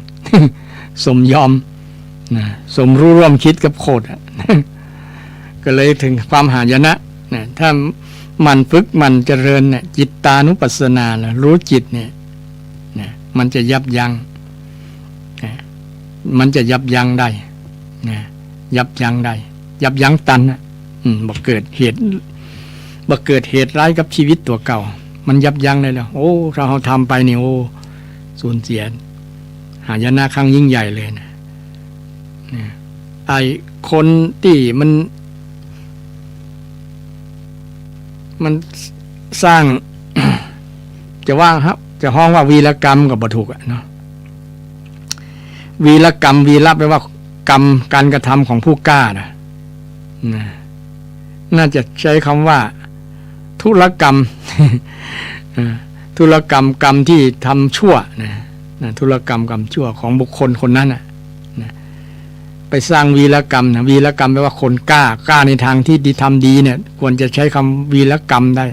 สมยอมนะ สมรู้ร่วมคิดกับโขดอะ ก็เลยเถิงความหายนะนะ ถ้าหมั่นฝึกหมั่นเจริญเนี่ย จิตตานุปัสสนานะ ฮู้จิตเนี่ยนะ มันจะยับยั้งนะ มันจะยับยั้งได้นะ ยับยั้งได้ ยับยั้งตันนะ อืม บ่เกิดเหตุ บ่เกิดเหตุร้ายกับชีวิตตั๋วเก่า มันยับยั้งได้แล้ว โอ้ ถ้าเฮาทำไปนี่ โอ้ สูญเสีย หายนะครั้งยิ่งใหญ่เลยนะ นะ ไอ้คนตี้มัน มันสร้าง จะว่าฮะ จะฮ้องว่าวีรกรรมก็บ่ถูกอะเนาะ วีรกรรม วีร แปลว่ากรรม ก๋านกระทำของผู้กล้านะ นะ น่าจะใจ๊กำว่า ธุรกรรม อ่า ธุรกรรม กรรมตี้ทำชั่วนะ นะ ธุรกรรม กรรมชั่วของบุคคลคนนั้นน่ะ นะ ไปสร้างวีรกรรมนะ วีรกรรมแปลว่าคนกล้า กล้าในทางที่ดี ทำดีเนี่ย ควรจะใช้คำวีรกรรมได้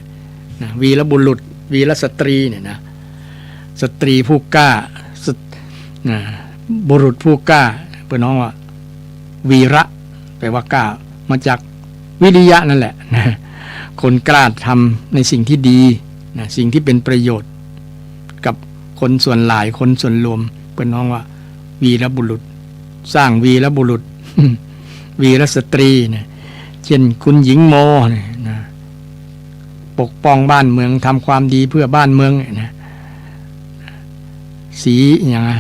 นะ วีรบุรุษ วีรสตรีเนี่ยนะ สตรีผู้กล้า ส- นะ บุรุษผู้กล้า เปิ้นฮ้องว่า วีระ แปลว่ากล้า มาจากวิริยะนั่นแหละนะ คนกล้าทำในสิ่งที่ดีนะ สิ่งที่เป็นประโยชน์กับคนส่วนหลาย คนส่วนรวม เปิ้นฮ้องว่า วีรบุรุษ สร้างวีรบุรุษ วีรสตรีนะ เช่น คุณหญิงโมเนี่ยนะ ปกป้องบ้านเมือง ทำความดีเพื่อบ้านเมืองเนี่ยนะ สีอย่างอะ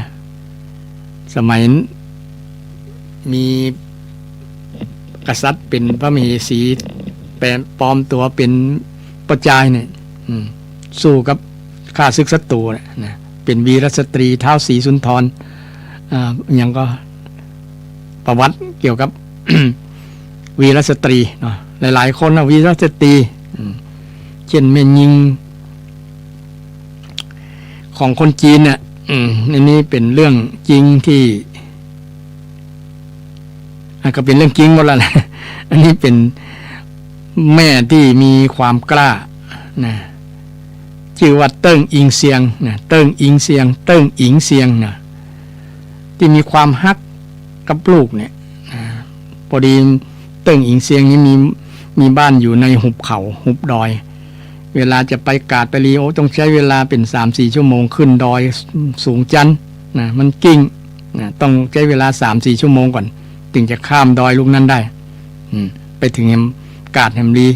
สมัยมีกษัตริย์เป็นพระมเหสี แปลงปลอมตัวเป็นป้อจายเนี่ย อืม สู้กับข้าศึกศัตรูเนี่ยนะ เป็นวีรสตรี ท้าวศรีสุนทร อ่า อย่างก็ประวัติเกี่ยวกับ วีรสตรีเนาะ หลายๆ คนนะ วีรสตรี อืม เช่น แม่ญิง ของคนจีนเนี่ย อืม อันนี้เป็นเรื่องจริงที่ อ่ะ ก็เป็นเรื่องจริงหมดแล้วนะ อันนี้เป็นแม่ที่มีความกล้านะ จื้อว่าเติ้งอิงเซียงนะ เติ้งอิงเซียง เติ้งอิงเซียงนะ ตี้มีความฮักกับลูกเนี่ยนะ ปอดีเติ้งอิงเซียงนี่มี มีบ้านอยู่ในหุบเขา หุบดอย เวลาจะไปกาดไปลี โอ้ ต้องใจ๊เวลาเป๋นสามสี่ชั่วโมง ขึ้นดอยสูงจั๊นนะ มันกิ่งนะ ต้องใจ๊เวลาสามสี่ชั่วโมงก่อน จึงจะข้ามดอยลูกนั้นได้ อืม ไปเถิงแหมกาดแหมลี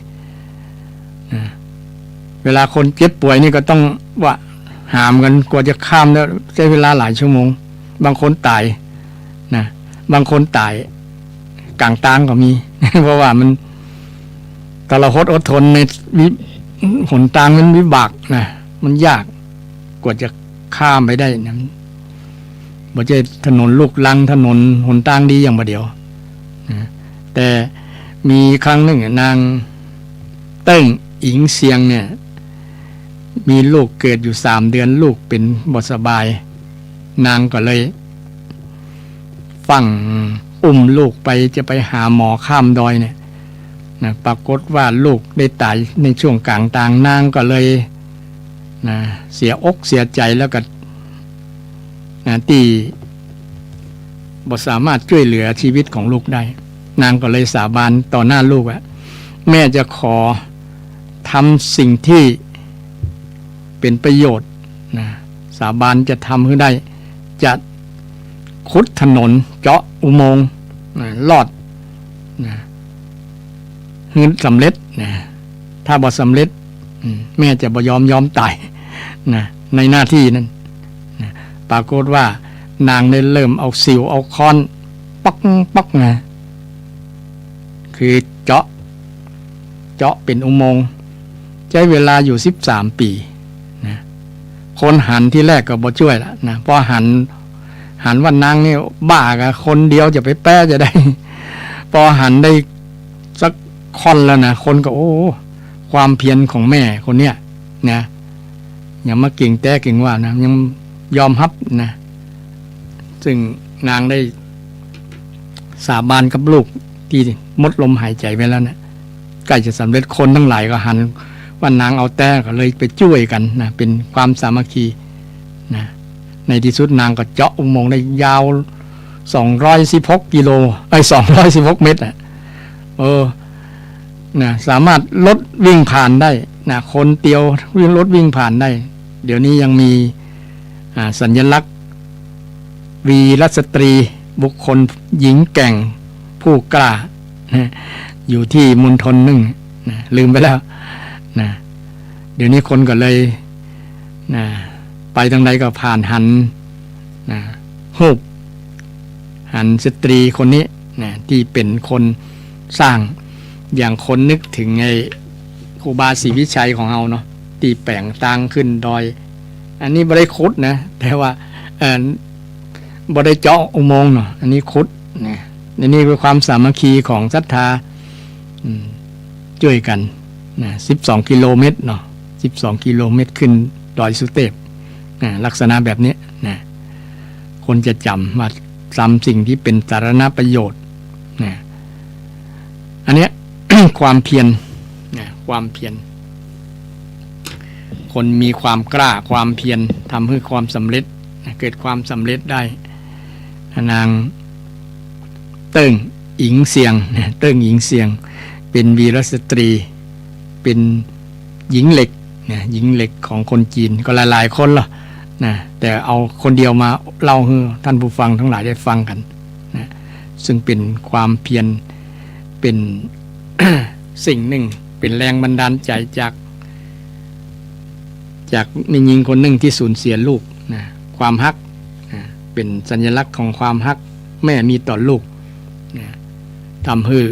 นะ เวลาคนเจ็บป่วยนี่ก็ต้องว่าหามกั๋น กว่าจะข้ามได้ใจ๊เวลาหลายชั่วโมง บางคนต๋ายนะ บางคนต๋ายก๋างตางก็มี เพราะว่ามันทรหดอดทนในวิ- หนตางมันวิบากนะ มันยาก กว่าจะข้ามไปได้นะ บ่ใจ้ถนนลูกรัง ถนนหนตางดีอย่างบ่าเดี่ยวนะ แต่มีครั้งนึ่งอะ นางเติ้งอิงเซียงเนี่ย มีลูกเกิดอยู่สามเดือน ลูกเป๋นบ่สบาย นางก็เลย ฟั่งอุ้มลูกไป จะไปหาหมอข้ามดอยเนี่ยนะ ปรากฏว่าลูกได้ต๋ายในช่วงก๋างตาง นางก็เลยนะ เสียอกเสียใจ๋ แล้วก็นะ ตี้บ่สามารถจ้วยเหลือชีวิตของลูกได้ นางก็เลยสาบานต่อหน้าลูกว่า แม่จะขอทำสิ่งที่เป๋นประโยชน์นะ สาบานจะทำหื้อได้ จะขุดถนน เจาะอุโมงค์นะ ลอดนะ หื้อสำเร็จนะ ถ้าบ่สำเร็จ อืม แม่จะบ่ยอม ยอมต๋ายนะ ในหน้าตี้นั้นนะ ปรากฏว่านางได้เริ่มเอาสิวเอาค้อน ป๊อกป๊อกนะ คือเจาะ เจาะเป๋นอุโมงค์ ใจ๊เวลาอยู่สิบสามปี๋นะ คนหันทีแรกก็บ่จ้วยละนะ พอหัน หันว่านางนี่บ้าก่ะ คนเดียวจะไปแป๊จะได้ พอหันได้สักค่อนแล้วนะ คนก็ โอ้ ความเพียรของแม่คนเนี้ยนะ ยังบ่เก่งแต๊เก่งว่านะ ยังยอมฮับนะ ซึ่งนางได้สาบานกับลูกตี้หมดลมหายใจ๋ไปแล้วนะ ใก้จะสำเร็จ คนตังหลายก็หันว่านางเอาแต๊ ก็เลยไปจ้วยกั๋นนะ เป๋นความสามัคคีนะ ในตี้สุดนางก็เจาะอุโมงค์ได้ยาวสองร้อยสิบหกกิโล เอ้ย สองร้อยสิบหกเมตรอะ เออ นะ สามารถรถวิ่งผ่านได้นะ คนเตียววิ่ง รถวิ่งผ่านได้ เดี๋ยวนี้ยังมี อ่า สัญลักษณ์ วีรสตรี บุคคลหญิงแกร่งผู้กล้านะ อยู่ตี้มณฑลนึ่งนะ ลืมไปแล้วนะ เดี๋ยวนี้คนก็เลยนะ ไปตางใดก็ผ่านหันนะ ฮูป หันสตรีคนนี้นะ ตี้เป๋นคนสร้าง อย่างคนนึกเถิงไอ้ครูบาศรีวิชัยของเฮาเนาะ ตี้แป๋งตางขึ้นดอย อันนี้บ่ได้ขุดนะ แต่ว่า เอ่อ บ่ได้เจาะอุโมงค์เนาะ อันนี้ขุดนะ อันนี้คือความสามัคคีของศรัทธา อืม จ้วยกั๋นนะ สิบสองกิโลเมตรเนาะ สิบสองกิโลเมตรขึ้นดอยสุเตพนะ ลักษณะแบบนี้นะ คนจะจ๋ำว่า ทำสิ่งที่เป็นสาธารณประโยชน์นะ อันเนี้ย ความเพียรนะ ความเพียร คนมีความกล้า ความเพียร ทำหื้อความสำเร็จนะ เกิดความสำเร็จได้ นางเติ้งอิ๋งเสี่ยงนะ เติ้งอิ๋งเสี่ยง เป็นวีรสตรี เป็นหญิงเหล็กนะ หญิงเหล็กของคนจีน ก็หลายๆ คนละนะ แต่เอาคนเดียวมาเล่าหื้อท่านผู้ฟังทั้งหลายได้ฟังกั๋นนะ ซึ่งเป็นความเพียร เป็น สิ่งหนึ่ง เป็นแรงบันดาลใจจาก จากแม่ญิงคนหนึ่งที่สูญเสียลูกนะ ความฮักนะ เป็นสัญลักษณ์ของความฮักแม่มีต่อลูกนะ ทำหื้อ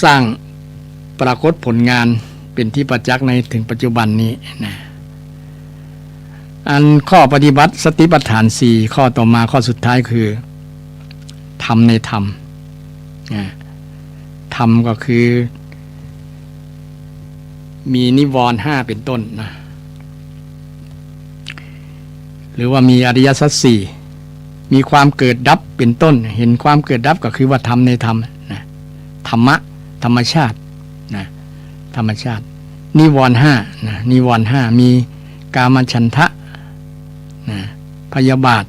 สร้างปรากฏผลงานเป็นที่ประจักษ์ในถึงปัจจุบันนี้นะ อันข้อปฏิบัติสติปัฏฐานสี่ข้อต่อมา ข้อสุดท้ายคือ ธรรมในธรรมนะ ธรรมก็คือ มีนิวรณ์ห้าเป็นต้นนะ หรือว่ามีอริยสัจสี่ มีความเกิดดับเป็นต้น เห็นความเกิดดับก็คือว่าธรรมในธรรมนะ ธรรมะ ธรรมชาตินะ ธรรมชาติ นิวรณ์ห้านะ นิวรณ์ห้า มีกามฉันทะนะ พยาบาท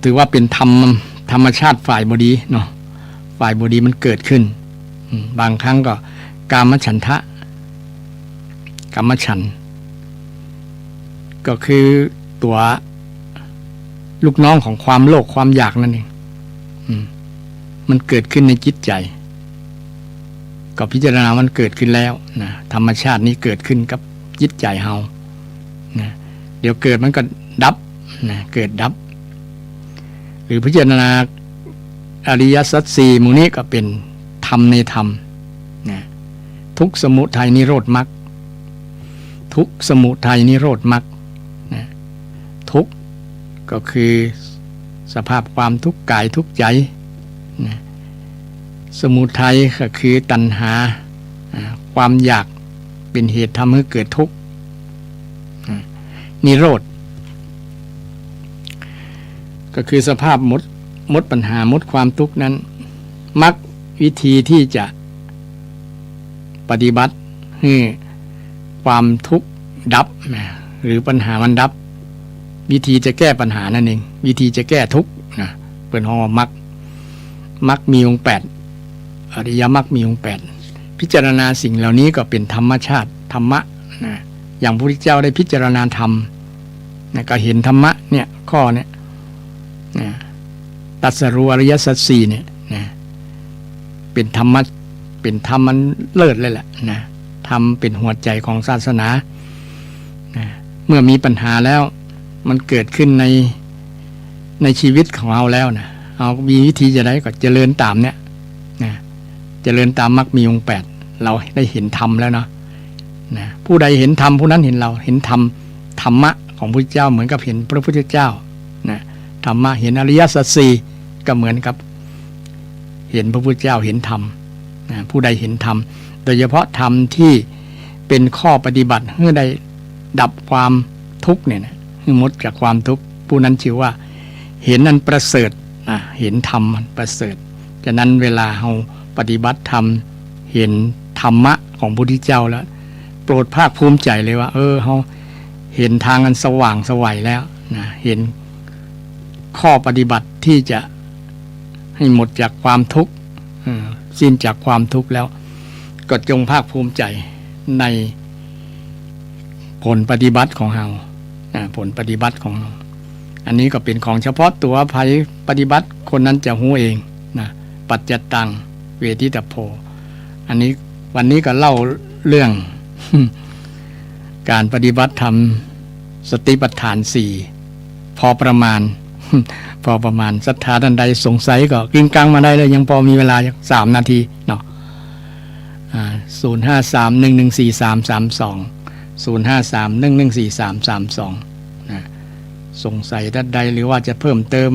ถือว่าเป็นธรรม ธรรมชาติฝ่ายบ่ดีเนาะ ฝ่ายบ่ดีมันเกิดขึ้น อืม บางครั้งก็กามฉันทะ กามฉันท์ ก็คือตั๋วลูกน้องของความโลภความอยากนั่นเอง อืม มันเกิดขึ้นในจิตใจ๋ ก็พิจารณามันเกิดขึ้นแล้วนะ ธรรมชาตินี้เกิดขึ้นกับจิตใจ๋เฮานะ เดี๋ยวเกิดมันก็ดับนะ เกิดดับ หรือพิจารณาอริยสัจสี่หมู่นี้ก็เป็นธรรมในธรรมนะ ทุกข์สมุทัยนิโรธมรรค ทุกข์สมุทัยนิโรธมรรคนะ ทุกข์ก็คือสภาพความทุกข์กายทุกข์ใจ๋นะ สมุทัยก็คือตัณหา อ่า ความอยากเป็นเหตุทำให้เกิดทุกข์ อ่า นิโรธ ก็คือสภาพหมด หมดปัญหา หมดความทุกข์นั้น มรรค วิธีที่จะปฏิบัติหื้อความทุกข์ดับนะ หรือปัญหามันดับ วิธีจะแก้ปัญหานั่นเอง วิธีจะแก้ทุกข์นะ เปิ้นฮ้องว่ามรรค มรรคมีองค์แปด อริยมรรคมีองค์แปด พิจารณาสิ่งเหล่านี้ก็เป็นธรรมชาติ ธรรมะนะ อย่างพระพุทธเจ้าได้พิจารณาธรรมนะ ก็เห็นธรรมะเนี่ย ข้อเนี่ยนะ ตรัสรู้อริยสัจสี่เนี่ยนะ เป็นธรรมะ เป็นธรรมอันเลิศเลยแหละนะ ธรรมเป็นหัวใจ๋ของศาสนานะ เมื่อมีปัญหาแล้ว มันเกิดขึ้นใน ในชีวิตของเฮาแล้วนะ เฮามีวิธีจะใดก็เจริญต๋ามเนี่ยนะ เจริญต๋ามมรรคมีองค์แปด เฮาได้เห็นธรรมแล้วเนาะนะ ผู้ใดเห็นธรรม ผู้นั้นเห็นเฮา เห็นธรรม ธรรมะของพระพุทธเจ้าเหมือนกับเห็นพระพุทธเจ้านะ ธรรมะ เห็นอริยสัจสี่ ก็เหมือนกับเห็นพระพุทธเจ้า เห็นธรรมนะ ผู้ใดเห็นธรรม โดยเฉพาะธรรมที่เป็นข้อปฏิบัติหื้อได้ดับความทุกข์เนี่ยนะ หื้อหมดจากความทุกข์ ผู้นั้นชื่อว่าเห็นอันประเสริฐนะ เห็นธรรมอันประเสริฐ ฉะนั้นเวลาเฮาปฏิบัติธรรม เห็นธรรมะของพระพุทธเจ้าแล้ว โปรดภาคภูมิใจ๋เลยว่า เออ เฮาเห็นทางอันสว่างไสวแล้วนะ เห็นข้อปฏิบัติที่จะให้หมดจากความทุกข์ เออ สิ้นจากความทุกข์แล้ว ก็จงภาคภูมิใจ๋ในผลปฏิบัติของเฮานะ ผลปฏิบัติของเฮา อันนี้ก็เป็นของเฉพาะตั๋ว ใผปฏิบัติคนนั้นจะฮู้เองนะ ปัจจตัง เวทิตาโภ อันนี้ วันนี้ก็เล่าเรื่อง การปฏิบัติธรรมสติปัฏฐานสี่ พอประมาณ พอประมาณ ศรัทธาท่านใดสงสัยก็กริ้งกรังมาได้เลย ยังพอมีเวลาสามนาทีเนาะ อ่า ศูนย์ห้าสาม หนึ่งหนึ่งสี่ สามสามสอง ศูนย์ห้าสาม หนึ่งหนึ่งสี่ สามสามสอง นะ สงสัยด้านใดหรือว่าจะเพิ่มเติม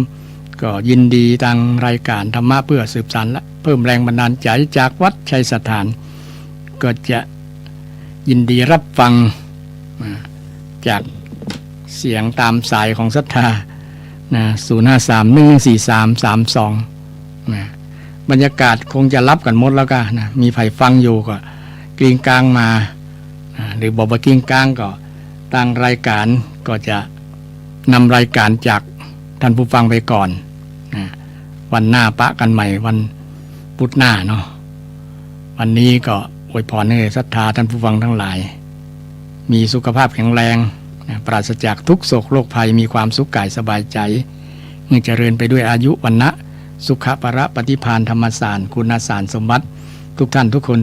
ก็ยินดี ตางรายการธรรมะเพื่อสืบสานและเพิ่มแรงบันดาลใจ๋จากวัดชัยสถาน ก็จะยินดีรับฟัง อ่า จาก เสียงต๋ามสายของศรัทธา นะ ศูนย์ห้าสาม หนึ่งสี่สาม สามสอง นะ บรรยากาศคงจะหลับกั๋นหมดแล้วก้า นะ มีใผฟังอยู่ก็กริ้งกร้างมา นะ หรือบ่ บ่กริ้งกร้างก็ ตางรายก๋านก็จะนำรายก๋านจากต้านผู้ฟังไปก่อน นะ วันหน้าปะกั๋นใหม่วันพุธหน้าเนาะ วันนี้ก็อวยพรหื้อศรัทธาต้านผู้ฟังตังหลาย มีสุขภาพแข็งแรง นะ ปราศจากทุกข์โศกโรคภัย มีความสุขก๋ายสบายใจ๋ หื้อเจริญไปด้วยอายุ วรรณะ สุขะ พละ ปฏิภาณ ธรรมสาร คุณสารสมบัติ ทุกท่านทุกคน